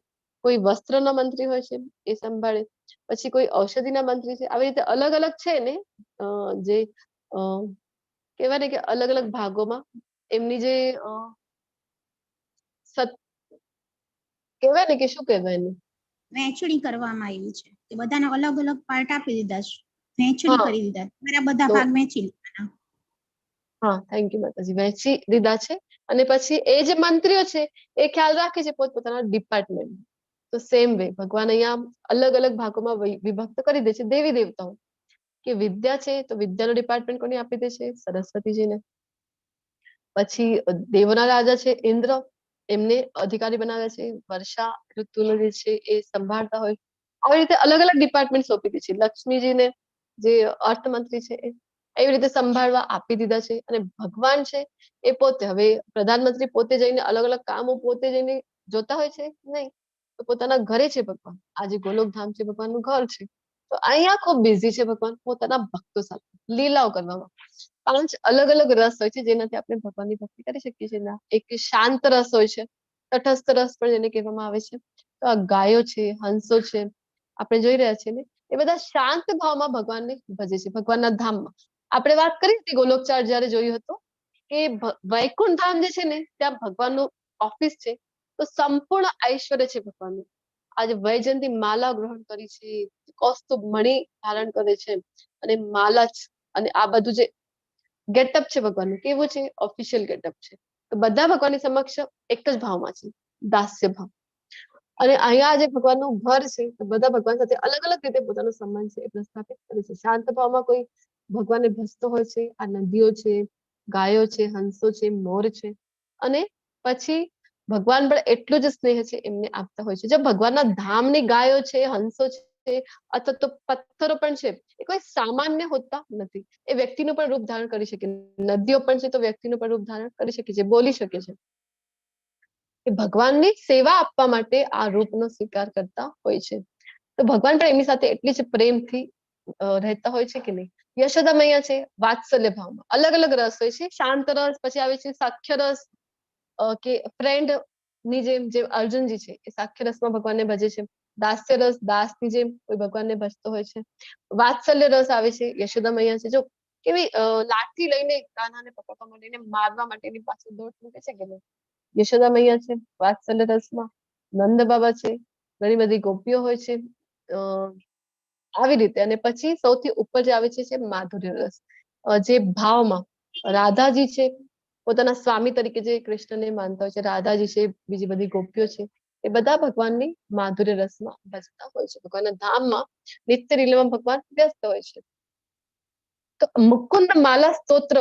કોઈ વસ્ત્રના મંત્રી હોય છે એ સંભાળે, પછી કોઈ ઔષધિના મંત્રી છે. આવી રીતે અલગ અલગ છે ને, જે કહેવાય ને કે અલગ અલગ ભાગોમાં એમની જે કહેવાય ને કે શું કહેવાય એને, વહેંચણી કરવામાં આવી છે કે બધાને અલગ અલગ પાર્ટ આપી દીધા છે, વહેંચણી કરી દીધા, તમારા બધા ભાગ વહેંચી લેવાના. હા, thank you માતાજી. વહેંચી દીધા છે અને પછી એ જે મંત્રીઓ છે એ ખ્યાલ રાખે છે પોતપોતાના ડિપાર્ટમેન્ટ. તો સેમ વે ભગવાન અહીંયા અલગ અલગ ભાગોમાં વિભક્ત કરી દે છે દેવી દેવતાઓ, કે વિદ્યા છે તો વિદ્યાનો ડિપાર્ટમેન્ટ કોને આપી દે છે? સરસ્વતીજીને. પછી દેવોના રાજા છે ઇન્દ્ર, એમને અધિકારી બનાવ્યા છે. વર્ષા ઋતુનો જે છે એ સંભાળતા હોય. આવી રીતે અલગ અલગ ડિપાર્ટમેન્ટ સોંપી દે છે. લક્ષ્મીજીને જે અર્થમંત્રી છે એવી રીતે સંભાળવા આપી દીધા છે. અને ભગવાન છે એ પોતે હવે પ્રધાનમંત્રી પોતે જઈને અલગ અલગ કામો પોતે જઈને જોતા હોય છે નહીં, તો પોતાના ઘરે છે ભગવાન. આજે ગોલોકધામ છે ભગવાનનું ઘર છે, તો અહીંયા ખૂબ બિઝી છે ભગવાન પોતાના ભક્તો સાથે લીલાઓ કરવામાં. 5 અલગ અલગ રસ હોય છે જેનાથી આપણે ભગવાનની ભક્તિ કરી શકીએ છીએ. એક શાંત રસ હોય છે, તટસ્થ રસ પણ જેને કહેવામાં આવે છે. તો આ ગાયો છે, હંસો છે, આપણે જોઈ રહ્યા છીએ ને, એ બધા શાંત ભાવમાં ભગવાનને ભજે છે ભગવાનના ધામમાં. આપણે વાત કરી હતી ગોલોકચાર જયારે જોયું હતું કે વૈકુંઠ ધામ જે છે ને ત્યાં ભગવાનનું ઓફિસ છે, તો સંપૂર્ણ ઐશ્વર્ય છે ભગવાનનું. આજે વૈજયંતી માલા ગ્રહણ કરી છે, કૌસ્તુભ મણિ ધારણ કરે છે અને માલા અને આ બધું જે ગેટઅપ છે ભગવાનનું કેવું છે? ઓફિશિયલ ગેટઅપ છે. તો બધા ભગવાનની સમક્ષ એક જ ભાવમાં છે, દાસ્ય ભાવ. અને અહીંયા જે ભગવાનનું ઘર છે તો બધા ભગવાન સાથે અલગ અલગ રીતે પોતાનો સંબંધ છે એ પ્રસ્થાપિત કરે છે. શાંત ભાવમાં કોઈ ભગવાનને ભજતો હોય છે. આ નદીઓ છે, ગાયો છે, હંસો છે, મોર છે, અને પછી ભગવાન પણ એટલું જ સ્નેહ છે એમને આપતા હોય છે. જો ભગવાનના ધામની ગાયો છે, હંસો છે, અથવા તો પથ્થરો પણ છે, એ કોઈ સામાન્ય હોતા નથી. એ વ્યક્તિનું પણ રૂપ ધારણ કરી શકે. નદીઓ પણ છે તો વ્યક્તિનું પણ રૂપ ધારણ કરી શકે છે, બોલી શકે છે. એ ભગવાનની સેવા આપવા માટે આ રૂપનો સ્વીકાર કરતા હોય છે. તો ભગવાન પણ એમની સાથે એટલી જ પ્રેમથી રહેતા હોય છે કે નહીં. યશોદા મૈયા છે વાત્સલ્ય ભાવમાં. અલગ અલગ રસ હોય છે, શાંત રસ, પછી આવે છે સાખ્ય રસ, કે ફ્રેન્ડ ની જેમ જેમ અર્જુનજી છે એ સાખ્ય રસમાં ભગવાનને ભજે છે. દાસ્ય રસ, દાસની જેમ કોઈ ભગવાનને ભજતો હોય છે. વાત્સલ્ય રસ આવે છે, યશોદા મૈયા છે જો કેવી લાઠી લઈને કાન્હાને પકડવા માટે, મારવા માટે એની પાછળ દોટ મૂકે છે કે નહીં. યશોદા મૈયા છે વાત્સલ્ય રસમાં, નંદ બાબા છે, ઘણી બધી ગોપીઓ હોય છે આવી રીતે. અને પછી સૌથી ઉપર જે આવે છે માધુર્ય રસ, જે ભાવમાં રાધાજી છે પોતાના સ્વામી તરીકે જે કૃષ્ણને માનતા હોય છે, રાધાજી છે, બીજી બધી ગોપીઓ છે, એ બધા ભગવાનની માધુર્ય રસમાં ભજતા હોય છે. ભગવાનના ધામમાં નિત્ય લીલામાં ભગવાન વ્યસ્ત હોય છે. તો મુકુંદ માલા સ્તોત્ર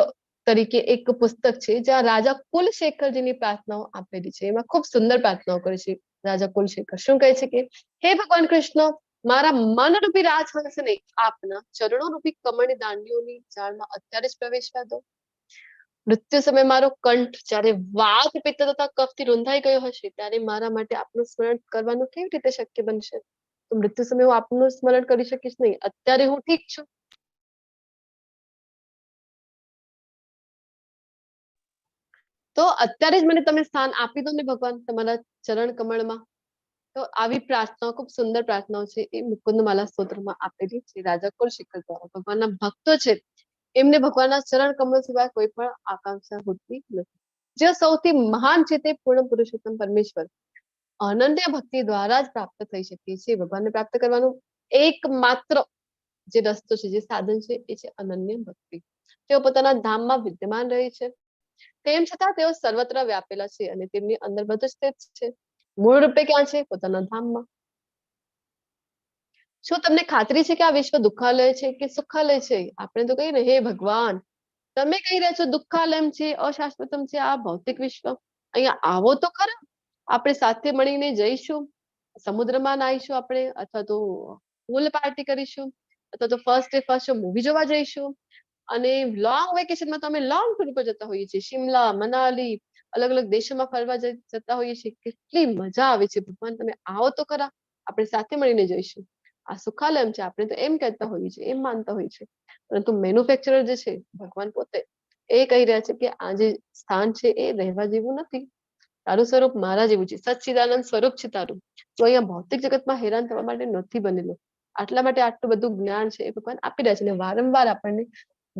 તરીકે એક પુસ્તક છે જ્યાં રાજા કુલશેખરજીની પ્રાર્થનાઓ આપેલી છે. એમાં ખૂબ સુંદર પ્રાર્થનાઓ કરે છે રાજા કુલશેખર. શું કહે છે કે હે ભગવાન કૃષ્ણ, મારા મનરૂપી રાજહંસને આપના ચરણો રૂપી કમળની દાંડીઓની જાળમાં અત્યારે જ પ્રવેશવા દો. મૃત્યુ સમયે મારો કંઠ જ્યારે વાઘ પિત્ત તથા કફથી રૂંધાઈ ગયો હશે ત્યારે મારા માટે આપનું સ્મરણ કરવાનું કેવી રીતે શક્ય બનશે? તો મૃત્યુ સમયે હું આપનું સ્મરણ કરી શકીશ નહીં, અત્યારે હું ઠીક છું. તો અત્યારે જ મને તમે સ્થાન આપી દો ને ભગવાન તમારા ચરણ કમળમાં. તો આવી પ્રાર્થનાઓ, ખૂબ સુંદર પ્રાર્થનાઓ છે એ મુકુંદમાલા સ્તોત્રમાં આપેલી છે રાજા કુલશેખર દ્વારા. ભગવાનના ભક્તો છે એમને ભગવાનના ચરણ કમળ સિવાય કોઈ પણ આકાંક્ષા હોતી નથી. જે સૌથી મહાન છે તે પૂર્ણ પુરુષોત્તમ પરમેશ્વર અનન્ય ભક્તિ દ્વારા જ પ્રાપ્ત થઈ શકે છે. ભગવાનને પ્રાપ્ત કરવાનું એકમાત્ર જે રસ્તો છે, જે સાધન છે, એ છે અનન્ય ભક્તિ. તેઓ પોતાના ધામમાં વિદ્યમાન રહે છે, તેમ છતાં તેઓ સર્વત્ર વ્યાપેલા છે અને તેમની અંદર બધું જ સ્થિત છે. મૂળ રૂપે ક્યાં છે? પોતાના ધામમાં. શું તમને ખાતરી છે કે આ વિશ્વ દુઃખાલય છે કે સુખાલય છે? આપણે તો કહીએ ને હે ભગવાન, તમે કહી રહ્યા છો દુઃખાલયમ છે, અશાશ્વતમ છે આ ભૌતિક વિશ્વ, અહીંયા આવો તો ખરા, આપણે સાથે મળીને જઈશું, સમુદ્રમાં નાહીશું આપણે, અથવા તો પૂલ પાર્ટી કરીશું, અથવા તો first day first show movie જોવા જઈશું. અને લોંગ વેકેશનમાં તો અમે લોંગ ટૂર પર જતા હોઈએ છીએ, શિમલા, મનાલી, અલગ અલગ દેશોમાં ફરવા જતા હોઈએ છીએ. કેટલી મજા આવે છે. ભગવાન તમે આવો તો ખરા, આપણે સાથે મળીને જઈશું. આ સુખાલયમ છે આપણે તો એમ કહેતા હોઈએ છીએ, એમ માનતા હોઈએ છીએ, પરંતુ મેન્યુફેક્ચરર જે છે ભગવાન પોતે એ કહી રહ્યા છે કે આ જે સ્થાન છે એ રહેવા જેવું નથી, તારું સ્વરૂપ મારા જેવું છે, સચ્ચિદાનંદ સ્વરૂપ છે તારું. તો અહીંયા ભૌતિક જગતમાં હેરાન થવા માટે નથી બનેલો. આટલા માટે આટલું બધું જ્ઞાન છે એ ભગવાન આપી રહ્યા છે. અને વારંવાર આપણને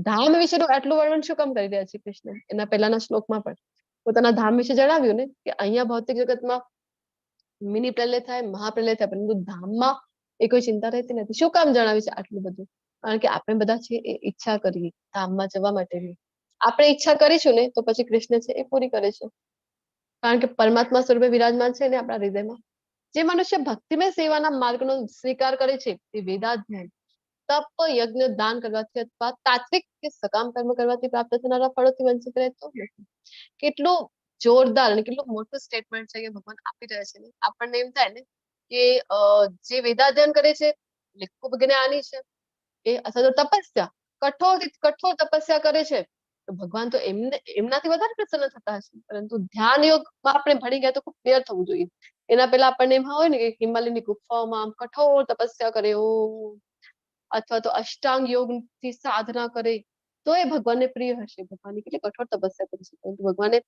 ધામ વિશેનું આટલું વર્ણન શું કામ કરી રહ્યા છે કૃષ્ણ? એના પહેલાના શ્લોકમાં પણ પોતાના ધામ વિશે જણાવ્યું ને કે અહીંયા ભૌતિક જગતમાં મિની પ્રલય થાય, મહાપ્રલય થાય, પરંતુ ધામમાં એ કોઈ ચિંતા રહેતી નથી. શું કામ જણાવ્યું છે આટલું બધું? કારણ કે આપણે બધા છે એ ઈચ્છા કરીએ ધામમાં જવા માટેની. આપણે ઈચ્છા કરીશું ને તો પછી કૃષ્ણ છે એ પૂરી કરે છે, કારણ કે પરમાત્મા સ્વરૂપે વિરાજમાન છે ને આપણા હૃદયમાં. જે મનુષ્ય ભક્તિમય સેવાના માર્ગનો સ્વીકાર કરે છે તે વેદાધ્યયન, તપ, યજ્ઞ, દાન કરવાથી અથવા તાત્વિક કે સકામ કર્મ કરવાથી પ્રાપ્ત થનારા ફળોથી વંચિત રહેતો નથી. કેટલું જોરદાર અને કેટલું મોટું સ્ટેટમેન્ટ છે કે ભગવાન આપી રહ્યા છે ને. આપણને એમ થાય ને કે જે વેદાધ્યયન કરે છે એટલે ખૂબ જ્ઞાની છે, એ અથવા તો તપસ્યા, કઠોર કઠોર તપસ્યા કરે છે તો ભગવાન તો એમને એમનાથી વધારે પ્રસન્ન થતા હશે. પરંતુ ધ્યાન યોગમાં આપણે ભણી ગયા તો ખૂબ ક્લિયર થવું જોઈએ. એના પહેલા આપણને એમ હોય ને કે હિમાલયની ગુફાઓમાં આમ કઠોર તપસ્યા કરે ઓ, અથવા તો અષ્ટાંગ યોગ થી સાધના કરે તો એ ભગવાનને પ્રિય હશે. ભગવાનની કેટલી કઠોર તપસ્યા કરી છે, પરંતુ ભગવાને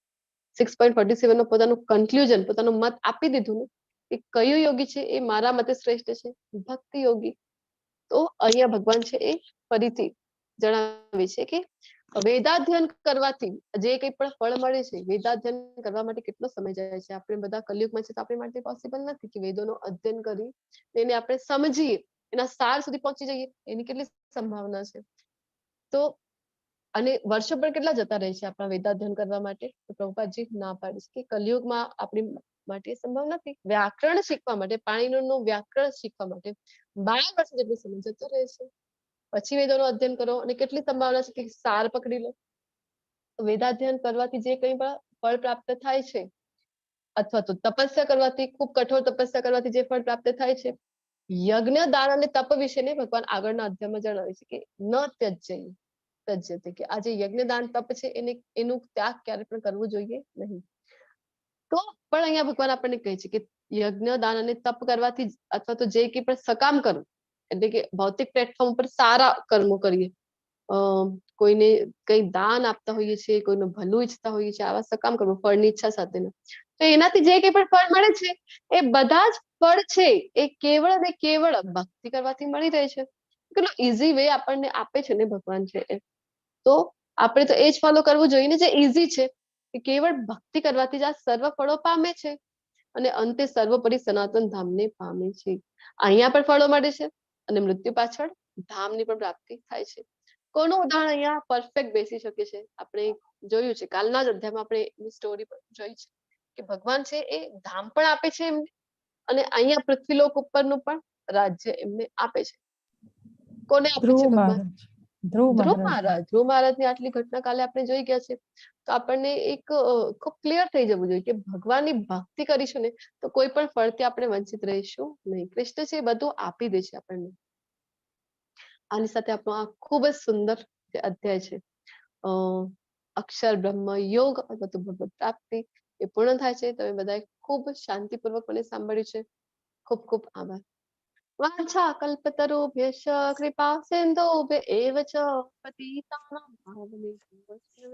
6.47 નું પોતાનું કન્ક્લુઝન, પોતાનું મત આપી દીધું ને કે કયું યોગી છે એ મારા મતે શ્રેષ્ઠ છે, ભક્તિ યોગી. તો અહીંયા ભગવાન છે એ ફરીથી જણાવે છે કે વેદાધ્યયન કરવાથી જે કંઈ પણ ફળ મળે છે, વેદાધ્યયન કરવા માટે કેટલો સમય જાય છે. આપણે બધા કલયુગમાં છે તો આપણી માટે પોસિબલ નથી કે વેદોનો અધ્યયન કરી એને આપણે સમજીએ, એના સાર સુધી પહોંચી જઈએ, એની કેટલી સંભાવના છે. તો અને વર્ષો પણ કેટલા જતા રહે છે આપણા વેદાધ્યયન કરવા માટે. તો પ્રભુપાદજી ના પાડે છે કે કલયુગમાં આપણી માટે સંભવ નથી. વ્યાકરણ શીખવા માટે, પાણીનું વ્યાકરણ શીખવા માટે 12 વર્ષ જેટલો સમય જતો રહે છે. પછી વેદોનું અધ્યયન કરો અને કેટલી સંભાવના છે કે સાર પકડી લો. વેદાધ્યયન કરવાથી જે કંઈ પણ ફળ પ્રાપ્ત થાય છે, અથવા તો તપસ્યા કરવાથી, ખૂબ કઠોર તપસ્યા કરવાથી જે ફળ પ્રાપ્ત થાય છે, યજ્ઞ, દાન અને તપ વિશે ને ભગવાન આગળના અધ્યાયમાં જણાવે છે કે ન ત્યજ્ય ત્યજ્યતે, કે આ જે યજ્ઞ, દાન, તપ છે એને એનું ત્યાગ ક્યારે પણ કરવું જોઈએ નહીં. તો પણ અહીંયા ભગવાન આપણને કહે છે કે યજ્ઞ, દાન અને તપ કરવાથી અથવા તો જે કંઈ પણ સકામ કરવું, એટલે કે ભૌતિક પ્લેટફોર્મ પર સારા કર્મો કરીએ, કોઈને કઈ દાન આપતા હોઈએ છીએ, કોઈનું ભલું ઈચ્છતા હોઈએ છીએ, આવા સકામ કર્મો ફળની ઈચ્છા સાથેના, તો એનાથી જે કંઈ પણ ફળ મળે છે એ બધા જ ફળ છે એ કેવળ અને કેવળ ભક્તિ કરવાથી મળી રહે છે. કેટલો ઈઝી વે આપણને આપે છે ને ભગવાન છે એ. તો આપણે તો એ જ ફોલો કરવું જોઈએ ને જે ઈઝી છે, કે કેવળ ભક્તિ કરવાથી જ આ સર્વ ફળો પામે છે અને અંતે સર્વોપરી સનાતન ધામને પામે છે. અહીંયા પણ ફળો મળે છે અને મૃત્યુ પાછળ ધામની પણ પ્રાપ્તિ થાય છે. કોનું ઉદાહરણ અહીંયા પરફેક્ટ બેસી શકે છે? આપણે જોયું છે કાલના જ અધ્યાયમાં, આપણે એની સ્ટોરી પણ જોઈ છે કે ભગવાન છે એ ધામ પણ આપે છે એમને અને અહીંયા પૃથ્વીલોક ઉપરનું પણ રાજ્ય એમને આપે છે. કોને આપે છે ભગવાન? ધ્રુવ ધ્રુવ મહારાજ. ધ્રુવ મહારાજ ની આટલી ઘટના કાલે આપણે જોઈ ગયા છે, તો આપણને એક ખૂબ ક્લિયર થઈ જવું જોઈએ કે ભગવાનની ભક્તિ કરીશું ને તો કોઈ પણ ફળથી આપણે વંચિત રહીશું નહીં. કૃષ્ણ છે એ બધું આપી દે છે આપણને. આની સાથે આપણો આ ખૂબ જ સુંદર જે અધ્યાય છે અક્ષર બ્રહ્મ યોગ અથવા તો ભગવત પ્રાપ્તિ એ પૂર્ણ થાય છે. તમે બધાએ ખૂબ શાંતિપૂર્વક મને સાંભળ્યું છે, ખૂબ ખૂબ આભાર. વાંછા કલ્પતરુભ્યશ્ચ કૃપા સિંધુભ્ય એવ ચ પતિતાનાં પાવનેભ્યો વૈષ્ણવેભ્યો.